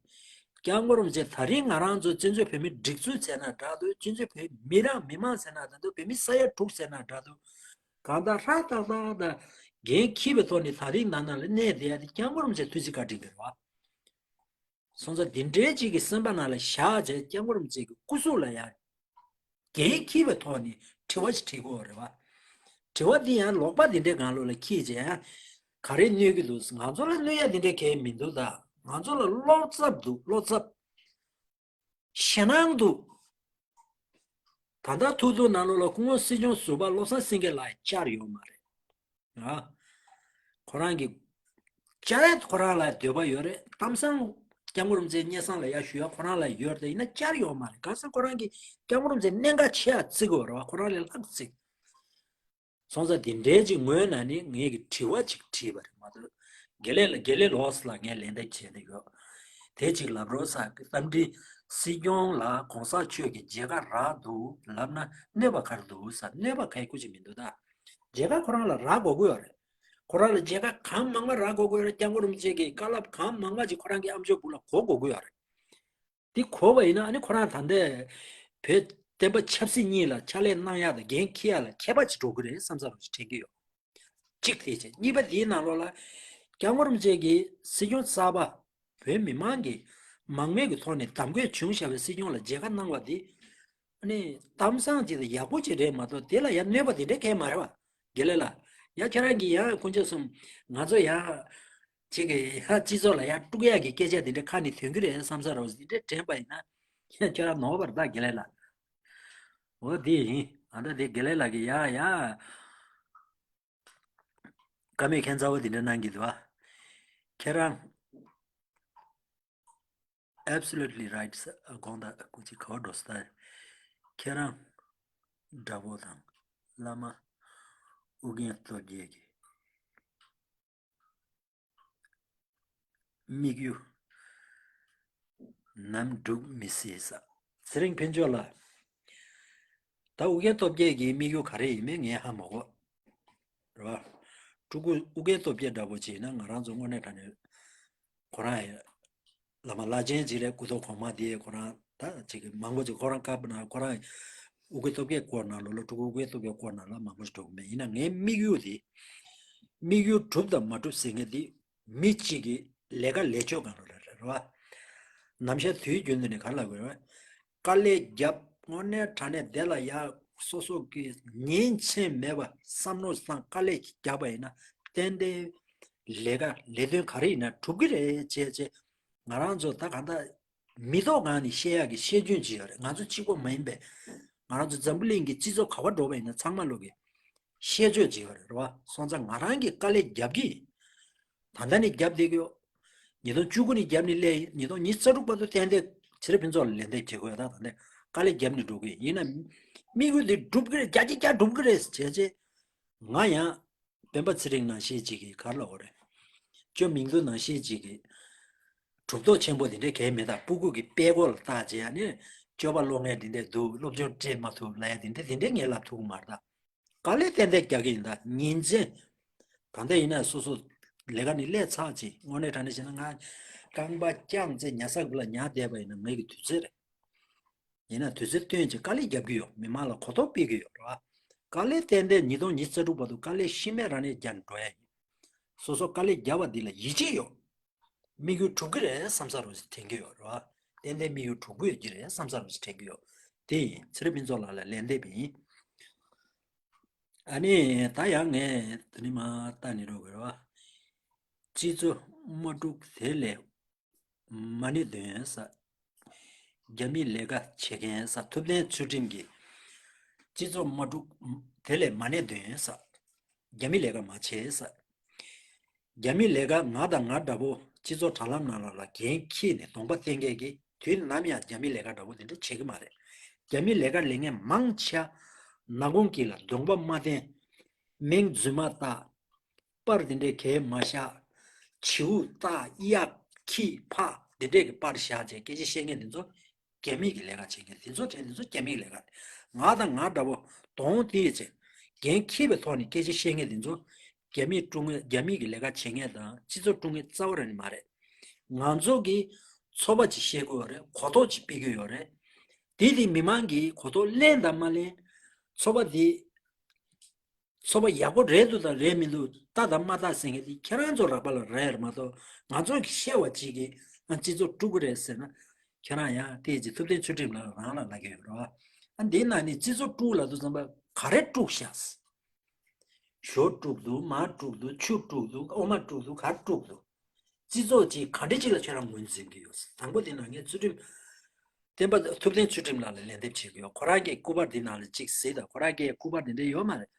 སྐྱབས་མགོན་རིན་པོ་ཆེ་ད་རིང་ང་རང་ཚོ་བཙན་བྱོལ་བོད་མི་སྒྲིག་འཛུགས་ཟེར་ན་འདྲ་འདུག་བཙན་བྱོལ་བོད་མི་རང་མི་མང་ཟེར་ན་འདྲ་འདུག་བོད་མི་ས་ཡ་དྲུག་ཟེར་ན་འདྲ་འདུག་གང་ལྟར་ཧྲ་ཏག་ཏག་དང་འགན་འཁྱེར་བའི་ཐོག་ནས་ད་རིང་ནང་ན་ལ་གནས་བསྡད་ཡ་དེ་སྐྱབས་མགོན་རིན་པོ་ཆེ་ཐུགས་རྗེ་བཀའ་དྲིན་གྱིས་རེད་བ། སོང་ཙང་འདི་འདྲའི་ཅིག་གི་སེམས་པ་ནང་ལ་བཞག་བྱས་སྐྱབས་མགོན་རིན་པོ་ཆེ་གི་སྐུ་གཟུགས་ལ་ཡ་འགན་འཁྱེར་བའི་ཐོག་ནས་དྲི་བ་ཞིག་དྲི་དགོས་རེད་བ། དྲི་བ་འདི་ཡང་ལོག་པ་འདི་འདྲའི་སྒང་ལོགས་ལ་འཁྱེར་བྱས་ཡང་ག་རེ་གནོད་ཀྱི་འདུག་ང་ཚོ་ལ་གནོད་ཡ་འདི་འདྲའི་གང་ཡང་མི་འདུག་ད་ང་ཚོ་ལ་བློ་འཚབ་འདུག་བློ་འཚབ། ཞེད་སྣང་འདུག་ད་ལྟ་ཐུག་ཐུག་ནང་ལོགས་ལ་སྐུ་ངོ་སྲིད་སྐྱོང་ཟུར་པ་བློ་བཟང་སེང་གེ་ལགས་བཅར་ཡོད་མ་རེད། ཨ། ཁོ་རང་གི་བཅར་ཡ་ཁོ་རང་ལ་འདོད་པ་ཡོད་རེད། གཏམ་བཟང་སྐྱབས་མགོན་རིན་པོ་ཆེ་སྙན་སེང་ལ་ཡ་ཞུ་ཡ་ཁོ་རང་ལ་ཡོད་རེད། ཡིན་ན་བཅར་ཡོད་མ་རེད། གང་ཟེར་ཁོ་རང་གིས་སྐྱབས་མགོན་རིན་པོ་ཆེ་གནད་འགག་ཆེ་ཡ་བརྩི་གི་ཡོད་རེད་བ། ཁོ་རང་ལས་ལྷག་བརྩི། སོང་ཙང་འདི་འདྲའི་ཅིག་ངོས་ནས་ནི་ངས་ཀྱི་དྲི་བ་ཅིག་དྲིས་པ་རེད་མ་གཏོགས། དགེ་ལེགས་ལ་དགེ་ལེགས་ལགས་ལ་ངས་ལན་འདེབས་བྱས་ནས་ཡོད། དེ་ཅིག་ལབ་རོགས་ཟེར། རྟ་མགྲིན་སྲིད་སྐྱོང་ལ་གོང་ས་མཆོག་གི་མཇལ་ཁ་རག་འདུག་ལབ་ན་གནོད་པ་ག་རེ་འདུག་ཟེར། གནོད་པ་ག་ཡི་སྐུ་ཅིག་མི་འདུག་ད། མཇལ་ཁ་ཁོ་རང་ལ་རག་དགོས་ཀྱི་ཡོད་རེད། ཁོ་རང་ལ་མཇལ་ཁ་གང་མང་མང་རག་དགོས་ཀྱི་ཡོད་རེད། སྐྱབས་མགོན་རིན་པོ་ཆེ་གི་བཀའ་སློབ་གང་མང་མང་ཅིག་ཁོ་རང་གི་ཨམ་ཅོག་སྦུག་ལ་གོ་དགོས་ཀྱི་ཡོད་རེད། དེ་གོ་བ་ཡིན་ན་ཨ་ནི་ཁོ་རང་ད་ལྟ་བོད་བསྟན་པ་ཆབ་སྲིད་གཉིས་ལ་ཕྱག་ལས་གནང་ཡག་དང་འགན་འཁྱེར་ཡག་ལ་ཁྱད་པར་ཅིག་འགྲོ་གི་རེད་བསམ་ས་རུ་ཞིག་དྲན་གྱི་ཡོད། གཅིག་དེ་བྱས། གཉིས་པ་དེའི་ནང་ལོགས་ལ་སྐྱབས་མགོན་རིན་པོ་ཆེ་གིས་སྲིད་སྐྱོང་གསར་པ་བོད་མི་མང་གིས་མང་མོས་ཀྱི་ཐོག་ནས་དམ་བཀོད་བྱུང་བཞག་པའི་སྲིད་སྐྱོང་ལ་མཇལ་ཁ་གནང་བ་དེ་ ནི་གཏམ་བཟང་ཅིག་དང་ཡག་པོ་ཅིག་རེད་མ་གཏོགས་དེ་ལ་ཡང་གནོད་པ་དེ་འདྲ་གང་ཡང་མ་རེད་བ། དགེ་ལེགས་ལགས། ཡང་ཁྱེད་རང་གིས་ཡང་དཀོན་མཆོག་གསུམ་ང་ཚོ་ཡང་ཅིག་གི་ཡང་སྤྱི་ཚོགས་ལ་ཡང་དཀྲུག་ཡག་གི་སྐད་ཆ་དེ་འདྲ་ཁ་ནས་ཐོན་གི་རེད་བསམ་ས་རོགས་དེ་འདྲ་དྲན་པ་ཡིན་ན་ཡང་ཁྱེད་རང་ནོར་བ་རེད་ད་དགེ་ལེགས་ལགས། འོ་དེ་ཡིན། ཨ་ད་དེ་དགེ་ལེགས་ལགས་ཀྱིས་ཡ་ཡ། བཀའ་མོལ་ཁྱད་མཚར་པོ་དེ་འདྲ་གནང་གི་འདུག་ཨ། ཁྱེད་རང་absolutely right ས་དགོངས་དག་སྐུ་མཁྱེན་ག་བ་འགྲོ་ས་ད། ཁྱེད་རང་དགྲ་བོ་དང་བླ་མ་ཨུ་རྒྱན་སྟོབས་རྒྱལ་གྱི་དམིགས་ཡུལ་ནམ་འགྲུབ་མི་སྲིད་ས། ཚེ་རིང་ཕུན་ཚོགས་ལགས། ད་ཨུ་རྒྱན་སྟོབས་རྒྱལ་གྱི་དམིགས་ཡུལ་ག་རེ་ཡིན་མིན་ངས་ཧ་མ་གོ། རེད་བ། ཕྲུ་གུ་ཨུ་རྒྱན་སྟོབས་རྒྱལ་འདྲ་པོ་བྱས་ན་ང་རང་ཚོ་དངོས་གནས་དྲང་གནས་ཁོ་རང་ཡ། བླ་མ་བླ་ཆེན་ཅིག་རེད། སྐུ་ཐོག་གོང་མ་དེ་ཁོ་རང་ད་ཅིག་མང་པོ་ཅིག་ཁོ་རང་སྐབས་ན་ཁོ་རང་ཨུ་རྒྱན་སྟོབས་རྒྱལ་སྐོར་ན་ལོ་ལོ་ཕྲུ་གུ་ཨུ་རྒྱན་སྟོབས་རྒྱལ་སྐོར་ན་ལ་མང་པོ་ཞིག་འགྲོ་གི་མེད། ཡིན་ན་ངའི་དམིགས་ཡུལ་དེ་དམིགས་ཡུལ་གྲུབ་དང་མ་གྲུབ་ཟེར་མཁན་དེ་མི་གཅིག་གི་ལས་ཀ་ལས་ཕྱོགས་སྒང་ལ་རེད་བ། ནམ་ཞག་དུས་རྒྱུན་དུ་ནས་ག་རེ་ལབ་དགོས་རེད་བ། དཀའ་ལས་བརྒྱབ་དངོས་གནས་དྲང་གནས་བསྡད་ལ་ཡ་སོ་སོ་གི་ཉིན་མཚན་མེད་པ་བསམ་བློ་བཏང་དཀའ་ལས་བརྒྱབ་པ་ཡིན་ན་ཏན་ཏན་ལས་ཀ་ལས་དོན་ག་རེ་ཡིན་ན་གྲུབ་ཀྱི་རེད་བྱས་བྱས་ང་རང་ཚོ་ད་གང་ལྟར་མི་ཐོག་སྒང་ནས་བཤད་ཡག་གི་བཤད་རྒྱུན་ཅིག་ཡོད་རེད། ང་ཚོ་གཅིག་པོ་མ་ཡིན་པས། ང་རང་ཚོ་འཛམ་བུ་གླིང་གི་སྤྱི་ཚོགས་ག་པར་འགྲོ་བ་ཡིན་ན་ཚང་མ་ལོག་གི་བཤད་ཚོད་ཅིག་ཡོད་རེད་རེད་བ། སོང་ཙང་ང་རང་གིས་དཀའ་ལས་རྒྱབ་ཀྱི་ཡིན། ད་ལྟ་ནས་རྒྱབ་བསྡད་ཀྱི་ཡོད། ཉིས་སྟོང་བཅུ་དགུ་ནས་རྒྱབ་ནས་སླེབས་ཡིན། ཉིས་སྟོང་ཉི་ཤུ་རྩ་དྲུག་བར་དུ་ཏན་ཏན་ཚེ་རིང་ཕུན་ཚོགས་ལ་ལན་འདེབས་བྱེད་དགོས་ཡ་ད་ད་ལྟ་དཀའ་ལས་རྒྱབ་ནས་འགྲོ་གི་ཡིན། ཡིན་ན་དམིགས་ཡུལ་འདི་འགྲུབ་ཀྱི་རེད། བརྒྱ་ཆ་བརྒྱ་འགྲུབ་ཀྱི་རེད་བྱས་རྗེས་ང་ཡང་སྤེན་པ་ཚེ་རིང་ནང་བཞིན་ཅིག་གིས་ག་རེ་ལབ་དགོས་རེད། ཅོ་མིང་དུ་ནང་བཞིན་ཅིག་གིས་གྲུབ་རྟོག་ཆེན་པོ་འདི་འདྲའི་གས་མེད། ད་སྤུ་གུ་གི་དཔེ་མགོ་ལ་བཏགས་བྱས་ཡ་ནི་སྤྱོད་པ་བློ་ངན་འདི་འདྲས་འདུག་སློབ་སྦྱོང་སྤྲད་མ་ཐུབ་ལབ་ཡ་འདི་འདྲས་འདི་འདྲས་ངས་ལབ་ཐུབ་ཀྱི་མ་རེད་ད། དཀའ་ལས་ཏན་ཏན་རྒྱག་གི་ཡིན་ད་ཉིན་མཚན། ད་ལྟ་ཡིན་ན་སོ་སོ་ལས་ཀ་ནི་སླེབས་ཚར་ཅིག་དངོས་གནས་དྲང་གནས་བཤད་ན་ང་རྐང་པ་བརྐྱངས་ཚེ་ཉལ་ས་གུ་ལ་ཉལ་བསྡད་པ་ཡིན་ན་ངའི་གི་དུས་ཚོད་རེད། ཡིན་ན་དུས་ཚོད་བཏོན་ཅིག་དཀའ་ལས་རྒྱབ་ཀྱི་ཡོད། མི་མང་ལ་གོ་རྟོགས་སྤེལ་གྱི་ཡོད་རེད་བ། དཀའ་ལས་ཏན་ཏན་ཉིས་སྟོང་ཉི་ཤུ་རྩ་དྲུག་བར་དུ་དཀའ་ལས་ཤི་མེད་རང་ནས་རྒྱག་འགྲོ་ཡ་ཡིན། སོ་སོ་དཀའ་ལས་རྒྱབ་པ་འདི་ལ་ཡིད་ཆེས་ཡོད། དམིགས་ཡུལ་གྲུབ་ཀྱི་རེད་བསམ་ས་རུ་དྲན་གྱི་ཡོད་རེད་བ། ཏན་ཏན་དམིགས་ཡུལ་གྲུབ་ཀྱི་ཡོད་ཀྱི་རེད་བསམ་ས་རུ་དྲན་གྱི་ཡོད། དེ་ཡིན་ཚེ་རིང་ཕུན་ཚོགས་ལགས་ལ་ལན་འདེབས་ཡིན། ཨ་ནི་ད་ཡང་ངས་དེ་ནི་མ་ལྟ་ནི་རོགས་དགོས་རེད་བ། སྤྱི་ཚོགས་མ་དཀྲུག་དེ་ལས་མ་ཎི་འདོན་ས། རྒྱ་མི་ལས་ཀ་བྱེད་མཁན་ས་ཐུབ་བསྟན་ཚུལ་ཁྲིམས་ཀྱིས་སྤྱི་ཚོགས་མ་དཀྲུག་དེ་ལས་མ་ཎི་འདོན་ས། རྒྱ་མི་ལས་ཀ་མ་བྱེད་ས། རྒྱ་མི་ལས་ཀ་ང་དང་ང་འདྲ་པོ་སྤྱི་ཚོགས་དྲ་ལམ་ནང་ལ་ལ་འགན་འཁྱེར་ནས་གདོང་པ་བསྟན་མཁན་གྱིས་དུས་ནམ་ཡང་རྒྱ་མི་ལས་ཀ་འདྲ་པོ་དེ་འདྲ་བྱེད་ཀྱི་མ་རེད། རྒྱ་མི་ལས་ཀ་ལས་མཁན་མང་ཆེ་ནག་ཁུང་དཀྱིལ་ལ་གདོང་པ་མ་བསྟན། མིང་རྫུན་མ་བཏགས། པར་དེ་འདྲའི་གས་མ་བཞག་བྱིའུ་བཏགས་གཡག་ཁྱི་ཕག་དེ་འདྲས་ཀྱི་པར་བཞག་བྱས་སྐད་ཆ་བཤད་མཁན་དེ་ཚོ་རྒྱ་མི་གི་ལས་ཀ་བྱེད་མཁན་དེ་ཚོ་དྲན་དེ་ཚོ་རྒྱ་མི་གི་ལས་ཀ་རེད། ང་དང་ང་འདྲ་པོ་གདོང་དེ་བྱས་འགན་འཁྱེར་བའི་ཐོག་ནས་སྐད་ཆ་བཤད་མཁན་དེ་ཚོ་རྒྱ་མི་དཀྲུག་མཁན་རྒྱ་མི་གི་ལས་ཀ་བྱེད་མཁན་དང་སྤྱི་ཚོགས་དཀྲུག་མཁན་རྩ་བ་རང་ནས་མ་རེད། ང་ཚོ་གིས་ཚོགས་པ་ཅིག་བཤད་ཀྱི་ཡོད་རེད། གོ་རྟོགས་ཅིག་སྤེལ་གྱི་ཡོད་རེད། དེ་དེ་མི་མང་གིས་གོ་རྟོགས་ལེན་དང་མ་ལེན། ཚོགས་པ་དེ་ཚོགས་པ་ཡག་པོ་རེད་འདུག་དང་རེད་མི་འདུག་ལྟ་དང་མ་ལྟ་ཟེར་མཁན་དེ་ཁྱེད་རང་ཚོ་རག་པ་ལ་རག་ཡ་རེད་མ་གཏོགས་ང་ཚོ་གི་བཤད་པ་གཅིག་གིས་ང་སྤྱི་ཚོགས་དཀྲུག་གི་རེད་ཟེར་ན་ཁྱེད་རང་ཡང་དེ་ཅིག་ཐུབ་བསྟན་ཚུལ་ཁྲིམས་ལགས་རང་ལ་ལབ་ཀྱི་ཡོད་རེད་བ། ཨ་འདི་ན་ནི་སྤྱི་ཚོགས་དཀྲུག་ལབ་དུས་ཙམ་པ་ག་རེ་དཀྲུག་ཤག་ཞོ་དཀྲུག་འདུག་མ་དཀྲུག་འདུག་ཆུ་དཀྲུག་འདུག་འོ་མ་དཀྲུག་འདུག་ག་རེ་དཀྲུག་འདུག་སྤྱི་ཚོགས་ཀྱིས་ག་འདྲ་ཅིག་ལ་ཁྱོད་རང་ངོས་འཛིན་གྱི་ཡོད། དང་པོ་དེ་ན་ངས་ཚུལ་ཁྲིམས། བསྟན་པ་ཐུབ་བསྟན་ཚུལ་ཁྲིམས་ལགས་ལ་ལན་འདེབས་བྱེད་ཀྱི་ཡོད། ཁོ་རང་གི་སྐུ་པར་འདི་ནང་ལ་གཅིག་གཟིགས་དང་། ཁོ་རང་གི་སྐུ་པར་འདི་འདྲ་ཡོད་མ་རེད།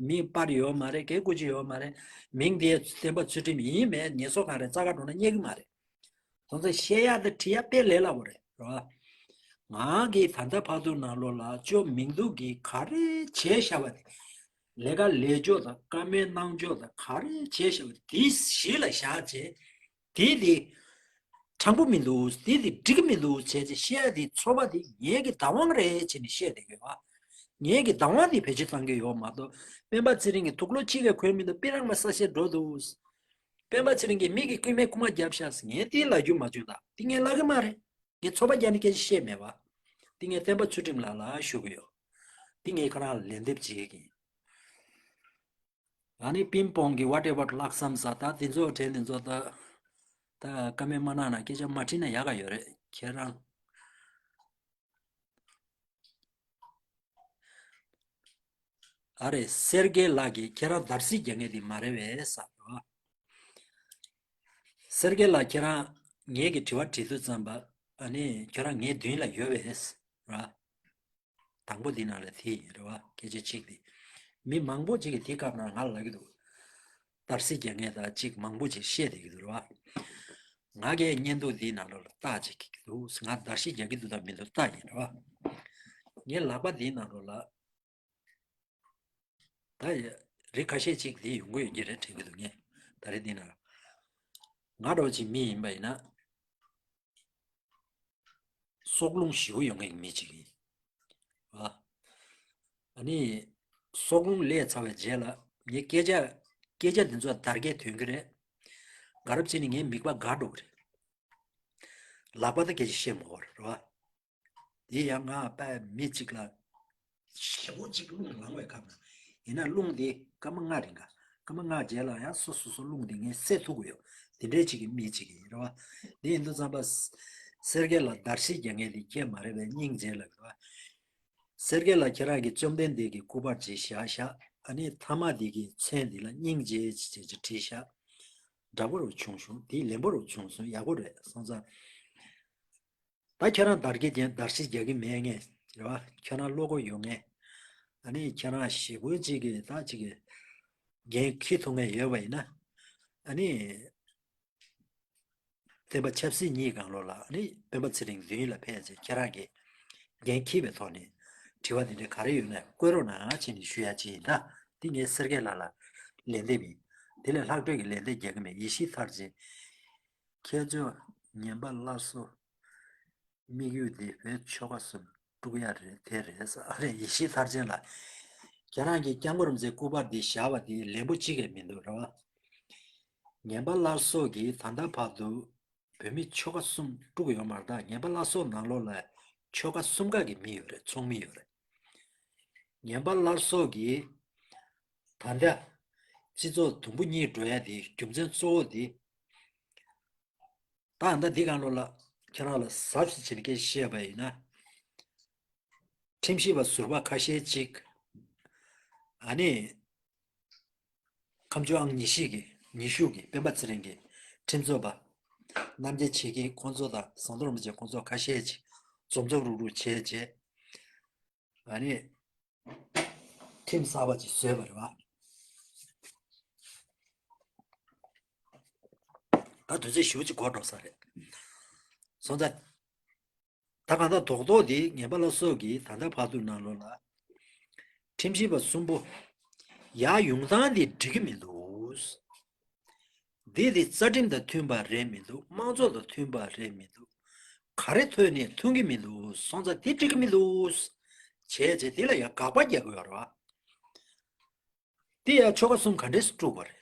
མིང་པར་ཡོད་མ་རེད། སྐད་སྐུ་ཅི་ཡོད་མ་རེད། མིང་དེ་བསྟན་པ་ཚུལ་ཁྲིམས་ཡིན་མེད་ངེད་ཚོ་གང་རེད་རྩ་ཁ་འགྲོ་ན་རྙེད་ཀྱི་མ་རེད། སོང་ཙང་བཤད་ཡག་དང་བྲིས་ཡག་དཔེ་ལས་སླ་པོ་རེད་རོ། ང་གིས་ད་ལྟ་བར་དུ་ནང་ལོགས་ལ་ཅོ་མིང་འདུག་གིས་ག་རེ་བྱས་བཞག་པ་དེ། ལས་ཀ་ལས་ཕྱོགས་དང་བཀའ་མོལ་གནང་ཕྱོགས་དང་ག་རེ་བྱས་བཞག་པ་དེ་གཞི་ལ་བཞག་བྱས། དེ་དེ་དྲང་པོ་མི་འདུག་དེ་དེ་འགྲིག་གི་མི་འདུག་བྱས་ཏེ་བཤད་དེ་ཚོགས་པ་དེ་ངེད་ཀྱི་བདག་དབང་རེད་བྱས་ནས་བཤད་བསྡད་ཀྱི་ཡོད། ངེད་ཀྱི་བདག་དབང་དེ་བེད་སྤྱོད་བཏང་གི་ཡོད་མ་གཏོགས་སྤེན་པ་ཚེ་རིང་གི་དུག་ལོག་གཅིག་གིས་གོན་མི་འདུག་པི་རང་མ་ས་བཤད་འགྲོ་འདུག་སྤེན་པ་ཚེ་རིང་གིས་མི་གི་རྐུན་མའི་རྐུན་མ་བརྒྱབ་ཤག་ངས་དེ་ལབ་རྒྱུ་མ་བྱུང་ད་དེ་ངས་ལབ་གི་མ་རེད། ངས་ཚོགས་པ་རྒྱག་ནས་སྐད་ཆ་བཤད་མེད་པ། དེ་ངས་བསྟན་པ་ཚུལ་ཁྲིམས་ལགས་ལ་ཞུ་གི་ཡོད། དེ་ངས་ཁོ་རང་ལ་ལན་འདེབས་བྱེད་ཀྱི་ཡིན། ཨ་ནི་པིང་པོང་གི་ཝ་ཊེ་ཝར་ལྷག་བསམ་ཟ་ད་དེ་ཚོ་དྲན་དེ་ཚོ་ད་ད་ཀ་མེད་མ་གནང་ན་སྐད་ཆ་མ་དྲིས་ན་ཡག་ག་ཡོད་རེད་ཁྱེད་རང་། ཨ་རེ། སེར་སྐྱའི་ལགས་ཀྱིས་ཁྱེད་རང་རྡར་སིལ་རྒྱག་མཁན་དེ་མ་རེད་པས་ཟེར་བ། སེར་སྐྱའི་ལགས་ཁྱེད་རང་ངེད་ཀྱི་དྲི་བ་དྲི་དུས་ཙམ་པ། ཨ་ནི་ཁྱེད་རང་ངའི་མདུན་ལ་ཡོད་པས་ཟེར་བ། དང་པོ་འདི་ནང་ལ་དེ་ཡིན་རེད་བ། སྐད་ཆ་གཅིག་དེ། མི་མང་པོ་ཅིག་གིས་དེ་སྐབས་ནང་ང་ལ་ལབ་ཀྱི་འདུག་རྡར་སིལ་རྒྱག་མཁན་དང་ཅིག་མང་པོ་ཅིག་བཤད་བསྡད་ཀྱི་འདུག་རེད་བ། ང་གིས་བརྙན་ཐུང་འདིའི་ནང་ལོགས་ལ་ལྟ་ཅིག་གི་འདུག་ང་རྡར་སིལ་རྒྱག་གི་འདུག་དང་མི་འདུག་ལྟ་ཡིན་རེད་བ། ངའི་ལག་པ་འདིའི་ནང་ལོགས་ལ། ད་ཡ། རི་ཁ་ཤས་ཅིག་འདི་ཡོང་གི་ཡོད་ཀྱི་རེད་དྲན་གྱི་འདུག་ངས་ད་རེས་འདི་ན། ང་འདྲ་བོ་ཅིག་མི་ཡིན་པ་ཡིན་ན། སྲོག་རླུང་ཞེ་པོ་ཡོང་མཁན་གྱི་མི་ཅིག་ཡིན། ཨ། ཨ་ནི། སྲོག་རླུང་སླེབས་ཚར་བའི་རྗེས་ལ་ངས་སྐད་ཆ། སྐད་ཆ་འདི་ཚོ་དར་རྒྱས་ཐོན་གྱི་རེད། ག་རེ་བྱས་ནས་ངའི་མིད་པ་འགག་འགྲོ་གི་རེད། ལག་པ་དང་སྐད་ཆ་བཤད་མ་དགོས་རེད་བ། དེ་ཡང་ང་དཔེ་མི་གཅིག་ལ་ཞེ་པོ་གཅིག་རླུང་ལངས་པའི་སྐབས་ན། ཡིན་ན་རླུང་དེ་སྐར་མ་ལྔ་རིང་ག་སྐར་མ་ལྔ་རྗེས་ལ་ཡང་སོ་སོ་སོ་རླུང་དེ་ངས་སེལ་ཐུབ་ཀྱི་ཡོད། དེ་འདྲའི་གཅིག་གི་མི་གཅིག་ཡིན་རེད་བ། དེ་ཡིན་དུས་ཙམ་པ། སེར་སྐྱ་ལ་རྡར་སིལ་རྒྱག་མཁན་དེ་སྐྱེ་མ་རེད་པས་སྙིང་རྗེ་ལ་གི་བ། སེར་སྐྱ་ལ་ཁྱེད་རང་གིས་བཅོམ་ལྡན་འདས་ཀྱི་སྐུ་པར་ཅིག་བཞག་བཞག་ཨ་ནི་མཐའ་མ་དེ་གི་མཚན་དེ་ལ་སྙིང་རྗེ་ཅེས་ཅིག་བྲིས་བཞག་འདྲ་པོ་རུ་བྱུང་བྱུང་དེ་ལེན་པོ་རུ་བྱུང་སོང་། ཡག་པོ་རེད་སོང་ཙང་། ད་ཁྱེད་རང་རྡར་སྐད་རྒྱག་རྡར་ཤིང་རྒྱག་གི་མེད་ངེས་རེད་བ། ཁྱེད་རང་བློ་ཁོག་ཡོད་ངེས། ཨ་ནི་ཁྱེད་རང་ཞེ་པོ་ཅིག་གིས་ད་ཅིག་གིས་འགན་འཁྱེར་ཐུབ་ངེས་ཡོད་པ་ཡིན་ན། ཨ་ནི་བསྟན་པ་ཆབ་སྲིད་གཉིས་སྒང་ལོགས་ལ་ཨ་ནི་སྤེན་པ་ཚེ་རིང་མདུན་ལ་ཕེབས་ཚེ་ཁྱེད་རང་གིས་འགན་འཁྱེར་བའི་ཐོག་ནས་དྲི་བ་འདི་འདྲ་ག་རེ་ཡོད་ན་བཀོད་རོགས་གནང་བྱས་ནས་ཞུ་ཡ་ཅིག་ཡིན། ད་འདི་ངས་སེར་སྐྱ་ལགས་ལ་ལན་འདེབས་ཡིན། དེ་ལས་ལྷག་སྤྲོད་ཀྱི་ལན་འདེབས་རྒྱག་གི་མེད། ཡེ་ཤེས་མཐར་ཕྱིན། ཁྱེད་ཚོས་ངན་པ་སླར་གསོ་དམིགས་ཡུལ་འདི་བོད་ཆོལ་ཁ་གསུམ་དཀྲུག་ཡ་རེད་དེ་རེད་ཟེར། ཨ་རེ་ཡེ་ཤེས་མཐར་ཕྱིན་ལགས། ཁྱེད་རང་གིས་སྐྱབས་མགོན་རིན་པོ་ཆེའི་སྐུ་པར་འདི་བཞག་པ་འདི་ལན་པོ་གཅིག་ཡང་མི་འདུག་རེད་བ། ངན་པ་སླར་གསོ་གིས་ད་ལྟ་བར་དུ་བོད་མི་ཆོལ་ཁ་གསུམ་དཀྲུག་ཡོད་མ་རེད། ད་ངན་པ་སླར་གསོ་ནང་ལོགས་ལ་ཆོལ་ཁ་གསུམ་ཀ་གི་མི་ཡོད་རེད། ཚོགས་མི་ཡོད་རེད། ངན་པ་སླར་གསོ་གིས་ད་ལྟ་སྤྱི་ཚོགས་དུམ་བུ་གཉིས་འགྲོ་ཡ་དེ་རྒྱུ་མཚན་གཙོ་བོ་དེ། ད་ད་འདི་སྒང་ལོགས་ལ་ཁྱེད་རང་ལ་ཟབ་ཞིག་བྱས་ནས་སྐད་ཆ་བཤད་པ་ཡིན་ན། ཁྲིམས་ཞིབ་པ་ཟུར་པ་ཁ་ཤས་ཅིག་ཨ་ནི་ཁམས་ཕྱོགས་ཨང་ཉི་ཤུ་གི་ཉི་ཤུ་གི་སྤེན་པ་ཚེ་རིང་གི་ཁྲིམས་རྩོད་པ་རྣམ་རྒྱལ་ཆོས་ཀྱི་ཁོང་ཚོ་དང་ཟམ་གདོང་རིན་པོ་ཆེ་ཁོང་ཚོ་ཁ་ཤས་ཅིག་འཛོམས་འཛོམས་རུག་རུག་བྱས་བྱས། ཨ་ནི་ཁྲིམས་གསར་པ་ཅིག་བཟོས་པ་རེད་བ། ད་དུས་ཚོད་ཞེ་པོ་ཅིག་འགོར་འགྲོ་ས་རེད། སོང་ཙང་། ད་གང་ལྟར་རྡོག་རྡོག་འདི་ངན་པ་སླར་གསོ་གིས་ད་ལྟ་བར་དུ་ནང་ལོགས་ལ་ཁྲིམས་ཞིབ་པ་གསུམ་པོ་ཡར་ཡོང་སྟངས་འདི་འགྲིག་གི་མི་འདུག་འདི་དེ་རྩ་ཁྲིམས་དང་མཐུན་པ་རེད་མི་འདུག་དམངས་གཙོ་དང་མཐུན་པ་རེད་མི་འདུག་ག་རེ་ཐོག་ནས་མཐུན་གྱི་མི་འདུག་སོང་ཙང་དེ་འགྲིག་གི་མི་འདུག་བྱས་བྱས་དེ་ལ་ཡང་དགག་པ་རྒྱག་གི་ཡོད་རེད་བ། དེ་ཡང་ཆོལ་ཁ་གསུམ་ག་འདྲས་སུ་དཀྲུགས་པ་རེད།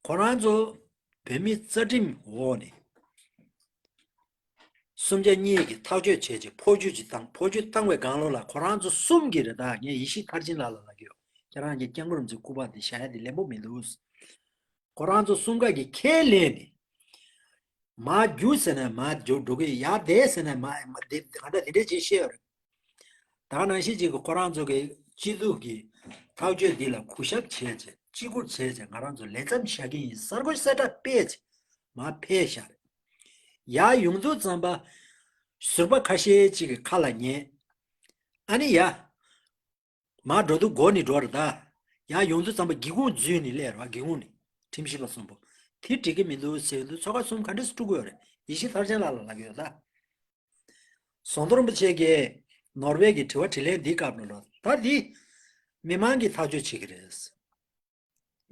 ཁོ་རང་ཚོ་བོད་མི་རྩ་ཁྲིམས་འོག་ནས་སུམ་ཆ་གཉིས་ཀྱི་ཐག་གཅོད་བྱས་རྗེས་ཕོ་རྒྱུད་ཅིག་བཏང་། ཕོ་རྒྱུད་བཏང་བའི་སྒང་ལོགས་ལ་ཁོ་རང་ཚོ་གསུམ་གྱི་རེད། ད་ངས་ཡེ་ཤེས་མཐར་ཕྱིན་ལགས་ལ་ལབ་ཀྱི་ཡོད། ཁྱེད་རང་གིས་སྐྱབས་མགོན་རིན་པོ་ཆེའི་སྐུ་པར་འདི་བཞག་ཡ་འདི་ལན་པོ་མི་འདུག་ཁོ་རང་ཚོ་གསུམ་ཀ་གིས་ཁས་ལེན་ནས། མར་རྒྱུགས་ཟེར་ན་མར་རྒྱུགས་འགྲོ་གི། ཡར་བསྡད་ཟེར་ན་མར་མར་བསྡད། ག་འདྲ་དེ་འདྲས་ཅིག་བཤད་ཡོད་རེད། ད་ག་ནང་བཞིན་ཅིག་གི་ཁོ་རང་ཚོ་གི་སྐྱིད་སྡུག་གི་ཐག་གཅོད་འདི་ལ་གུས་ཞབས་བྱས་བྱས་བརྩི་བཀུར་བྱས་བྱས་ང་རང་ཚོ་ལས་མཚམས་བཞག་གི་ཡིན་གསར་འགོད་གསལ་བསྒྲགས་སྤེལ་བྱས་མར་ཕེབས་བཞག་རེད། ཡར་ཡོང་དུས་ཙམ་པ་ཟུར་པ་ཁ་ཤས་ཅིག་གི་ཁ་ལ་ཉན། ཨ་ནི་ཡ། མར་འགྲོ་དུས་མགོ་ནས་འགྲོ་རེད་ད། ཡར་ཡོང་དུས་ཙམ་པ་སྒེའུ་ཁུང་འཛུལ་ནས་སླེབས་རེད་བ། སྒེའུ་ཁུང་ནས་ཁྲིམས་ཞིབ་པ་གསུམ་པོ། དེ་འགྲིག་གི་མི་འདུག་ཟེར་དུས་ཆོལ་ཁ་གསུམ་ག་འདྲས་སུ་དཀྲུག་གི་ཡོད་རེད། ཡེ་ཤེས་མཐར་ཕྱིན་ལགས་ལ་ལབ་ཀྱི་ཡོད་ད། ཟམ་གདོང་རིན་པོ་ཆེ་གིས་ནོར་ཝེ་གི་དྲི་བ་དྲིས་ལན་འདིའི་སྐབས་ནང་ལ་ད་འདི་མི་མང་གིས་ཐག་གཅོད་བྱེད་ཀྱི་རེད།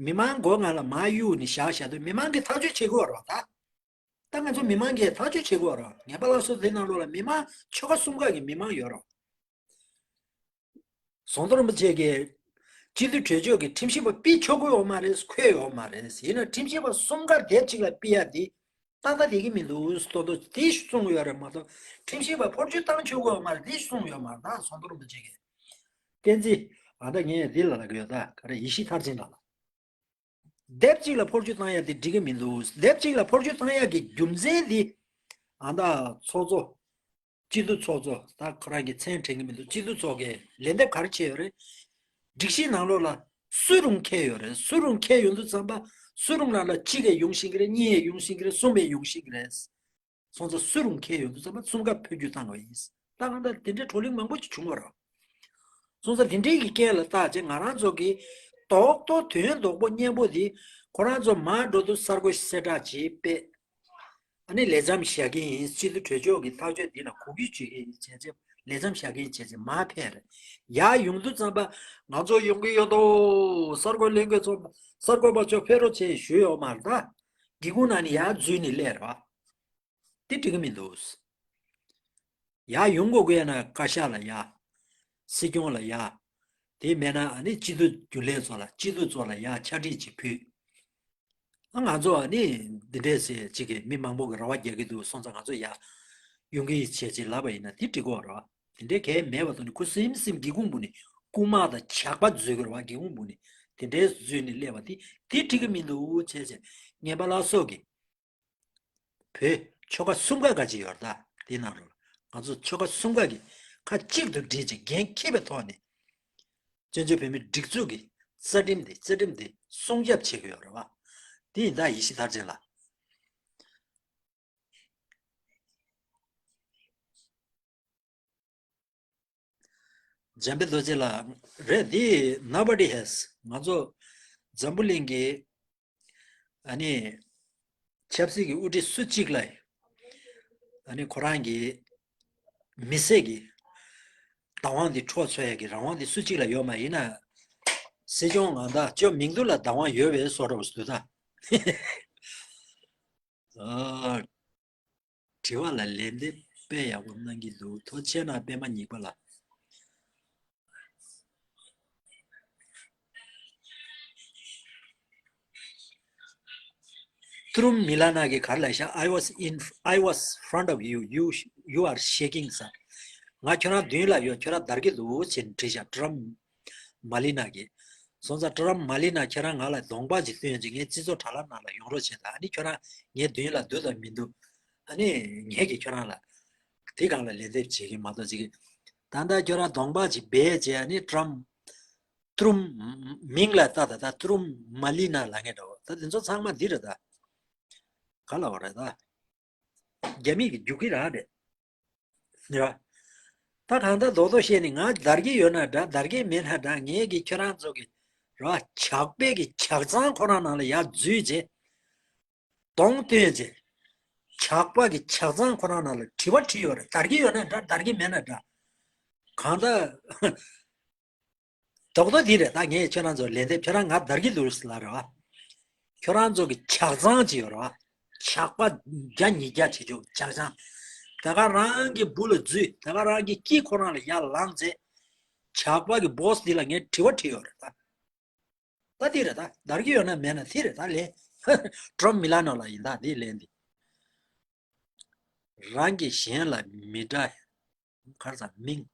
མི་མང་མགོ་ང་ལ་མར་གཡུག་ནས་བཞག་བཞག་དུས་མི་མང་གིས་ཐག་གཅོད་བྱེད་དགོས་རེད་བ་ད། ད་ང་ཚོ་མི་མང་གིས་ཐག་གཅོད་བྱེད་དགོས་རེད། ངན་པ་སླར་གསོ་དེ་ནང་ལོགས་ལ་མི་མང་ཆོལ་ཁ་གསུམ་ཀ་གི་མི་མང་ཡོད་རེད། ཟམ་གདོང་རིན་པོ་ཆེ་གིས་སྤྱི་འཐུས་གྲོས་ཆོད་ཀྱི་ཁྲིམས་ཞིབ་པ་ཕུད་ཆོག་གི་ཡོད་མ་རེད། འཁོད་ཡོད་མ་རེད། ཡིན་ན་ཁྲིམས་ཞིབ་པ་གསུམ་ཀ་དེབ་གཅིག་ལ་ཕུད་ཡ་དེ་ཏག་ཏག་བསྡད་ཀྱི་མི་འདུག་ཏོག་ཏོག་དེ་གསུངས་ཡོད་རེད་མ་གཏོགས་ཁྲིམས་ཞིབ་པ་ཕོ་རྒྱུད་བཏང་ཆོག་གི་ཡོད་མ་རེད། དེ་གསུངས་ཡོད་མ་རེད། ད་ཟམ་གདོང་རིན་པོ་ཆེ་གིས་བསྟན་འཛིན། ཨ་ད་ངས་འདི་ལ་ལབ་ཀྱི་ཡོད་ད། ག་རེ་ཡེ་ཤེས་མཐར་ཕྱིན་ལགས་ལ། དེབ་གཅིག་ལ་ཕོ་རྒྱུད་བཏང་ཡ་དེ་འགྲིག་གི་མི་འདུག་དེབ་གཅིག་ལ་ཕོ་རྒྱུད་བཏང་ཡ་གི་རྒྱུ་མཚན་དེ། ཨ་ད་ཚོགས་གཙོ། སྤྱི་འཐུས་ཚོགས་གཙོ། ད་ཁོ་རང་གི་མཚན་དྲན་གི་མི་འདུག་སྤྱི་འཐུས་ཚོགས་ཀྱིས་ལན་འདེབས་ག་རེ་བྱས་ཡོད་རེད། སྒྲིག་གཞི་ནང་ལོགས་ལ་སུ་རུང་ཁེལ་ཡོད་རེད། སུ་རུང་ཁེལ་ཡོང་དུས་ཙམ་པ་སུ་རུང་ནང་ལ་གཅིག་གིས་ཡོང་བཞིན་གྱི་རེད། གཉིས་ཡིས་ཡོང་བཞིན་གྱི་རེད། གསུམ་པས་ཡོང་བཞིན་གྱི་རེད། སོང་ཙང་སུ་རུང་ཁེལ་ཡོང་དུས་ཙམ་པ་གསུམ་ཀ་འཕོ་འགྱུར་བཏང་བ་ཡིན། ད་གང་ལྟར་དེ་འདྲའི་བགྲོ་གླེང་མང་པོ་ཞིག་བྱུང་བ་རེད། སོང་ཙང་དེ་འདྲའི་གི་རྐྱེན་ལ་བརྟག་བྱས་ང་རང་ཚོ་གི་རྡོག་རྡོག་དོན་རྡོག་པོ་སྙན་པོ་འདི་ཁོ་རང་ཚོ་མར་འགྲོ་དུས་གསར་འགོད་གསལ་བསྒྲགས་བྱེད་པས། ཨ་ནི་ལས་མཚམས་བཞག་གི་ཡིན། སྤྱི་འཐུས་གྲོས་ཚོགས་ཀྱི་ཐག་གཅོད་འདི་ལ་གུས་བཀུར་བྱེད་ཀྱི་ཡིན་བྱས་རྗེས་ལས་མཚམས་བཞག་གི་ཡིན་བྱས་རྗེས་མར་ཕེབས་རེད། ཡར་ཡོང་དུས་ཙམ་པ་ང་ཚོ་ཡོང་གི་ཡོད་དོ། གསར་འགོད་ལྷན་རྒྱས་ཚོ་གསར་འགོད་པ་ཚོ་ཕེབས་རོགས་བྱེད་ཞུས་ཡོད་མ་རེད་ད། སྒེའུ་ཁུང་ནང་ནས་ཡར་འཛུལ་ནས་སླེབས་རེད་བ། དེ་འགྲིག་གི་མི་འདུག་ཡར་ཡོང་དགོས་ཀྱི་ཡོད་ན་བཀའ་ཤག་ལ་ཡར། སྲིད་སྐྱོང་ལ་ཡར། དེ་མེད་ན་ཨ་ནི་སྤྱི་འཐུས་རྒྱུན་ལས་ཚོ་ལ་སྤྱི་འཐུས་ཚོ་ལ་ཡར་ཕྱག་བྲིས་ཅིག་ཕུལ། ཨ་ང་ཚོ་ཨ་ནི་འདི་འདྲས་ཟེར་ཅིག་གི་མི་མང་པོ་གི་རེ་བ་རྒྱག་གི་འདུག་སོང་ཙང་ང་ཚོ་ཡར་ཡོང་གི་ཡིན་བྱས་ཅིག་ལབ་པ་ཡིན་ན་དེ་འགྲིག་གི་ཡོད་རེད་བ། དེ་འདྲས་གལ་མེད་པ་དང་ནི་ཁུ་སིམ་སིམ་སྒེའུ་ཁུང་བུ་ནས་རྐུ་མ་དང་ཇག་པ་འཛུལ་གི་རེད་བ། སྒེའུ་ཁུང་བུ་ནས་དེ་འདྲས་འཛུལ་ནས་སླེབས་པ་དེ་དེ་འགྲིག་གི་མི་འདུག་བྱས་ཙང་ངན་པ་ལ་སོགས་ཀྱི་བོད་ཆོལ་ཁ་གསུམ་ཀ་ག་ཅིག་ཡོད་རེད་ད། དེ་ནང་ལོགས་ང་ཚོ་ཆོལ་ཁ་གསུམ་ཀ་གི་ཁ་གཅིག་ཏུ་སྒྲིལ་ཅིག་འགན་འཁྱེར་བའི་ཐོག་ནས་བཙན་བྱོལ་བོད་མིའི་སྒྲིག་འཛུགས་ཀྱི་རྩ་ཁྲིམས་དེ་རྩ་ཁྲིམས་དེ་སྲུང་སྐྱོབ་བྱེད་ཀྱི་ཡོད་རེད་བ། དེ་ཡིན་ད་ཡེ་ཤེས་མཐར་ཕྱིན་ལ། འཇམ་དཔལ་རྡོ་རྗེ་ལགས་རེད། འདི་nobody has ང་ཚོ་འཛམ་བུ་གླིང་གི་ཨ་ནི་ཆབ་སྲིད་ཀྱི་དབུ་ཁྲིད་སུ་གཅིག་ལ་ཨ་ནི་ཁོ་རང་གི་མི་སེར་གྱི་བདག་དབང་འདི་འཕྲོག་ཚུགས་ཡ་གི་རང་དབང་འདི་སུ་གཅིག་ལ་ཡོད་མ་ཡིན་ན། སྲིད་སྐྱོང་ང་དང་ཅོ་མིང་རྡུང་ལ་བདག་དབང་ཡོད་པའི་བཟོ་འདྲ་བོ་ཞིག་འདུག་ད། ཨ། དྲི་བ་ལ་ལན་འདེབས་དཔེ་ཡག་པོ་གནང་གི་འདུག་ཐུགས་རྗེ་གནང་། པད་མ་ཉིག་པ་ལགས། ཏུ་རུམ་མི་ལ་ན་གི་གར་ལ་ཤ I was in, I was front of you, you, you are shaking ཟེར། ང་ཁྱོད་རང་མདུན་ལ་ཡོད། ཁྱོད་རང་འདར་གི་འདུག་ཅེས་བྲིས་ཤག་ཏུ་རུམ་མ་ལི་ན་གིས། སོང་ཙང་ཏུ་རམ་མ་ལི་ན་ཁྱེད་རང་ང་ལ་གདོང་པ་ཅིག་སྟོན་ཅིག་ངའི་སྤྱི་ཚོགས་དྲ་ལམ་ནང་ལ་ཡོང་རོགས་བྱེད་དང་། ཨ་ནི་ཁྱོད་རང་ངའི་མདུན་ལ་འདུག་དང་མི་འདུག་ཨ་ནི་ངས་ཀྱིས་ཁྱོད་རང་ལ་དེ་སྒང་ལ་ལན་འདེབས་བྱེད་ཀྱི་མ་གཏོགས་ཅིག་ད་ལྟ་ཁྱོད་རང་གདོང་པ་ཅིག་སྦས་བྱས། ཨ་ནི་ཏུ་རམ་ཏུ་རུམ་མིང་ལ་ལྟ་ད་ད་ཏུ་རུམ་མ་ལི་ན་ལ་ངས་འདྲ་བོ་ད་དེ་ཚོ་ཚང་མ་འདི་རེད་ད། ག་ལ་བ་རེད་ད། རྒྱ་མིས་ཀྱི་རྒྱུག་གི་རང་རེད། ར། ད་གང་ལྟར་རྡོག་རྡོག་བཤད་ནས་ང་འདར་གྱི་ཡོད་ན་འདྲ་འདར་གྱི་མེད་ན་འདྲ། ངས་ཀྱི་ཁྱོད་རང་ཚོ་གི་ར་ཇག་པའི་གི་ཇག་ཚང་ཁོ་རང་ནང་ལ་ཡར་འཛུལ་རྗེས་གདོང་སྟོན་རྗེས་ཇག་པ་གི་ཇག་ཚང་ཁོ་རང་ནང་ལ་དྲི་བ་དྲིས་ཡོད་རེད། འདར་གྱི་ཡོད་ན་འདྲ་འདར་གྱི་མེད་ན་འདྲ། གང་ལྟར། རྡོག་རྡོག་འདི་རེད། ད་ངས་ཁྱོད་རང་ཚོར་ལན་འདེབས། ཁྱོད་རང་ང་འདར་གྱི་འདུག་ཟེར་ལབ་རེད་བ། ཁྱོད་རང་ཚོ་གི་ཇག་ཚང་ཅིག་ཡོད་རེད་བ། ཇག་པ་བརྒྱ་ཉིས་བརྒྱ་བྱེད་ཆོག་ཇག་ཚང་། དེ་ག་རང་གི་འབུ་ལ་འཛུལ། དེ་ག་རང་གི་དཀྱིལ་ཁོ་རང་ལ་ཡར་ལངས་ཚེ། ཇག་པ་གི་སྦོ་སི་འདི་ལ་ངས་དྲི་བ་དྲིས་ཡོད་རེད་ད། ད་འདི་རེད་ད། འདར་གྱི་ཡོད་ན་མེད་ན་འདི་རེད་ད་ལན། ཏུ་རམ་མི་ལ་ན་ལ་ཡིན་ད་འདི་ལན་འདི། རང་གི་གཞན་ལ་མི་འདྲ། གར་ས་མིང་།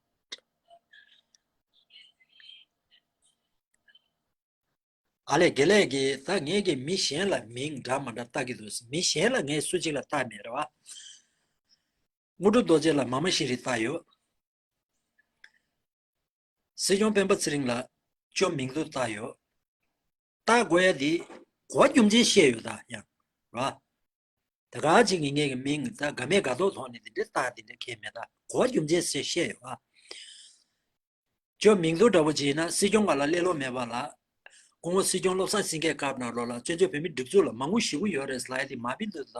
ཨ་ལས་དགེ་ལས་ཀྱིས་ད་ངས་ཀྱི་མི་གཞན་ལ་མིང་འདྲ་མ་འདྲ་བཏགས་ཀྱི་འདུག་མི་གཞན་ལ་ངས་སུ་གཅིག་ལ་བཏགས་མེད་རེད་བ། དངོས་གྲུབ་རྡོ་རྗེ་ལ་མ་མ་ཤི་རི་བཏགས་ཡོད། སྲིད་སྐྱོང་སྤེན་པ་ཚེ་རིང་ལ་ཅོ་མིང་རྡུང་བཏགས་ཡོད། བཏགས་དགོས་ཡ་དེ་གོ་བ་རྒྱུ་མཚན་བཤད་ཡོད་ད་ཡང་ར། ད་ག་ཅིག་གི་ངེད་ཀྱི་མིང་ད་དགའ་མེད་དགའ་མདོག་ཐོག་ནས་དེ་འདྲའི་རྟགས་དེ་འདྲ་ཁེལ་མེད། ད་གོ་བ་རྒྱུ་མཚན་ཟེར་བཤད་ཡོད་ཨ། ཅོ་མིང་རྡུང་འདྲ་པོ་ཅིག་ཡིན་ན་སྲིད་སྐྱོང་ག་ལ་ལས་སློབ་མེད་པ་ལ། སྐུ་ངོ་སྲིད་སྐྱོང་བློ་བཟང་སེང་གེའི་སྐབས་ནང་ལོགས་ལ་བཙན་བྱོལ་བོད་མིའི་སྒྲིག་འཛུགས་ལ་མང་པོ་ཞེ་པོ་ཡོད་རེད་ལབ་ཡ་དེ་མ་མིང་རྡུང་ད།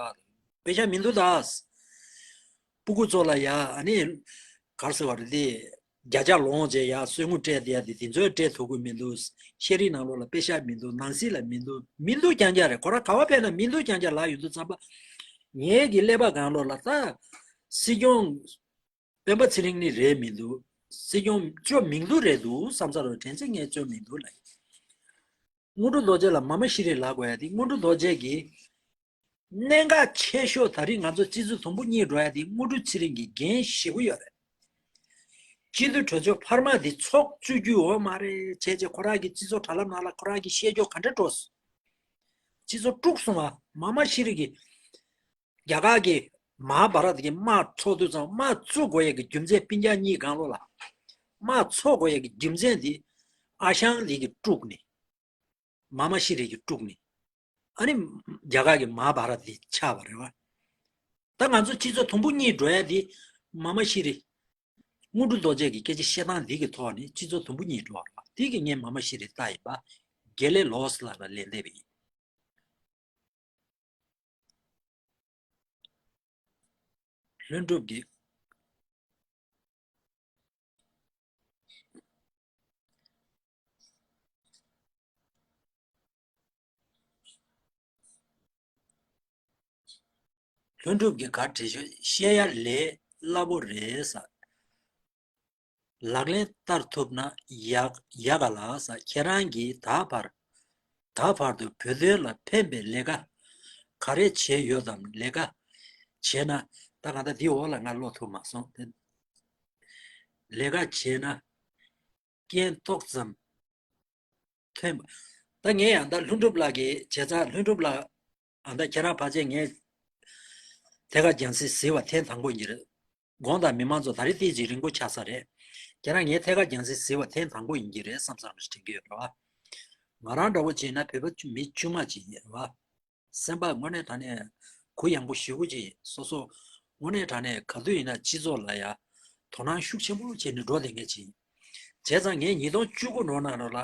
དཔེ་ཆ་མིང་རྡུང་ད། སྤུ་གུ་ཚོ་ལ་ཡ་ཨ་ནི་གར་ཟེར་བ་རེད་དེ། བརྒྱ་ཆ་ལོངས་བྱས་ཡ་གསོན་དངུལ་སྤྲད་དེ་ཡ་དེ་དེ་ཚོའི་སྤྲད་ཐུབ་ཀྱི་མི་འདུག་ཤེས་རིག་ནང་ལོགས་ལ་དཔེ་ཤག་མི་འདུག་ནང་སྲིད་ལ་མི་འདུག་མི་འདུག་རྐྱང་རྐྱང་རེད། ཁོ་རང་ག་བ་ཕེབས་ན་མི་འདུག་རྐྱང་རྐྱང་ལབ་ཡོང་དུས་ཙམ་པ། ངེད་ཀྱི་ཀླད་པ་སྒང་ལོགས་ལ་ད། སྲིད་སྐྱོང་སྤེན་པ་ཚེ་རིང་ནི་རེད་མི་འདུག་སྲིད་སྐྱོང་ཅོ་མིང་རྡུང་རེད་འདུག་བསམ་ས་རེད། དྲན་ཚེ་ངས་ཅོ་མིང་རྡུང་ལབ་ཡིན། དངོས་གྲུབ་རྡོ་རྗེ་ལ་མ་མ་ཤི་རི་ལབ་དགོས་ཡ་དེ། དངོས་གྲུབ་རྡོ་རྗེ་གིས་གནད་འགག་ཆེ་ཤོས་ད་རིང་ང་ཚོ་སྤྱི་ཚོགས་དུམ་བུ་གཉིས་འགྲོ་ཡ་དེ་དངོས་གྲུབ་ཚེ་རིང་གི་འགན་ཞེ་པོ་ཡོད་རེད། སྤྱི་འཐུས་གྲོས་ཚོགས་འཕར་མ་འདི་ཚོགས་བཅུག་རྒྱུ་ཡོད་མ་རེད་བྱས་བྱས་ཁོ་རང་གི་སྤྱི་ཚོགས་དྲ་ལམ་ནང་ལ་ཁོ་རང་གི་བཤད་རྒྱུ་ག་འདྲ་འགྲོ་སོང་། སྤྱི་ཚོགས་དཀྲུགས་སོང་ཨ། མ་མ་ཤི་རི་གི་རྒྱ་གར་གྱི་མ་ཧཱ་བྷ་རཏ་གི་དམག་འཚོགས་དུས་ཙམ་དམག་བཙུགས་དགོས་ཡས་ཀྱི་རྒྱུ་མཚན་སྤུན་ཀྱག་གཉིས་སྒང་ལོགས་ལ། དམག་འཚོགས་དགོས་ཡས་ཀྱི་རྒྱུ་མཚན་འདི། ཨ་ཞང་འདི་གིས་དཀྲུགས་ནས། མ་མ་ཤི་རི་གིས་དཀྲུགས་ནས། ཨ་ནི་རྒྱ་གར་གྱི་མ་བྷ་ར་ཏ་འདི་ཆགས་པ་རེད་བ། ད་ང་ཚོ་སྤྱི་ཚོགས་དུམ་བུ་གཉིས་འགྲོ་ཡ་འདི་མ་མ་ཤི་རི། དངོས་གྲུབ་རྡོ་རྗེ་གི་སྐད་ཆ་བཤད་སྟངས་འདི་གི་ཐོག་ནས་སྤྱི་ཚོགས་དུམ་བུ་གཉིས་འགྲོ་བ་རེད་བ། འདི་གི་ངས་མ་མ་ཤི་རི་ལྟ་ཡིན་པ། དགེ་ལེགས་ལོས་ལགས་ལ་ལན་འདེབས་ཡིན། ལྷུན་གྲུབ་ཀྱིས། ལྷུན་གྲུབ་ཀྱིས་ག་རེ་བྲིས་ཤག་བཤད་ཡ་ལས་སླ་པོ་རེད་ཟེར། ལག་ལེན་བསྟར་ཐུབ་ན་ཡག་ཡག་ག་ལ་ཟེར། ཁྱེད་རང་གིས་ད་བར་ད་བར་དུ་བོད་དོན་ལ་ཕན་པའི་ལས་ཀ་ག་རེ་བྱས་ཡོད་དམ། ལས་ཀ་བྱས་ན། ད་གང་ལྟར་འདི་འོག་ལ་ང་ཀློག་ཐུབ་མ་སོང་། ལས་ཀ་བྱས་ན་རྐྱེན་ཏོག་ཙམ་ཐོན་པ། ད་ངས་ཡང་ད་ལྷུན་གྲུབ་ལགས་ཀྱི་བྱས་ཙང་། ལྷུན་གྲུབ་ལགས། ཨ། ད་ཁྱེད་རང་ཕལ་ཆེར་ངས་ཐད་ཀར་རྒྱང་སྲིང་གཟིགས་པ་ཐེངས་དང་པོ་ཡིན་གྱི་རེད། དགོངས་དག་མི་མང་ཚོ། ད་རེས་ཏོག་ཙམ་རིང་པོ་ཆགས་ས་རེད། ཁྱེད་རང་ངས་ཐད་ཀར་རྒྱང་སྲིང་གཟིགས་པ་ཐེངས་དང་པོ་ཡིན་གྱི་རེད་བསམ་བསམ་ཞིག་དྲན་གྱི་ཡོད་རེད་བ། ང་རང་འདྲ་བོ་བྱས་ན་བོད་པ་མི་དཀྱུས་མ་ཅིག་ཡིན་རེད་བ། སེམས་པ་དངོས་གནས་དྲང་གནས་གུ་ཡངས་པོ་ཞེ་པོ་ཅིག་ཡིན། སོ་སོ་དངོས་གནས་དྲང་གནས་ག་དུས་ཡིན་ན་སྤྱི་ཚོགས་ལ་ཡ་དོ་སྣང་ཤུགས་ཆེན་པོ་བྱས་ནས་འགྲོ་བསྡད་མཁན་ཅིག་ཡིན། བྱས་ཙང་ངས་ཉིས་སྟོང་བཅུ་དགུ་ནང་ལོགས་ལ་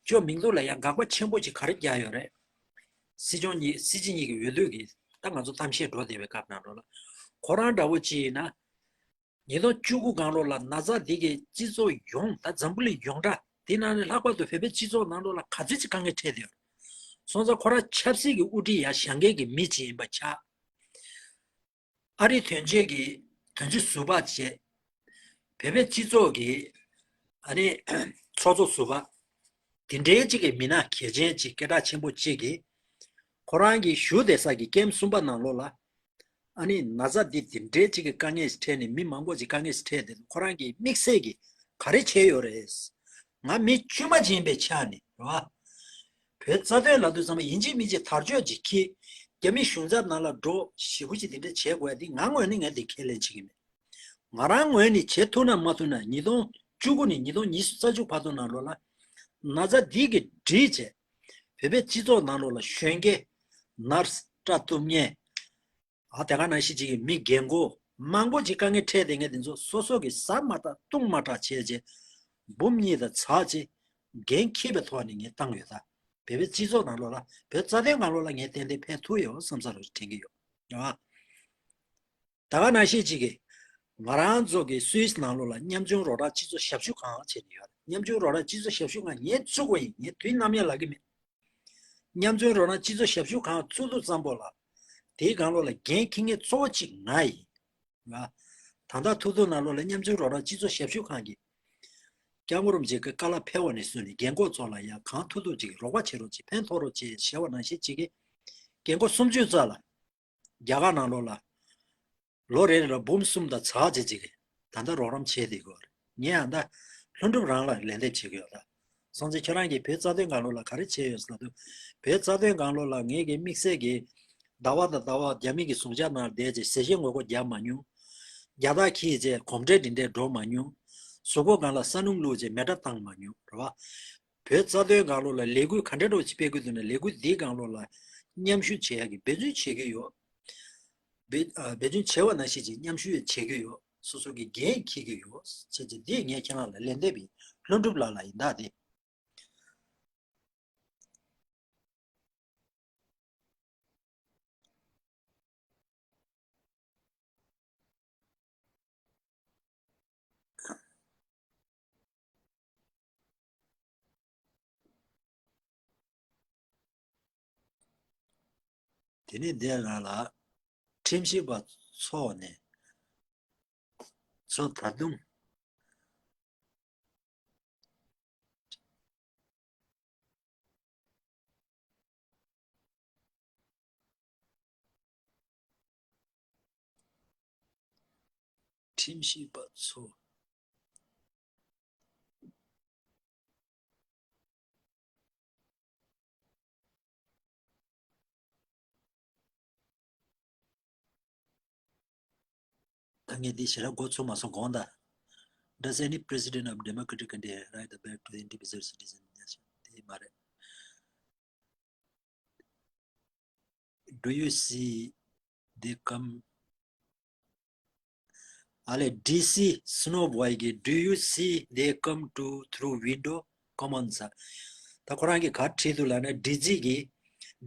ཅོ་མིང་ཐོག་ལ་ཡང་དགག་པ་ཆེན་པོ་ཅིག་ག་རེ་རྒྱག་ཡོད་རེད། སྲིད་སྐྱོང་གཉིས། སྲིད་སྤྱི་གཉིས་ཀྱི་འོས་བསྡུ་གི་ད་ང་ཚོ་གཏམ་བཤད་འགྲོ་བསྡད་པའི་སྐབས་ནང་ལོགས་ལ། ཁོ་རང་འདྲ་བོ་ཅིག་ཡིན་ན། ཉིས་སྟོང་བཅུ་དགུ་སྒང་ལོགས་ལ་ན་ཚ་འདི་གིས་སྤྱི་ཚོགས་ཡོངས། ད་འཛམ་བུ་གླིང་ཡོངས་གྲགས། དེ་ནང་ནས་ལྷག་པར་དུ་བོད་པའི་སྤྱི་ཚོགས་ནང་ལོགས་ལ་ག་ཚོད་ཅིག་དཀའ་ངལ་འཕྲད་བསྡད་ཡོད། སོང་ཙང་ཁོ་རང་ཆབ་སྲིད་ཀྱི་དབུ་ཁྲིད་ཡར་བཞེངས་མཁན་གྱི་མི་ཅིག་ཡིན་པ་ཆགས། ཨ་རིའི་དོན་གཅོད་ཀྱི་དོན་གཅོད་ཟུར་པ་བྱས། བོད་པའི་སྤྱི་ཚོགས་ཀྱི་ཨ་ནི་ཚོགས་གཙོ་ཟུར་པ། དེ་འདྲའི་ཅིག་གི་མི་སྣ་གལ་ཆེན་ཅིག་སྐད་གྲགས་ཆེན་པོ་ཅིག་གིས། ཁོ་རང་གི་བཞུགས་བསྡད་ས་གི་ཀེམ་གསུམ་པ་ནང་ལོགས་ལ། ཨ་ནི་ན་ཚ་འདི་འདི་འདྲའི་ཅིག་གི་དཀའ་ངལ་ཞིག་འཕྲད་ནས། མི་མང་པོ་ཅིག་དཀའ་ངལ་ཞིག་འཕྲད་དེ། ཁོ་རང་གིས་དམིགས་བསལ་གྱིས་ག་རེ་བྱས་ཡོད་རེད། ང་མི་དཀྱུས་མ་ཅིག་ཡིན་པའི་ཆ་ནས་རེད་བ། བོད་རྩ་དོན་ལབ་དུས་ཙམ་པ་ཡིན་གཅིག་མིན་གཅིག་དར་ལྕོག་ཅིག་འཁྱེར། རྒྱ་མི་གཞུང་ཚབ་ནང་ལ་འགྲོ། ཞེ་པོ་ཅིག་དེ་འདྲ་བྱེད་དགོས་ཡ་འདི་ང་ངོས་ནས་ངས་འདི་ཁས་ལེན་བྱེད་ཀྱི་མེད། ང་རང་ངོས་ནས་བྱེད་ཐུབ་ན་མ་ཐུབ་ན། ཉིས་སྟོང་བཅུ་དགུ་ནས་ཉིས་སྟོང་ཉི་ཤུ་རྩ་གཅིག་བར་དུ་ནང་ལོགས་ལ་ན་ཚ་འདི་གིས་སྒྲིག་བྱས། བོད་པའི་སྤྱི་ཚོགས་ནང་ལོགས་ལ་གཞོན་སྐྱེས་ནར་སི་སྐྲ་གཏུབ་མཁན། ཨ། དེ་ག་ནང་བཞིན་ཅིག་གི་མི་རྒན་གོག་མང་པོ་ཅིག་དཀའ་ངལ་འཕྲད་བསྡད་མཁན་དེ་ཚོ་སོ་སོ་གིས་ཟ་མ་དྲག་བཏུང་མ་དྲག་བྱས་རྗེས། འབུམ་གཉིས་དང་ཚར་རྗེས་འགན་འཁྱེར་བའི་ཐོག་ནས་ངས་བཏང་ཡོད། ད་བོད་པའི་སྤྱི་ཚོགས་ནང་ལོགས་ལ། བོད་རྩ་དོན་སྒང་ལོགས་ལ་ངས་ཏན་ཏན་ཕན་ཐོགས་ཡོད་བསམ་བསམ་དྲན་གྱི་ཡོད། ཨ། ད་ག་ནང་བཞིན་ཅིག་གིས་ང་རང་ཚོ་གི་སུད་སི་ནང་ལོགས་ལ་ཉམ་ཆུང་རོགས་རམ་སྤྱི་ཚོགས་ཞབས་ཞུ་ཁང་བྱས་ནས་ཡོད། ཉམ་ཆུང་རོགས་རམ་སྤྱི་ཚོགས་ཞབས་ཞུ་ཁང་ངས་བཙུགས་པ་ཡིན། ངས་དུས་ནམ་ཡང་ལབ་ཀྱི་མེད། ཉམ་ཆུང་རོགས་རམ་སྤྱི་ཚོགས་ཞབས་ཞུ་ཁང་བཙུགས་དུས་ཙམ་པ་ལ། དེའི་སྒང་ལོགས་ལ་འགན་འཁྱེར་མཁན་གཙོ་བོ་གཅིག་ང་ཡིན། ང་། ད་ལྟ་ཐུག་ཐུག་ནང་ལོགས་ལ་ཉམ་ཆུང་རོགས་རམ་སྤྱི་ཚོགས་ཞབས་ཞུ་ཁང་གི་སྐྱབས་མགོན་རིན་པོ་ཆེ་གི་བཀའ་སློབ་ཕེབས་པ་ནས་བཟུང་ནས། རྒན་འཁོགས་ཚོ་ལ་ཡང་གང་ཐུབ་ཐུབ་ཅིག་རོགས་པ་བྱེད་རོགས་བྱེད། ཕན་ཐོགས་རོགས་བྱེད་ཟེར་བ་ནང་བཞིན་ཅིག་གིས་རྒན་འཁོགས་སུམ་ཅུ་རྩ་ལ། རྒྱ་གར་ནང་ལོགས་ལ་ལོ་རེ་རེ་ལ་འབུམ་གསུམ་དང་ཚར་ཅིག་ཅིག་ད་ལྟ་རོགས་རམ་བྱས་བསྡད་ཡོད་རེད། ངས་ཡང་ད་ལྷུན་གྲུབ་རང་ལ་ལན་འདེབས་བྱེད་ཀྱི་ཡོད། ད་སོང་ཙང་ཁྱེད་རང་གིས་བོད་རྩ་དོན་སྒང་ལོགས་ལ་ག་རེ་བྱས་ཡོད་ཟེར་ལབ་དུས། བོད་རྩ་དོན་སྒང་ལོགས་ལ་ངས་གི་དམིགས་བསལ་གྱིས་ཟླ་བ་དང་ཟླ་བ་རྒྱ་མི་གི་ཟུར་བཅར་ནང་བསྡད་བྱས་ཟས་བཅད་ངོ་རྒོལ་རྒྱབ་མ་མྱོང་། རྒྱ་སྟག་འཁྱེར་བྱས་གོམ་བགྲོད་དེ་འདྲས་འགྲོ་མ་མྱོང་། གཟུགས་པོ་སྒང་ལ་ས་སྣུམ་བླུགས་བྱས་མེ་སྲེག་བཏང་མ་མྱོང་། རེད་བ། བོད་རྩ་དོན་སྒང་ལོགས་ལ་ལས་འགུལ་ག་འདྲ་འདྲ་བོ་ཅིག་སྤེལ་དགོས་འདུག་ན། ལས་འགུལ་འདིའི་སྒང་ལོགས་ལ་མཉམ་ཞུགས་བྱེད་ཡག་གི་འབད་བརྩོན་བྱེད་ཀྱི་ཡོད། འབད་ཨ་འབད་བརྩོན་བྱས་པ་ནང་བཞིན་ཅིག་མཉམ་ཞུགས་ཡང་བྱེད་ཀྱི་ཡོད། སོ་སོ་གི་འགན་འཁྱེར་གྱི་ཡོད། བྱས་ཙང་འདི་ངས་ཁྱེད་རང་ལ་ལན་འདེབས་ཡིན། ལྷུན་གྲུབ་ལགས་ལ་ཡིན་ད་དེ། དེ་ནས་འདིར་རང་ལ་ཁྲིམས་ཞིབ་པ་ཚོ་ནས་ཚོ་ད་དུང་ཁྲིམས་ཞིབ་པ་ཚོ། ད་ངས་འདི་ཞེ་དྲག་འགོ་ཚུགས་མ་སོང་། དགོངས་དག། Does any president of democratic country have right to back to individual citizen? དེ་མ་རེད། Do you see they come? ཨ་ལས་ཌི་སི་སི་ནོ་བྷོའི་གི Do you see they come to through window? Come on, sir. ད་ཁོ་རང་གིས་ག་བྲིས་འདུག་ལབ་ན། ཌི་སི་གིས།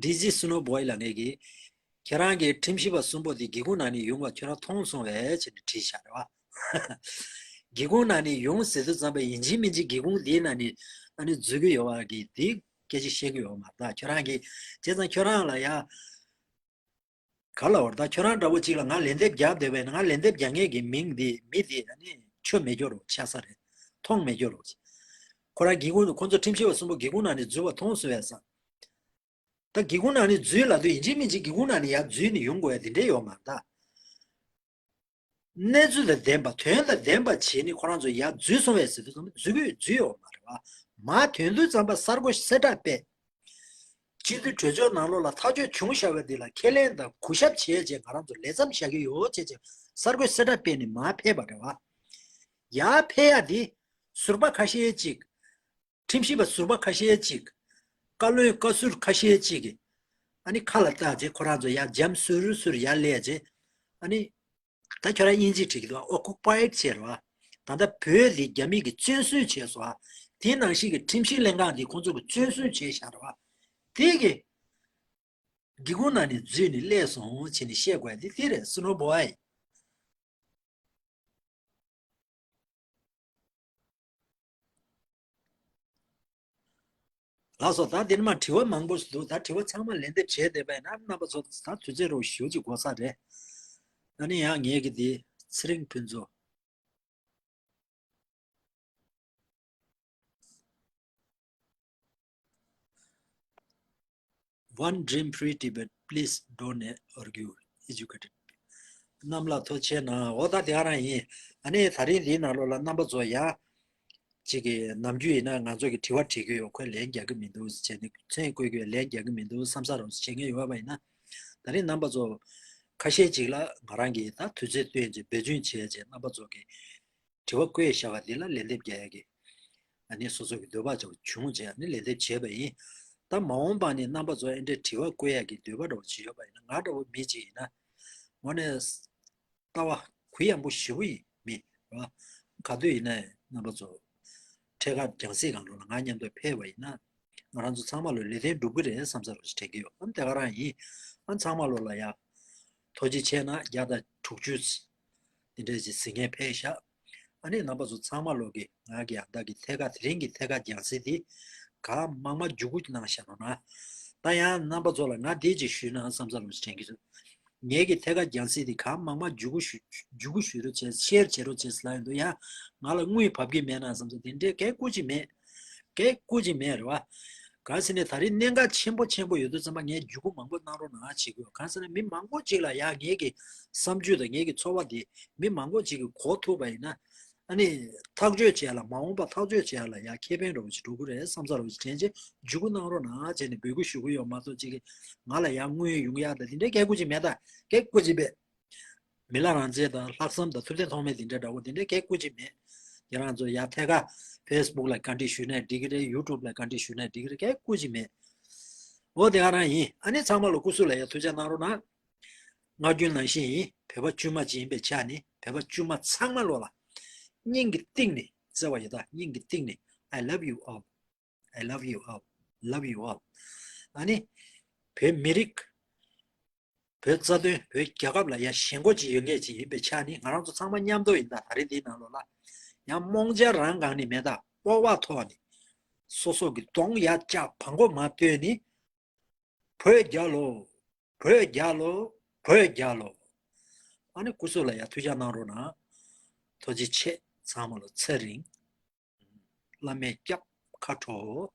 ཌི་སི་སི་ནོ་བྷོའི་ལབ་མཁན་གྱིས། ཁྱེད་རང་གིས་ཁྲིམས་ཞིབ་པ་གསུམ་པོ་དེ་སྒེའུ་ཁུང་ནང་ནས་ཡོང་བ་ཁྱོད་རང་མཐོང་སོང་བས་ཟེར་ནས་བྲིས་བཞག་རེད་བ། སྒེའུ་ཁུང་ནང་ནས་ཡོང་ཟེར་དུས་ཙམ་པ་ཡིན་གཅིག་མིན་གཅིག་སྒེའུ་ཁུང་དེའི་ནང་ནས་ཨ་ནི་འཛུལ་གྱི་ཡོད་པ་གི་དེ་སྐད་ཆ་བཤད་ཀྱི་ཡོད་མ་རེད། ད་ཁྱོད་རང་གིས་བྱས་ཙང་ཁྱོད་རང་ལ་ཡ་ག་ལབ་དགོས་རེད། ད་ཁྱོད་རང་འདྲ་བོ་གཅིག་ལ་ང་ལན་འདེབས་རྒྱག་བསྡད་པ་ཡིན་ན། ང་ལན་འདེབས་རྒྱག་མཁན་གྱི་མིང་འདི་མི་འདི་ཨ་ནི་ཆོ་མེད་སྐྱོ་རོགས་ཆགས་ས་རེད། མཐོང་མེད་སྐྱོ་རོགས། ཁོ་རང་སྒེའུ་ཁུང་ཁོང་ཚོ་ཁྲིམས་ཞིབ་པ་གསུམ་པོ་སྒེའུ་ཁུང་ནང་ནས་འཛུལ་བ་མཐོང་སོང་བས་ཟེར། ད་སྒེའུ་ཁུང་ནང་ནས་འཛུལ་ལབ་དུས་ཡིན་གཅིག་མིན་གཅིག་སྒེའུ་ཁུང་ནང་ནས་ཡར་འཛུལ་ནས་ཡོང་དགོས་ཡ་དེ་འདྲས་ཡོད་མ་རེད་ད། གནས་ཚུལ་དང་ལྡན་པ། དོན་དང་ལྡན་པ་བྱས་ནས་ཁོ་རང་ཚོ་ཡར་འཛུལ་སོང་བས་ཟེར་དུས་ཙམ་པ་འཛུལ་གི་འཛུལ་ཡོད་མ་རེད་བ། མར་ཐོན་དུས་ཙམ་པ་གསར་འགོད་གསལ་བསྒྲགས་སྤེལ། སྤྱི་འཐུས་གྲོས་ཚོགས་ནང་ལོགས་ལ་ཐག་གཅོད་བྱུང་བཞག་པ་འདི་ལ་ཁས་ལེན་དང་གུས་ཞབས་བྱས་བྱས་ང་རང་ཚོ་ལས་མཚམས་བཞག་གི་ཡོད་བྱས་བྱས་གསར་འགོད་གསལ་བསྒྲགས་སྤེལ་ནས་མར་ཕེབས་པ་རེད་བ། ཡར་ཕེབས་ཡ་འདི་ཟུར་པ་ཁ་ཤས་ཅིག་ཁྲིམས་ཞིབ་པ་ཟུར་པ་ཁ་ཤས་ཅིག་བཀའ་བློན་བཀའ་ཟུར་ཁ་ཤས་ཅིག་གིས་ཨ་ནི་ཁ་ལ་བཏགས་རྗེས་ཁོ་རང་ཚོ་ཡར་འཇམ་སུར་སུར་ཡར་སླེབས་རྗེས། ཨ་ནི་ད་ཁྱོད་རང་དབྱིན་ཇི་བྲིས་ཀྱི་འདུག་ཨ། ཨོ་ཀུ་པའེ་ཌི་བྱས་རེད་བ། ད་ལྟ་བོད་འདི་རྒྱ་མི་གིས་བཙན་བཟུང་བྱས་སོང་ཨ། དེ་ནང་བཞིན་གྱི་ཁྲིམས་ཞིབ་ལྷན་ཁང་འདི་ཁོང་ཚོ་གིས་བཙན་བཟུང་བྱས་བཞག་རེད་བ། དེ་གི་སྒེའུ་ཁུང་ནང་ནས་འཛུལ་ནས་སླེབས་སོང་བྱས་ནས་བཤད་དགོས་ཡ་དེ་དེ་རེད། སུ་ནོ་བོའི། ལགས་སོ། ད་འདི་ནས་མར་དྲི་བ་མང་པོ་ཞིག་འདུག་ད་དྲི་བ་ཚང་མ་ལན་འདེབས་བྱས་བསྡད་པ་ཡིན་ན་རྣམ་པ་ཚོ་ད་དུས་ཚོད་རོགས་ཞེ་པོ་ཅིག་འགོར་ས་རེད། ད་ནི་ཡང་ངས་ཀྱི་འདི་ཚེ་རིང་ཕུན་ཚོགས། One dream free Tibet, please don't argue, educated people. གནམ་ལགས་ཐུགས་རྗེ་གནང་། འོ་ད་དེ་ག་རང་ཡིན། ཨ་ནི་ད་རིང་འདིའི་ནང་ལོགས་ལ་རྣམ་པ་ཚོ་ཡང་གཅིག་གི་ནམ་རྒྱུན་ཡིན་ན་ང་ཚོ་གི་དྲི་བ་དྲི་གི་ཡོད། ཁོས་ལན་རྒྱག་གི་མི་འདུག་ཟེར་བྱས་ནས་མཚན་བཀོད་གི་ཡོད། ལན་རྒྱག་གི་མི་འདུག་བསམ་ས་རོགས་ཟེར་བྱེད་མཁན་ཡོད་པ་ཡིན་ན། ད་རིང་རྣམ་པ་ཚོ་ཁ་ཤས་ཅིག་ལ་ང་རང་གིས་ད་དུས་ཚོད་བཏོན་བྱས་འབད་བརྩོན་བྱས་བྱས་རྣམ་པ་ཚོ་གི་དྲི་བ་བཀོད་བཞག་པ་འདི་ལ་ལན་འདེབས་རྒྱག་ཡ་གི་ཨ་ནི་སོ་སོ་གི་འདོད་པ་ཅིག་བྱུང་བྱས་ཨ་ནི་ལན་འདེབས་བྱས་པ་ཡིན། ད་མ་འོངས་པ་ནས་རྣམ་པ་ཚོ་ཨེ་འདྲའི་དྲི་བ་བཀོད་ཡ་གི་འདོད་པ་འདྲ་བོ་ཅིག་ཡོད་པ་ཡིན་ན། ང་འདྲ་བོ་མི་ཅིག་ཡིན་ན་དངོས་གནས་ལྟ་བ་གུ་ཡངས་པོ་ཞེ་པོ་ཡིན་མི་རེད་བ། ག་དུས་ཡིན་ན་རྣམ་པ་ཚོ་འཕྲེད་དཀར་རྒྱང་སྲིང་སྒང་ལོགས་ལ་ང་མཉམ་དུ་ཕེབས་པ་ཡིན་ན། ང་རང་ཚོ་ཚང་མ་ལོ་ལས་དོན་འགྲུབ་གི་རེད་བསམ་ས་རོགས་ཞིག་དྲན་གྱི་ཡོད། ཨ་ནི་དེ་ག་རང་ཡིན། ཨ་ནི་ཚང་མ་ལོ་ལ་ཡ་ཐུགས་རྗེ་ཆེ་གནང་། བརྒྱ་དང་དྲུག་ཅུ་དེ་འདྲས་ཅིག་གཟིགས་མཁན་ཕེབས་ཤག་ཨ་ནི་རྣམ་པ་ཚོ་ཚང་མ་ལོ་གི་ང་གི་ཡང་ད་གི་ཐད་ཀར་དེ་རིང་གི་ཐད་ཀར་རྒྱང་སྲིང་འདི་གང་མང་མང་བརྒྱུད་སྐུར་གནང་ཤག་རོགས་གནང་། ད་ཡང་རྣམ་པ་ཚོ་ལ་ང་འདི་ཅིག་ཞུས་ན་བསམ་ས་རོགས་ཞིག་དྲན་གྱི་འདུག་ངེད་ཀྱི་ཐད་ཀར་རྒྱང་སྲིང་འདི་གང་མང་མང་བརྒྱུད་སྐུར་ཞུ་བརྒྱུད་སྐུར་ཞུ་རོགས་བྱེད། ཤེར་བྱེད་རོགས་བྱེད་ཟེར་ལབ་ཡོང་དུས་ཡང་ང་ལ་དངུལ་བབས་ཀྱི་མེད་ན་བསམ་ས། དེ་འདྲའི་གལ་སྐུ་ཅིག་མེད། གལ་སྐུ་ཅིག་མེད་རེད་བ། གང་ཟེར་ན་ད་རེས་གནད་འགག་ཆེན་པོ་ཆེན་པོ་ཡོད་དུས་ཙམ་པ་ངས་བརྒྱུད་སྐུར་མང་པོ་གནང་རོགས་གནང་བྱེད་དགོས། གང་ཟེར་ན་མི་མང་པོ་ཅིག་ལ་ཡང་ངེད་ཀྱི་བསམ་ཚུལ་དང་ངེད་ཀྱི་ཚོར་བ་དེ་མི་མང་པོ་ཅིག་གིས་གོ་ཐུབ་པ་ཡིན་ན། ཨ་ནི་ཐག་གཅོད་བྱེད་ཡ་ལ་མ་འོངས་པ་ཐག་གཅོད་བྱེད་ཡ་ལ་ཡང་ཁེ་ཕན་འདྲ་བོ་ཞིག་འགྲོ་གི་རེད་བསམ་ས་རོགས་ཞིག་དྲན་བྱས་བརྒྱུད་སྐུར་གནང་རོགས་གནང་བྱས་ནས་འབོད་སྐུལ་ཞུ་གི་ཡོད་མ་གཏོགས། ཅིག་གིས་ང་ལ་ཡང་དངུལ་ཡོང་ཡ་དང་དེ་འདྲའི་གལ་སྐུ་ཅིག་མེད། ད་གལ་སྐུ་ཅིག་མེད། མི་ལ་རང་བཙན་དང་ལྷག་བསམ་དང་ཐུབ་བསྟན་ཐོགས་མེད་དེ་འདྲ་འདྲ་བོ་དེ་འདྲའི་གལ་སྐུ་ཅིག་མེད། ཁྱེད་རང་ཚོ་ཡར་ཐད་ཀར་ཕེ་སི་བུག་ལ་བཀའ་འདྲི་ཞུས་ནའི་འགྲིག་གི་རེད། ཡུ་ཊུབ་ལ་བཀའ་འདྲི་ཞུས་ནའི་འགྲིག་གི་རེད། གལ་སྐུ་ཅིག་མེད། འོ་དེ་ག་རང་ཡིན། ཨ་ནི་ཚང་མ་ལ་སྐུ་གཟུགས་ལ་ཡ་ཐུགས་ཅག་གནང་རོགས་གནང་། སྔར་རྒྱུན་ནང་བཞིན་ཡིན། བོད་པ་དཀྱུས་མ་ཅིག་ཡིན་པའི་ཆ་ནས་བོད་པ་དཀྱུས་མ་ཚང་མ་ལོ་ལ་སྙིང་གི་གཏིང་ནས་བརྩེ་བ་ཡོད། ད་སྙིང་གི་གཏིང་ནས། I love you all. I love you all. Love you all. ཨ་ནི་བོད་མི་རིགས། བོད་རྩ་དོན། བོད་རྒྱལ་ཁབ་ལ་ཡ་ཞེན་ཁོག་ཅིག་ཡོད་མཁན་ཅིག་ཡིན་པའི་ཆ་ནས་ང་རང་ཚོ་ཚང་མ་མཉམ་དུ་ཡིན། ད་ད་རེས་འདིའི་ནང་ལོགས་ལ་ཡང་རྨོངས་འཆར་རང་སྒང་ནས་མེད། ད་སྤོབས་པ་ཐོག་ནས་སོ་སོ་གི་གདོང་ཡར་བཀྱག་བྲང་ཁོག་མར་བཏོན་ནས། བོད་རྒྱལ་ལོ། བོད་རྒྱལ་ལོ། བོད་རྒྱལ་ལོ། ཨ་ནི་སྐུ་གཟུགས་ལ་ཡ་ཐུགས་ཅག་གནང་རོགས་གནང་། ཐུགས་རྗེ་ཆེ། ཚང་མ་ལ་ཚེ་རིང་། བླ་མའི་སྐྱབས་ཁ་དྲོ།